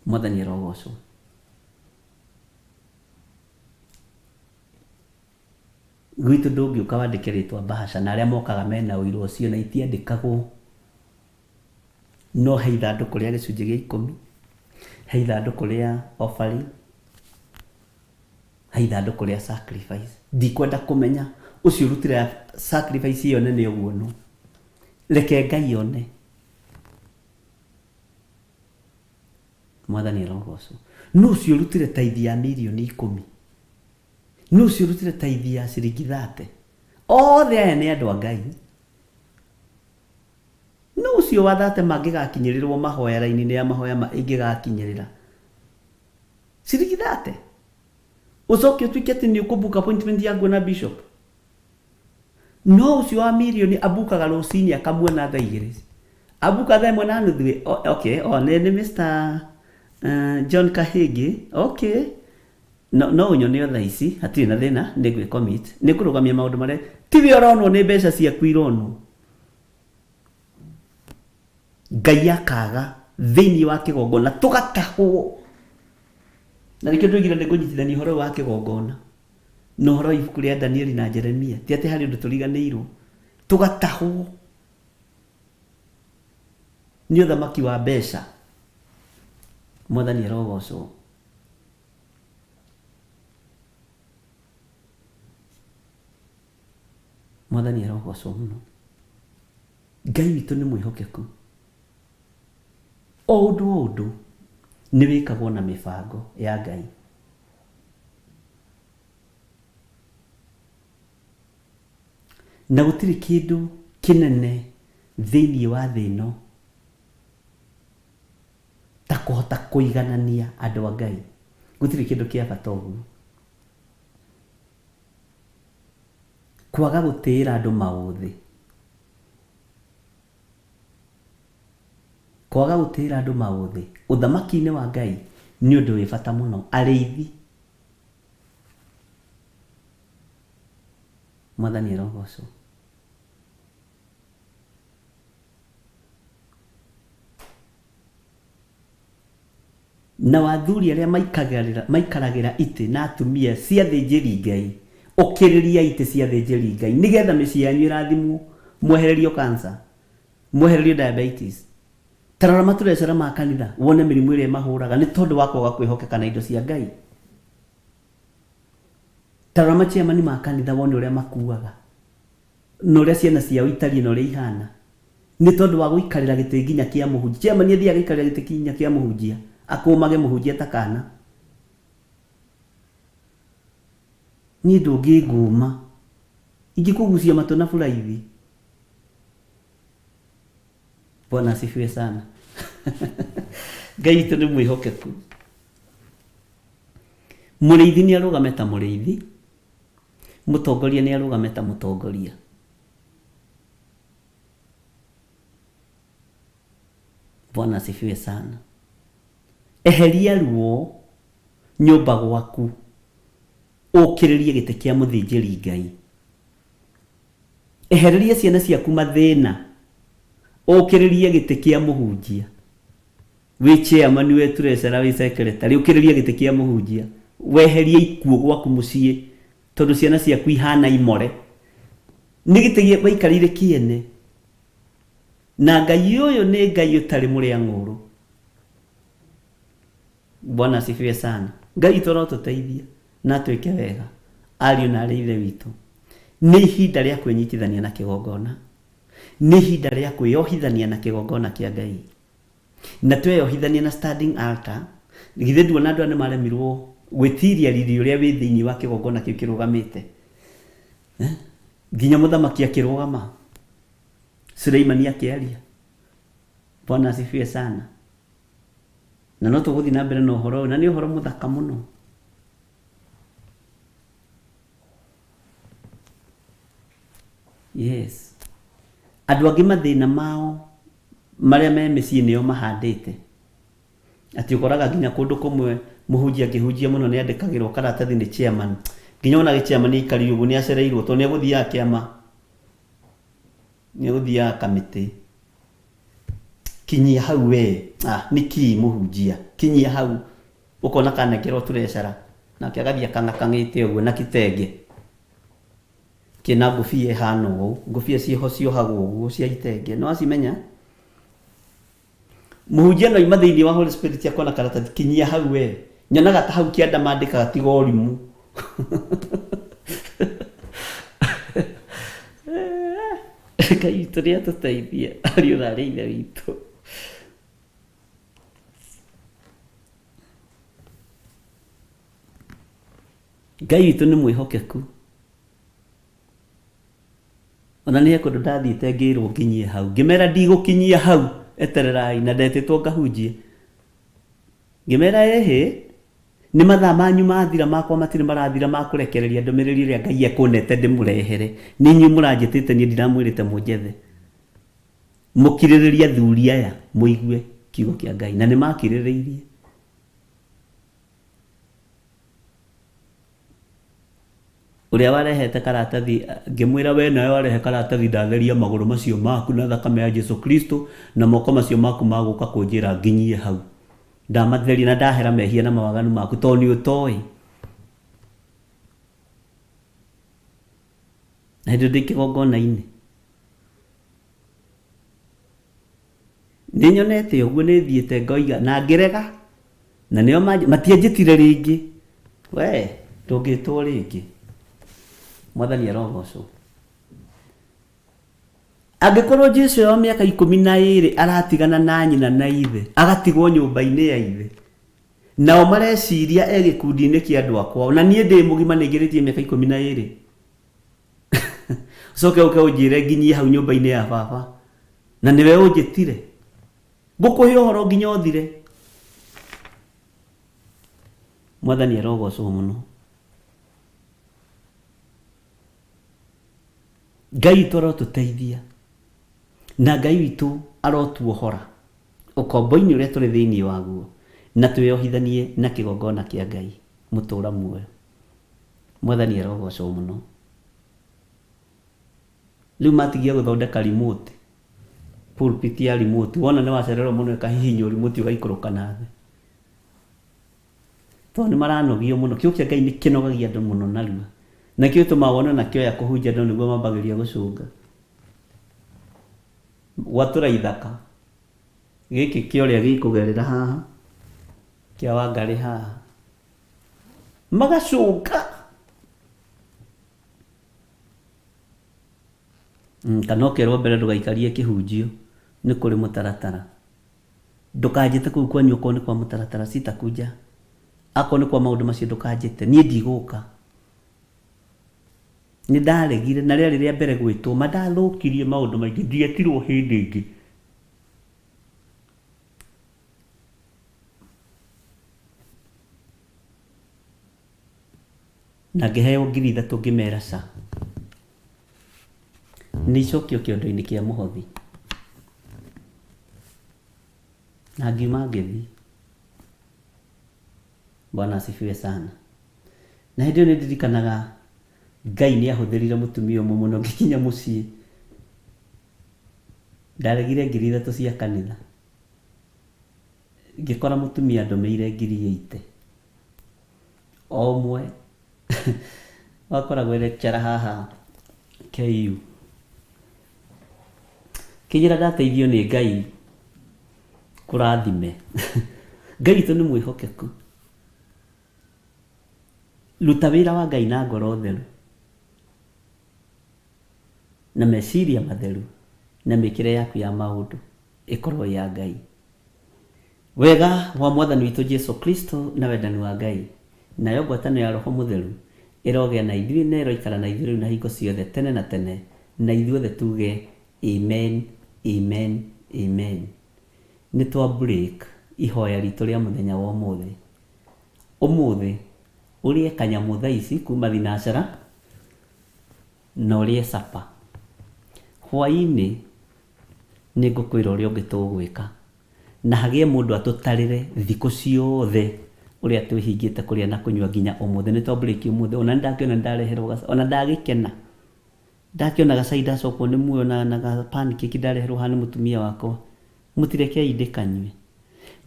Mwathani arogocwo. Gwitũ ndũngĩũka wandĩke rĩtwa mbahaca na arĩa mokaga mena ũira ũcio na itiandĩkagwo. No he ithandũkũ rĩa gĩcunjĩ gĩa ikũmi, he ithandũkũ rĩa offering, he ithandũkũ rĩa sacrifice. Ndikwenda kũmenya ũcio ũrutire sacrifice ĩyo nene ũguo nũ. Reke Ngai one. Mwathani arogocwo. Nũ ũcio ũrutire taithi ya mirioni ikũmi? Nũ ũcio ũrutire taithi ya ciringi thate? Othe aya nĩ andũ a Ngai. Nũ ũcio wa thate mangĩgakinyĩrĩrwo mahoya raini-inĩ ya mahoya ma ĩngĩgakinyĩrĩra? Ciringi thate? Ũcoke ũtuĩke atĩ nĩ ũkũ book appointment ya kuona bishop? No ũcio wa mirioni abukaga rũcinĩ akamuona thaa igĩrĩ. Abuka thaa ĩmwe na nuthu ĩ, okay, oh, nĩ nĩ Mr. John Kahĩngĩ, okay. No, no ũnyone o thaa ici, hatirĩ na thĩna, nĩ ngwĩ commit. Nĩ ngũrũgamia maũndũ marĩa, tiwe ũronwo nĩ mbeca ciaku ironwo. Ngai akaga thĩinĩ wa kĩgongona, tũgatahwo. Na nĩkĩo ndoigire nĩ ngũnyitithania ũhoro ũyũ wa kĩgongona na ũhoro wa ibuku rĩa Danieli na Jeremia. Ti atĩ harĩ ũndũ tũriganĩirwo. Tũgatahwo nĩ ũthamaki wa mbeca. Mwathani arogocwo. Mwathani arogocwo mũno. Ngai witũ nĩ mwĩhokeku. O ũndũ o ũndũ nĩ wĩkagwo na mĩbango ya Ngai. Na gũtirĩ kĩndũ kĩnene thĩinĩ wa thĩ ĩno ta kũhota kũiganania andũ a Ngai. Gũtirĩ kĩndũ kĩa bata ũguo. Kwaga gũtĩĩra andũ maũthĩ. Kwaga gũtĩĩra andũ maũthĩ ũthamaki-inĩ wa Ngai nĩ ũndũ wĩ bata mũno. Arĩithi. Mwathani arogocwo. Nao athuri arĩa maikaragĩra itĩ na atumia cia athĩnjĩri Ngai, ũkĩrĩriai itĩ cia athĩnjĩri Ngai, nĩ getha mĩciĩ yanyu ĩrathimwo, mwehererio cancer, mwehererio diabetes. Ta rora maturecara ma kanitha, wone mĩrimũ ĩrĩa ĩmahũraga nĩ tondũ wa kwaga kwĩhokeka na indo cia Ngai. Ta rora machairman ma kanitha wone ũrĩa makuaga, na ũrĩa ciana ciao itariĩ na ũrĩa ihana, nĩ tondũ wa gũikarĩra gĩtĩ nginya kĩa mũhunjia. Chairman athiaga agaikarĩra gĩtĩ nginya kĩa mũhunjia, akũmage mũhunjia ta kana. Niĩ ndũngĩngũma, ingĩkũgucia matũ na buraithi. Bwana asifiwe sana. Ngai witũ nĩ mwĩhokeku. Mũrĩithi nĩ arũgame ta mũrĩithi, mũtongoria nĩ arũgame ta mũtongoria. Bwana asifiwe sana. Eheria ruo nyũmba gwaku, ũkĩrĩrie gĩtĩ kĩa mũthĩnjĩri Ngai. Ehereria ciana ciaku mathĩna, ũkĩrĩrie gĩtĩ kĩa mũhunjia. Wĩ chairman, wĩ treasurer, wĩ secretary, ũkĩrĩrie gĩtĩ kĩa mũhunjia. Weherie ikuũ gwaku mũciĩ tondũ ciana ciaku ihana imore. Nĩ gĩtĩ waikarĩire kĩene. Na Ngai ũyũ nĩ Ngai ũtarĩ mũrĩa ng'ũrũ. Bwana asifiwe sana. Ngai witũ arotũteithia na atwĩke wega ariũ na arĩ ithe witũ. Nĩ ihinda rĩa kwĩnyitithania na kĩgongona. Nĩ ihinda rĩa kwĩyohithania na kĩgongona kĩa Ngai. Na tweyohithania na standing altar, githĩ nduona andũ aya nĩ maremirwo gwĩtiria riri ũrĩa wĩ thĩinĩ wa kĩgongona kĩu kĩrũgamĩte? Eh? Nginya mũthamaki akĩrũgama, Suleimani akĩaria. Bwana asifiwe sana. Na no tũgũthiĩ na mbere na ũhoro ũyũ, na nĩ ũhoro mũthaka mũno. Yes. Andũ angĩ mathĩna mao marĩa me mĩciĩ nĩo mahandĩte. Atĩ ũkoraga nginya kũndũ kũmwe mũhunjia angĩhunjia mũno nĩ andĩkagĩrwo karatathi nĩ chairman. Nginya ona chairman aikarire ũguo nĩ acereirwo tondũ nĩ egũthiaga kĩama, nĩ egũthiaga kamĩtĩ. Kinyia hau we, ah, nĩkĩ mũhunjia, kinyia hau. Ũkona kanengerwo treasurer, nake agathiĩ akang'akang'ĩte ũguo na kitenge kĩna ngũbia ĩhana ũũ, ngũbia ciĩho ciohagwo ũguo cia itenge, nĩ wacimenya? Mũhunjia no aima thĩinĩ wa Holy Spirit akona karatathi, kinyia hau we. Nyonaga ta hau kĩanda mandĩkaga tiga ũrimũ. Ngai witũ nĩ atũteithie ariũ na arĩ ithe witũ. Ngai witũ nĩ mwĩhokeku. Ona nĩ he kũndũ ndathiĩte ngĩrwo nginyie hau, ngĩmera ndigũkinyia hau, etererai, na ndetĩtwo ngahunjie. Ngĩmera ĩhĩ, nĩ mathaa manyu mathira, makwa matirĩ marathira ma kũrekereria ndũmĩrĩri ĩrĩa Ngai ekũnete ndĩmũrehere. Nĩ inyuĩ mũranjĩtĩte niĩ ndiramwĩrĩte mũnjethe. Mũkirĩrĩrie athuri aya mũigue kiugo kĩa Ngai. Na nĩ makirĩrĩirie. Ũrĩa warehete karatathi ngĩmwĩra we nawe warehe karatathi ndatheria magũrũ macio maku na thakame ya Jesu Kristo na moko macio maku magũka kũnjĩra nginyie hau. Ndamatheria na ndahera mehia na mawaganu maku tondũ nĩ ũtoĩ. Na hĩndĩ ĩyo ndĩ kĩgongona-inĩ. Nĩ nyonete ũguo nĩ thiĩte ngoiga na ngĩrega na nĩo matianjĩtire rĩngĩ. We ndũngĩtwo rĩngĩ. Mwathani arogocwo. Angĩkorwo Jesu wa mĩaka 12 aratigana na nyina na ithe, agatigwo nyũmba-inĩ ya ithe, nao mareciria e gĩkundi-inĩ kĩa andũ akwa, na niĩ ndĩ mũgima nĩingĩrĩtie mĩaka 12. Ũcoke ũke ũnjĩre nginyie hau nyũmba-inĩ ya baba, na nĩwe ũnjĩtire. Ngũkũhe ũhoro nginya ũthire. Mwathani arogocwo mũno. Ngai witũ arotũteithia na Ngai witũ arotuohora ũkombo-inĩ ũrĩa tũrĩ thĩinĩ waguo na twĩyohithanie na kĩgongona kĩa Ngai mũtũra muoyo. Mwathani arogocwo mũno. Rĩu matigia gũthondeka remote, pulpit ya remote, wona nĩ wacererwo mũno ĩkahihinywo remote ũgaikũrũka na thĩ. Tondũ nĩ maranogio mũno. Kiugo kĩa Ngai nĩ kĩnogagia andũ mũno narua. Na nĩkĩo gĩtũmaga wone ona kĩoya kũhunjia andũ nĩguo mambagĩrĩria gũcũnga. Gwatũra ithaka. Gĩkĩ kĩa ũrĩa gĩkũgerera haha, kĩa Wangarĩ haha. Magacũnga. Kana ũkerwo mbere ndũgaikarie kĩhunjio, nĩ kũrĩ mũtaratara. Ndũkanjĩte kũu kwanyu okorwo nĩ kwa mũtaratara sitakuja. Akorwo nĩ kwa maũndũ macio ndũkanjĩte, niĩ ndigũka. Nĩ ndaregire na rĩarĩ rĩa mbere gwĩtwo, ma ndathũkirie maũndũ maingĩ, ndietirwo hĩndĩ ĩngĩ. Na ngĩheo 3,000 ngĩmera ca. Nĩ icokio kĩondo-inĩ kĩa mũhothi. Na ngiuma ngĩthiĩ. Bwana asifiwe sana. Na hĩndĩ ĩyo nĩ ndirikanaga Ngai nĩ ahũthĩrire mũtumia ũmwe mũno ngĩkinya mũciĩ. Ndaregire 3,000 cia kanitha. Ngĩkora mũtumia andũmĩire 80,000. O ũmwe wakoragwo e lecturer haha KU. Kĩnjĩra ndateithio nĩ Ngai kũrathime. Ngai witũ nĩ mwĩhokeku. Ruta wĩra wa Ngai na ngoro theru na meciria matheru na mĩkĩre yaku ya maũndũ ĩkorwo ĩ ya Ngai. Wega wa Mwathani witũ Jesu Kristo na wendani wa Ngai, nayo ngwatanĩro ya Roho Mũtheru ĩrogĩa na ithuĩ na ĩroikara na ithuĩ rĩu na hingo ciothe tene na tene, na ithuothe tuuge Amen, Amen, Amen. Nĩ twa break ihoya ritũ rĩa mũthenya wa ũmũthĩ. Ũmũthĩ ũrĩe kanyamũ thaa ici kuma thinacara na ũrĩe supper. Hwaĩ-inĩ nĩ ngũkwĩra ũrĩa ũngĩ tũgwĩka. Na hagĩe mũndũ atũtarĩre thikũ ciothe ũrĩa twĩhingĩte kũrĩa na kũnyua nginya ũmũthĩ. Nĩ twa break ũmũthĩ, ona nĩ ndakĩona nĩ ndareherwo gacai, ona ndagĩkena. Ndakĩona gacai ndacokwo nĩ muoyo na, na ga pancake ndareherwo haha nĩ mũtumia wakwa. Mũtirekei ndĩkanyue.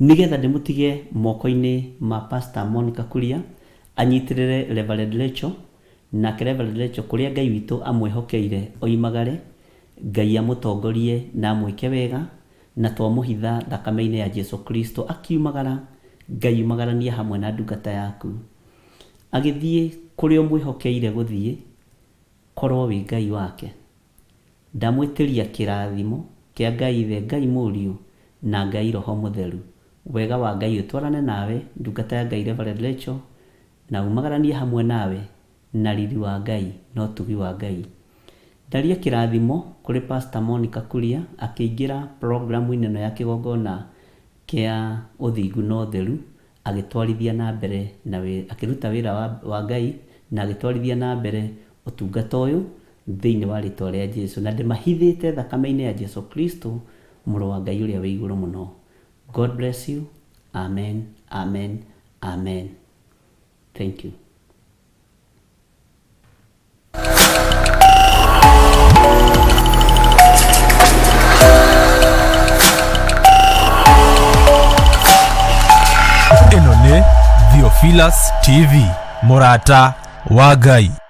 Nĩgetha ndĩmũtige moko-inĩ ma Pastor Monica Kuria, anyitĩrĩre Reverend Rachel, nake Reverend Rachel kũrĩa Ngai witũ amwĩhokeire oimagare, Ngai amũtongorie na amwĩke wega, na twamũhitha thakame-inĩ ya Jesu Kristo akiumagara, Ngai umagarania hamwe na ndungata yaku. Agĩthiĩ kũrĩa ũmwĩhokeire gũthiĩ, korwo wĩ Ngai wake. Ndamwĩtĩria kĩrathimo kĩa Ngai Ithe, Ngai Mũriũ, na Ngai Roho Mũtheru. Wega wa Ngai ũtwarane nawe, ndungata ya Ngai Reverend Rachel, na umagaranie hamwe nawe na riri wa Ngai na ũtugi wa Ngai. Ndaria kĩrathimo kũrĩ Pastor Monica Kuria akĩingĩra programu-inĩ ĩno ya kĩgongona kĩa ũthingu na ũtheru agĩtwarithia na mbere na akĩruta wĩra wa Ngai na agĩtwarithia na mbere ũtungata ũyũ thĩinĩ wa rĩtwa rĩa Jesu na ndĩmahithĩte thakame-inĩ ya Jesu Kristo mũrũ wa Ngai ũrĩa wĩ igũrũ mũno. God bless you. Amen, amen, amen. Thank you. Ĩno nĩ Theophilus TV, mũrata wa Ngai.